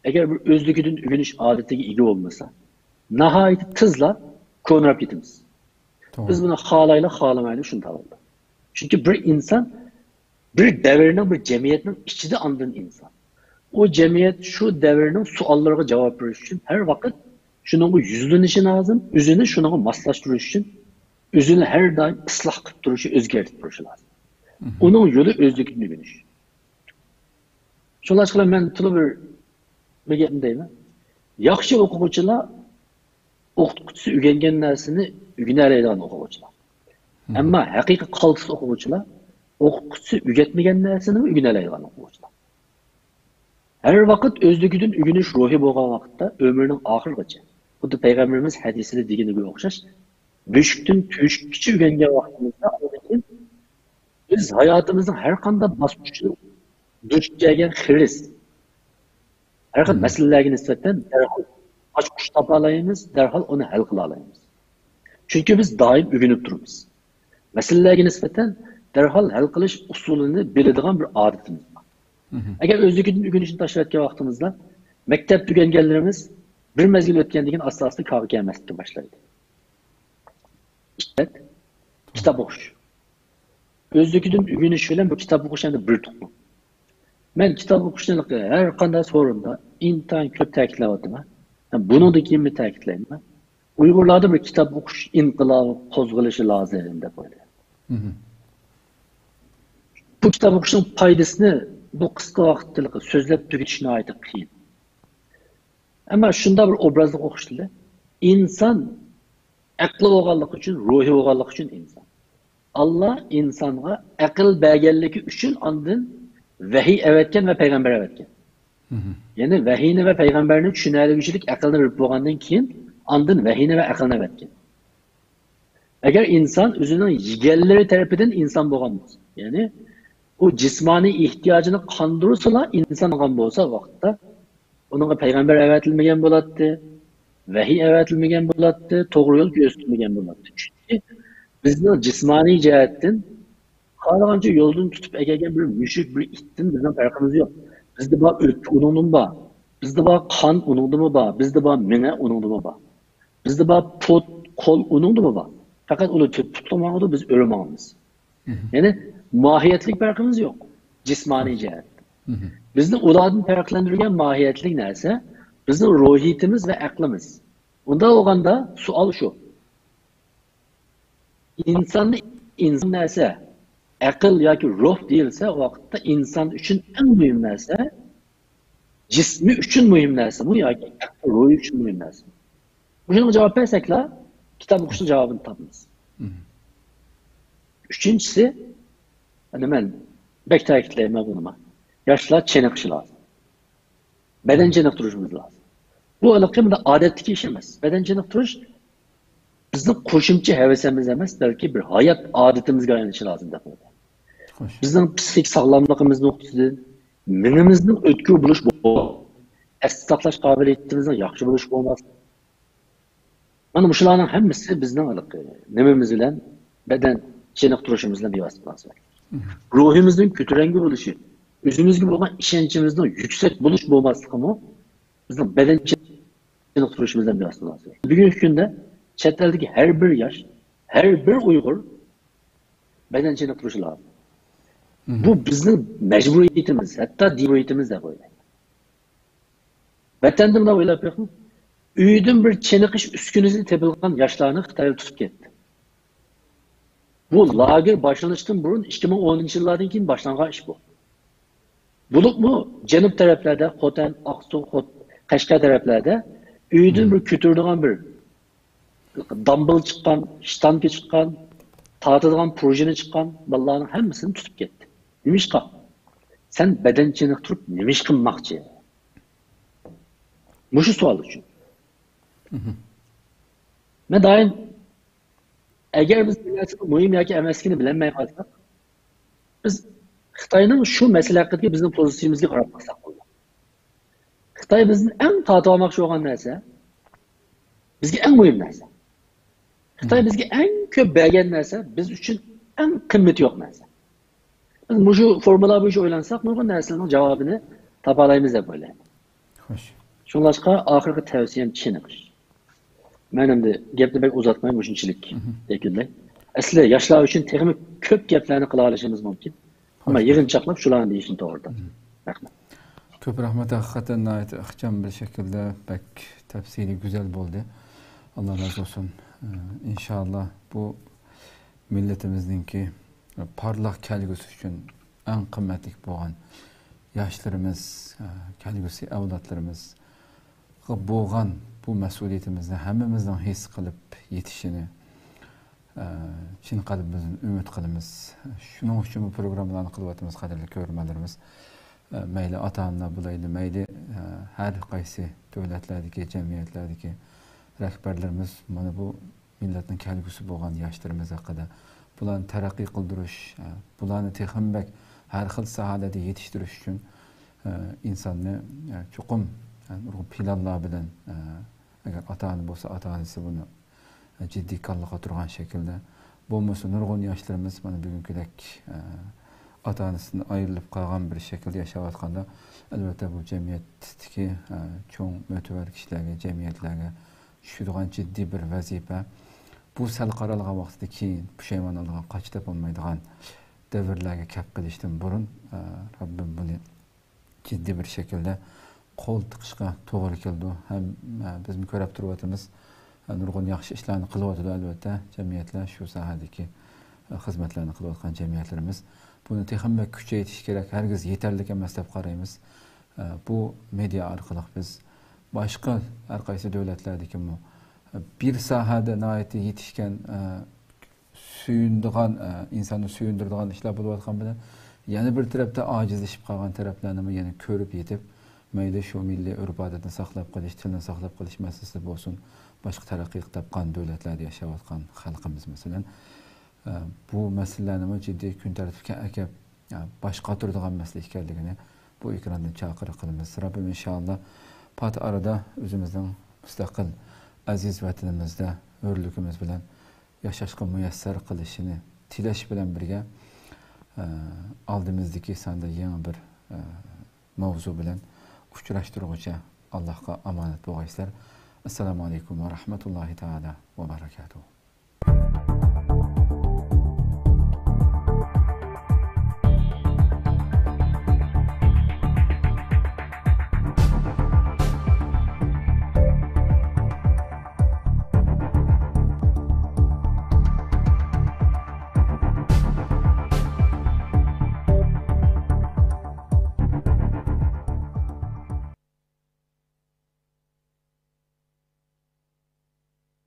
ئەگەر بىر ئۆزلۈكىدىن ئۆگىنىش ئادىتىگە ئىگە بولمىسا، ناھايىتى تېزلا كونىراپ كېتىمىز. بىز بۇنى خالايلى، خالىمايلى شۇنداق بولىدۇ. چۈنكى بىر ئىنسان بىر دەۋرنىڭ، بىر جەمئىيەتنىڭ ئىچىدە ئاندىن ئىنسان. ئۇ جەمئىيەت شۇ دەۋرنىڭ سوئاللىرىغا جاۋاب بېرىش ئۈچۈن ھەر ۋاقىت شۇنىڭغا يۈزلىنىشى لازىم، ئۆزىنى شۇنىڭغا ماسلاشتۇرۇش ئۈچۈن، ئۆزىنى ھەر دائىم ئىسلاھ قىلىپ تۇرۇشى، ئۆزگەرتىپ تۇرۇشى لازىم. ئۇنىڭ يولى ئۆزلۈكىدىن ئۆگىنىش. شۇڭلاشقىلا مەن تولا بىر، بىر گەپنى دەيمەن. ياخشى ئوقۇغۇچىلار ئوقۇتقۇچىسى ئۆگەنگەن نەرسىنى ئۆگىنەلەيدىغان ئوقۇغۇچىلار. ئەمما ھەقىقىي قالتىس ئوقۇغۇچىلار ئوقۇتقۇچىسى ئۆگەتمىگەن نەرسىنىمۇ ئۆگىنەلەيدىغان ئوقۇغۇچىلار. ھەر ۋاقىت ئۆزلۈكىدىن ئۆگىنىش روھى بولغان ۋاقىتتا ئۆمرىنىڭ ئاخىرىغىچە، خۇددى پەيغەمبىرىمىز ھەدىسىدە دېگىنىگە ئوخشاش، بۆشۈكتىن تۆشۈككىچە ئۆگەنگەن ۋاقتىمىزدا، ئاندىن كېيىن بىز ھاياتىمىزنىڭ ھەر قانداق باسقۇچىدا دۇچ كەلگەن خىرىس، ھەر خىل مەسىلىلەرگە نىسبەتەن دەرھال ئاچقۇچ تاپالايمىز، دەرھال ئۇنى ھەل قىلالايمىز. چۈنكى بىز دائىم ئۆگىنىپ تۇرىمىز. مەسىلىلەرگە نىسبەتەن دەرھال ھەل قىلىش ئۇسۇلىنى بىلىدىغان بىر ئادىتىمىز بار. ئەگەر ئۆزلۈكىدىن ئۆگىنىشنى تاشلىۋەتكەن ۋاقتىمىزدا، مەكتەپتە ئۆگەنگەنلىرىمىز بىر مەزگىل ئۆتكەندىن كېيىن ئاستا-ئاستا كارغا كەلمەسلىككە باشلايدۇ. ئىككىنچى، كىتاب ئوقۇش. ئۆزلۈكىدىن ئۆگىنىش بىلەن بۇ كىتاب ئوقۇش ئەمدى بىر تۇغما. مەن كىتاب ئوقۇشنى ھەر قانداق سورۇندا ئىنتايىن كۆپ تەكىتلەۋاتىمەن. ھەم بۇنىڭدىن كېيىنمۇ تەكىتلەيمەن. ئۇيغۇرلاردا بىر كىتاب ئوقۇش ئىنقىلابى قوزغىلىشى لازىم دەپ ئويلايمەن. بۇ كىتاب ئوقۇشنىڭ پايدىسىنى بۇ قىسقا ۋاقىتتا سۆزلەپ تۈگىتىش ناھايىتى قىيىن. ئەمما شۇنداق بىر ئوبرازلىق ئوقۇشتىلى، ئىنسان ئەقلى بولغانلىقى ئۈچۈن، روھى بولغانلىقى ئۈچۈن ئىنسان. ئاللا ئىنسانغا ئەقىل بەرگەنلىكى ئۈچۈن ئاندىن ۋەھىي ئەۋەتكەن ۋە پەيغەمبەر ئەۋەتكەن. يەنى ۋەھىينى ۋە پەيغەمبەرنى چۈشىنەلىگۈچىلىك ئەقىلنى بېرىپ بولغاندىن كېيىن، ئاندىن ۋەھىينى ۋە ئەقىلنى ئەۋەتكەن. ئەگەر ئىنسان ئۆزىنىڭ يېگەنلىرى تەرىپىدىن ئىنسان بولغان بولسا، يەنى ئۇ جىسمانىي ئېھتىياجىنى قاندۇرسىلا ئىنسان بولغان بولسا، ۋاقىتتا ئۇنىڭغا پەيغەمبەر ئەۋەتىلمىگەن بولاتتى، ۋەھىي ئەۋەتىلمىگەن بولاتتى، توغرا يول كۆرسىتىلمىگەن بولاتتى. چۈنكى بىزنىڭ جىسمانىي جەھەتتىن خالىغانچە يولدىن تۇتۇپ ئەكەلگەن بىر مۈشۈك، بىر ئىتتىن بىزنىڭ پەرقىمىز يوق. بىزدە بار ئۆپكە، ئۇنىڭدىمۇ بار. بىزدە بار قان، ئۇنىڭدىمۇ بار. بىزدە بار مېڭە، ئۇنىڭدىمۇ بار. بىزدە بار پۇت، قول، ئۇنىڭدىمۇ بار. پەقەت ئۇلار تۆ-، پۇتلۇق ماڭىدۇ، بىز ئۆرە ماڭىمىز. يەنى ماھىيەتلىك پەرقىمىز يوق، جىسمانىي جەھەتتە. بىزنى ئۇلاردىن پەرقلەندۈرگەن ماھىيەتلىك نەرسە بىزنىڭ روھىيىتىمىز ۋە ئەقلىمىز. ئۇنداق بولغاندا سوئال شۇ. ئىنساننى ئىنسان نەرسە، ئەقىل ياكى روھ دېيىلسە، ئۇ ۋاقىتتا ئىنسان ئۈچۈن ئەڭ مۇھىم نەرسە، جىسمى ئۈچۈن مۇھىم نەرسىمۇ ياكى ئەقلى، روھى ئۈچۈن مۇھىم نەرسىمۇ؟ مۇشۇنىڭغا جاۋاب بەرسەكلا، كىتاب ئوقۇشنىڭ جاۋابىنى تاپىمىز. ئۈچىنچىسى، ئەنە مەن بەك تەكىتلەيمەن بۇنىمۇ. ياشلار چېنىقىشى لازىم. بەدەن چېنىقتۇرۇشىمىز لازىم. بۇ ھېلىقى مۇنداق ئادەتتىكى ئىش ئەمەس. بەدەن چېنىقتۇرۇش بىزنىڭ قوشۇمچە ھەۋىسىمىز ئەمەس، بەلكى بىر ھايات ئادىتىمىزگە ئايلىنىشى لازىم دەپ قويدى. خوش. بىزنىڭ پسىخىك ساغلاملىقىمىز نۇقتىسىدىن مېڭىمىزنىڭ ئۆتكۈر بولۇش، ئەستە ساقلاش قابىلىيىتىمىزنىڭ ياخشى بولۇش بولماسلىقى. مانا مۇشۇلارنىڭ ھەممىسى بىزنىڭ ھېلىقى نېمىمىز بىلەن، بەدەن چېنىقتۇرۇشىمىز بىلەن بىۋاسىتە مۇناسىۋەتلىك. روھىمىزنىڭ كۆتۈرەڭگۈ بولۇشى، ئۆزىمىزگە بولغان ئىشەنچىمىزنىڭ يۈكسەك بولۇش بولماسلىقىمۇ بىزنىڭ بەدەن چېنىقتۇرۇشىمىز بىلەن بىۋاسىتە مۇناسىۋەتلىك. بۈگۈنكى كۈندە چەت ئەلدىكى ھەر بىر ياش، ھەر بىر ئۇيغۇر بەدەن چېنىقتۇرۇشى لازىم. بۇ بىزنىڭ مەجبۇرىيىتىمىز، ھەتتا دىجبۇرىيىتىمىز دەپ ئويلايمەن. ۋەتەندە مۇنداق ئويلاپ بېقىڭ، ئۆيدىن بىر چېنىقىش ئۈسكۈنىسى تېپىلغان ياشلارنى خىتايلار تۇتۇپ كەتتى. بۇ لاگېر باشلىنىشتىن بۇرۇن ئىككى مىڭ ئونىنچى يىللاردىن كېيىن باشلانغان ئىش بۇ. بولۇپمۇ جەنۇب تەرەپلەردە، خوتەن، ئاقسۇ، خوت-، قەشقەر تەرەپلەردە ئۆيدىن بىر كۆتۈرىدىغان بىر دامبىل چىققان، شتانگا چىققان، تارتىدىغان پۇرژىنى چىققان بالىلارنىڭ ھەممىسىنى تۇتۇپ كەتتى. نېمىشقا؟ سەن بەدەن چېنىقتۇرۇپ نېمە ئىش قىلماقچى؟ مۇشۇ سوئال ئۈچۈن. مەن دائىم، ئەگەر بىز بىر نەرسىنىڭ مۇھىم ياكى ئەمەسلىكىنى بىلەلمەي قالساق، بىز خىتاينىڭ شۇ مەسىلە ھەققىدىكى بىزنىڭ پوزىتسىيىمىزگە قاراپ باقساق بولىدۇ. خىتاي بىزدىن ئەڭ تارتىۋالماقچى بولغان نەرسە، بىزگە ئەڭ مۇھىم نەرسە. خىتاي بىزگە ئەڭ كۆپ بەرگەن نەرسە، بىز ئۈچۈن ئەڭ قىممىتى يوق نەرسە. بىز مۇشۇ فورمۇلا بويىچە ئويلانساق، نۇرغۇن نەرسىلەرنىڭ جاۋابىنى تاپالايمىز دەپ ئويلايمەن. خوش. شۇڭلاشقا ئاخىرقى تەۋسىيەم چېنىقىش. مەن ئەمدى گەپنى بەك ئۇزارتماي مۇشۇنچىلىك يەكۈنلەي. ئەسلى ياشلار ئۈچۈن تېخىمۇ كۆپ گەپلەرنى قىلالىشىمىز مۇمكىن. ئەمما يىغىنچاقلاپ شۇلارنى دېيىشنى توغرا تاپتىم. رەھمەت. كۆپ رەھمەت، ھەقىقەتەن ناھايىتى ئىخچام بىر شەكىلدە بەك تەپسىلىي، گۈزەل بولدى. ئاللا رازى بولسۇن. ئىنشاللا بۇ مىللىتىمىزنىڭكى پارلاق كەلگۈسى ئۈچۈن ئەڭ قىممەتلىك بولغان ياشلىرىمىز، كەلگۈسى ئەۋلادلىرىمىزغا بولغان بۇ مەسئۇلىيىتىمىزنى ھەممىمىزنىڭ ھېس قىلىپ يېتىشىنى، ئە، چىن قەلبىمىزدىن ئۈمىد قىلىمىز. شۇنىڭ ئۈچۈن بۇ پروگراممىلارنى قىلىۋاتىمىز، قەدىرلىك كۆرۈرمەنلىرىمىز. ئە، مەيلى ئاتا-ئانىلار بولايلى، مەيلى، ئە، ھەر قايسى دۆلەتلەردىكى، جەمئىيەتلەردىكى رەھبەرلىرىمىز مانا بۇ مىللەتنىڭ كەلگۈسى بولغان ياشلىرىمىز ھەققىدە، بۇلارنى تەرەققىي قىلدۇرۇش، ئە، بۇلارنى تېخىمۇ بەك ھەر خىل ساھەلەردە يېتىشتۈرۈش ئۈچۈن، ئە، ئىنساننى، ئە، چوقۇم، ئە، نۇرغۇن پىلانلار بىلەن، ئە، ئەگەر ئاتا-ئانا بولسا، ئاتا-ئانىسى بۇنى جىددىي كاللىغا تۇرغان شەكىلدە. بولمىسا نۇرغۇن ياشلىرىمىز مانا بۈگۈنكىدەك، ئە، ئاتا-ئانىسىدىن ئايرىلىپ قالغان بىر شەكىلدە ياشاۋاتقاندا، ئەلۋەتتە بۇ جەمئىيەتتىكى، ئە، چوڭ مۆتىۋەر كىشىلەرگە، جەمئىيەتلەرگە چۈشىدىغان جىددىي بىر ۋەزىپە. بۇ سەل قارالغان ۋاقتىدا كېيىن پۇشايمانلىنىدىغان، قاچا تاپالمايدىغان دەۋرلەرگە كەپ قېلىشتىن بۇرۇن، ئە، رەببىم بۇنى جىددىي بىر شەكىلدە قول تىقىشقا توغرا كېلىدۇ. ھەم، ئە، بىزمۇ كۆرۈپ تۇرۇۋاتىمىز، ئە، نۇرغۇن ياخشى ئىشلارنى قىلىۋاتىدۇ، ئەلۋەتتە، جەمئىيەتلەر، شۇ ساھەدىكى، ئە، خىزمەتلەرنى قىلىۋاتقان جەمئىيەتلىرىمىز. بۇنى تېخىمۇ بەك كۈچەيتىش كېرەك، ھەرگىز يېتەرلىك ئەمەس دەپ قارايمىز. ئە، بۇ مېدىيا ئارقىلىق بىز باشقا ھەر قايسى دۆلەتلەردىكىمۇ، ئە، بىر ساھەدە ناھايىتى يېتىشكەن، ئە، سۆيۈنىدىغان، ئە، ئىنساننى سۆيۈندۈرىدىغان ئىشلار بولۇۋاتقان بىلەن، يەنە بىر تەرەپتە ئاجىزلىشىپ قالغان تەرەپلەرنىمۇ يەنە كۆرۈپ يېتىپ، مەيلى شۇ مىللىي ئۆرپ-ئادەتنى ساقلاپ قېلىش، تىلنى ساقلاپ قېلىش مەسىلىسىدە بولسۇن، باشقا تەرەققىي تاپقان دۆلەتلەردە ياشاۋاتقان خەلقىمىز، مەسىلەن، ئە، بۇ مەسىلىلەرنىمۇ جىددىي كۈن تەرتىپكە ئەكەپ، ئە، باش قاتۇرىدىغان مەسىلە ئىكەنلىكىنى بۇ ئېكراندىن چاقىرىق قىلىمىز. رەببىم ئىنشائاللا پات ئارىدا ئۆزىمىزنىڭ مۇستەقىل، ئەزىز ۋەتىنىمىزدە ھۆرلۈكىمىز بىلەن ياشاشقا مۇيەسسەر قىلىشىنى تىلەش بىلەن بىرگە، ئە، ئالدىمىزدىكى ساندا يېڭى بىر، ئە، ماۋزۇ بىلەن ئۇچراشتۇرغۇچە ئاللاھقا ئامانەت بولغايسىلەر. ئەسسالامۇ ئەلەيكۇم ۋە رەھمەتۇللاھى تائالا ۋە بەرەكاتۇھۇ.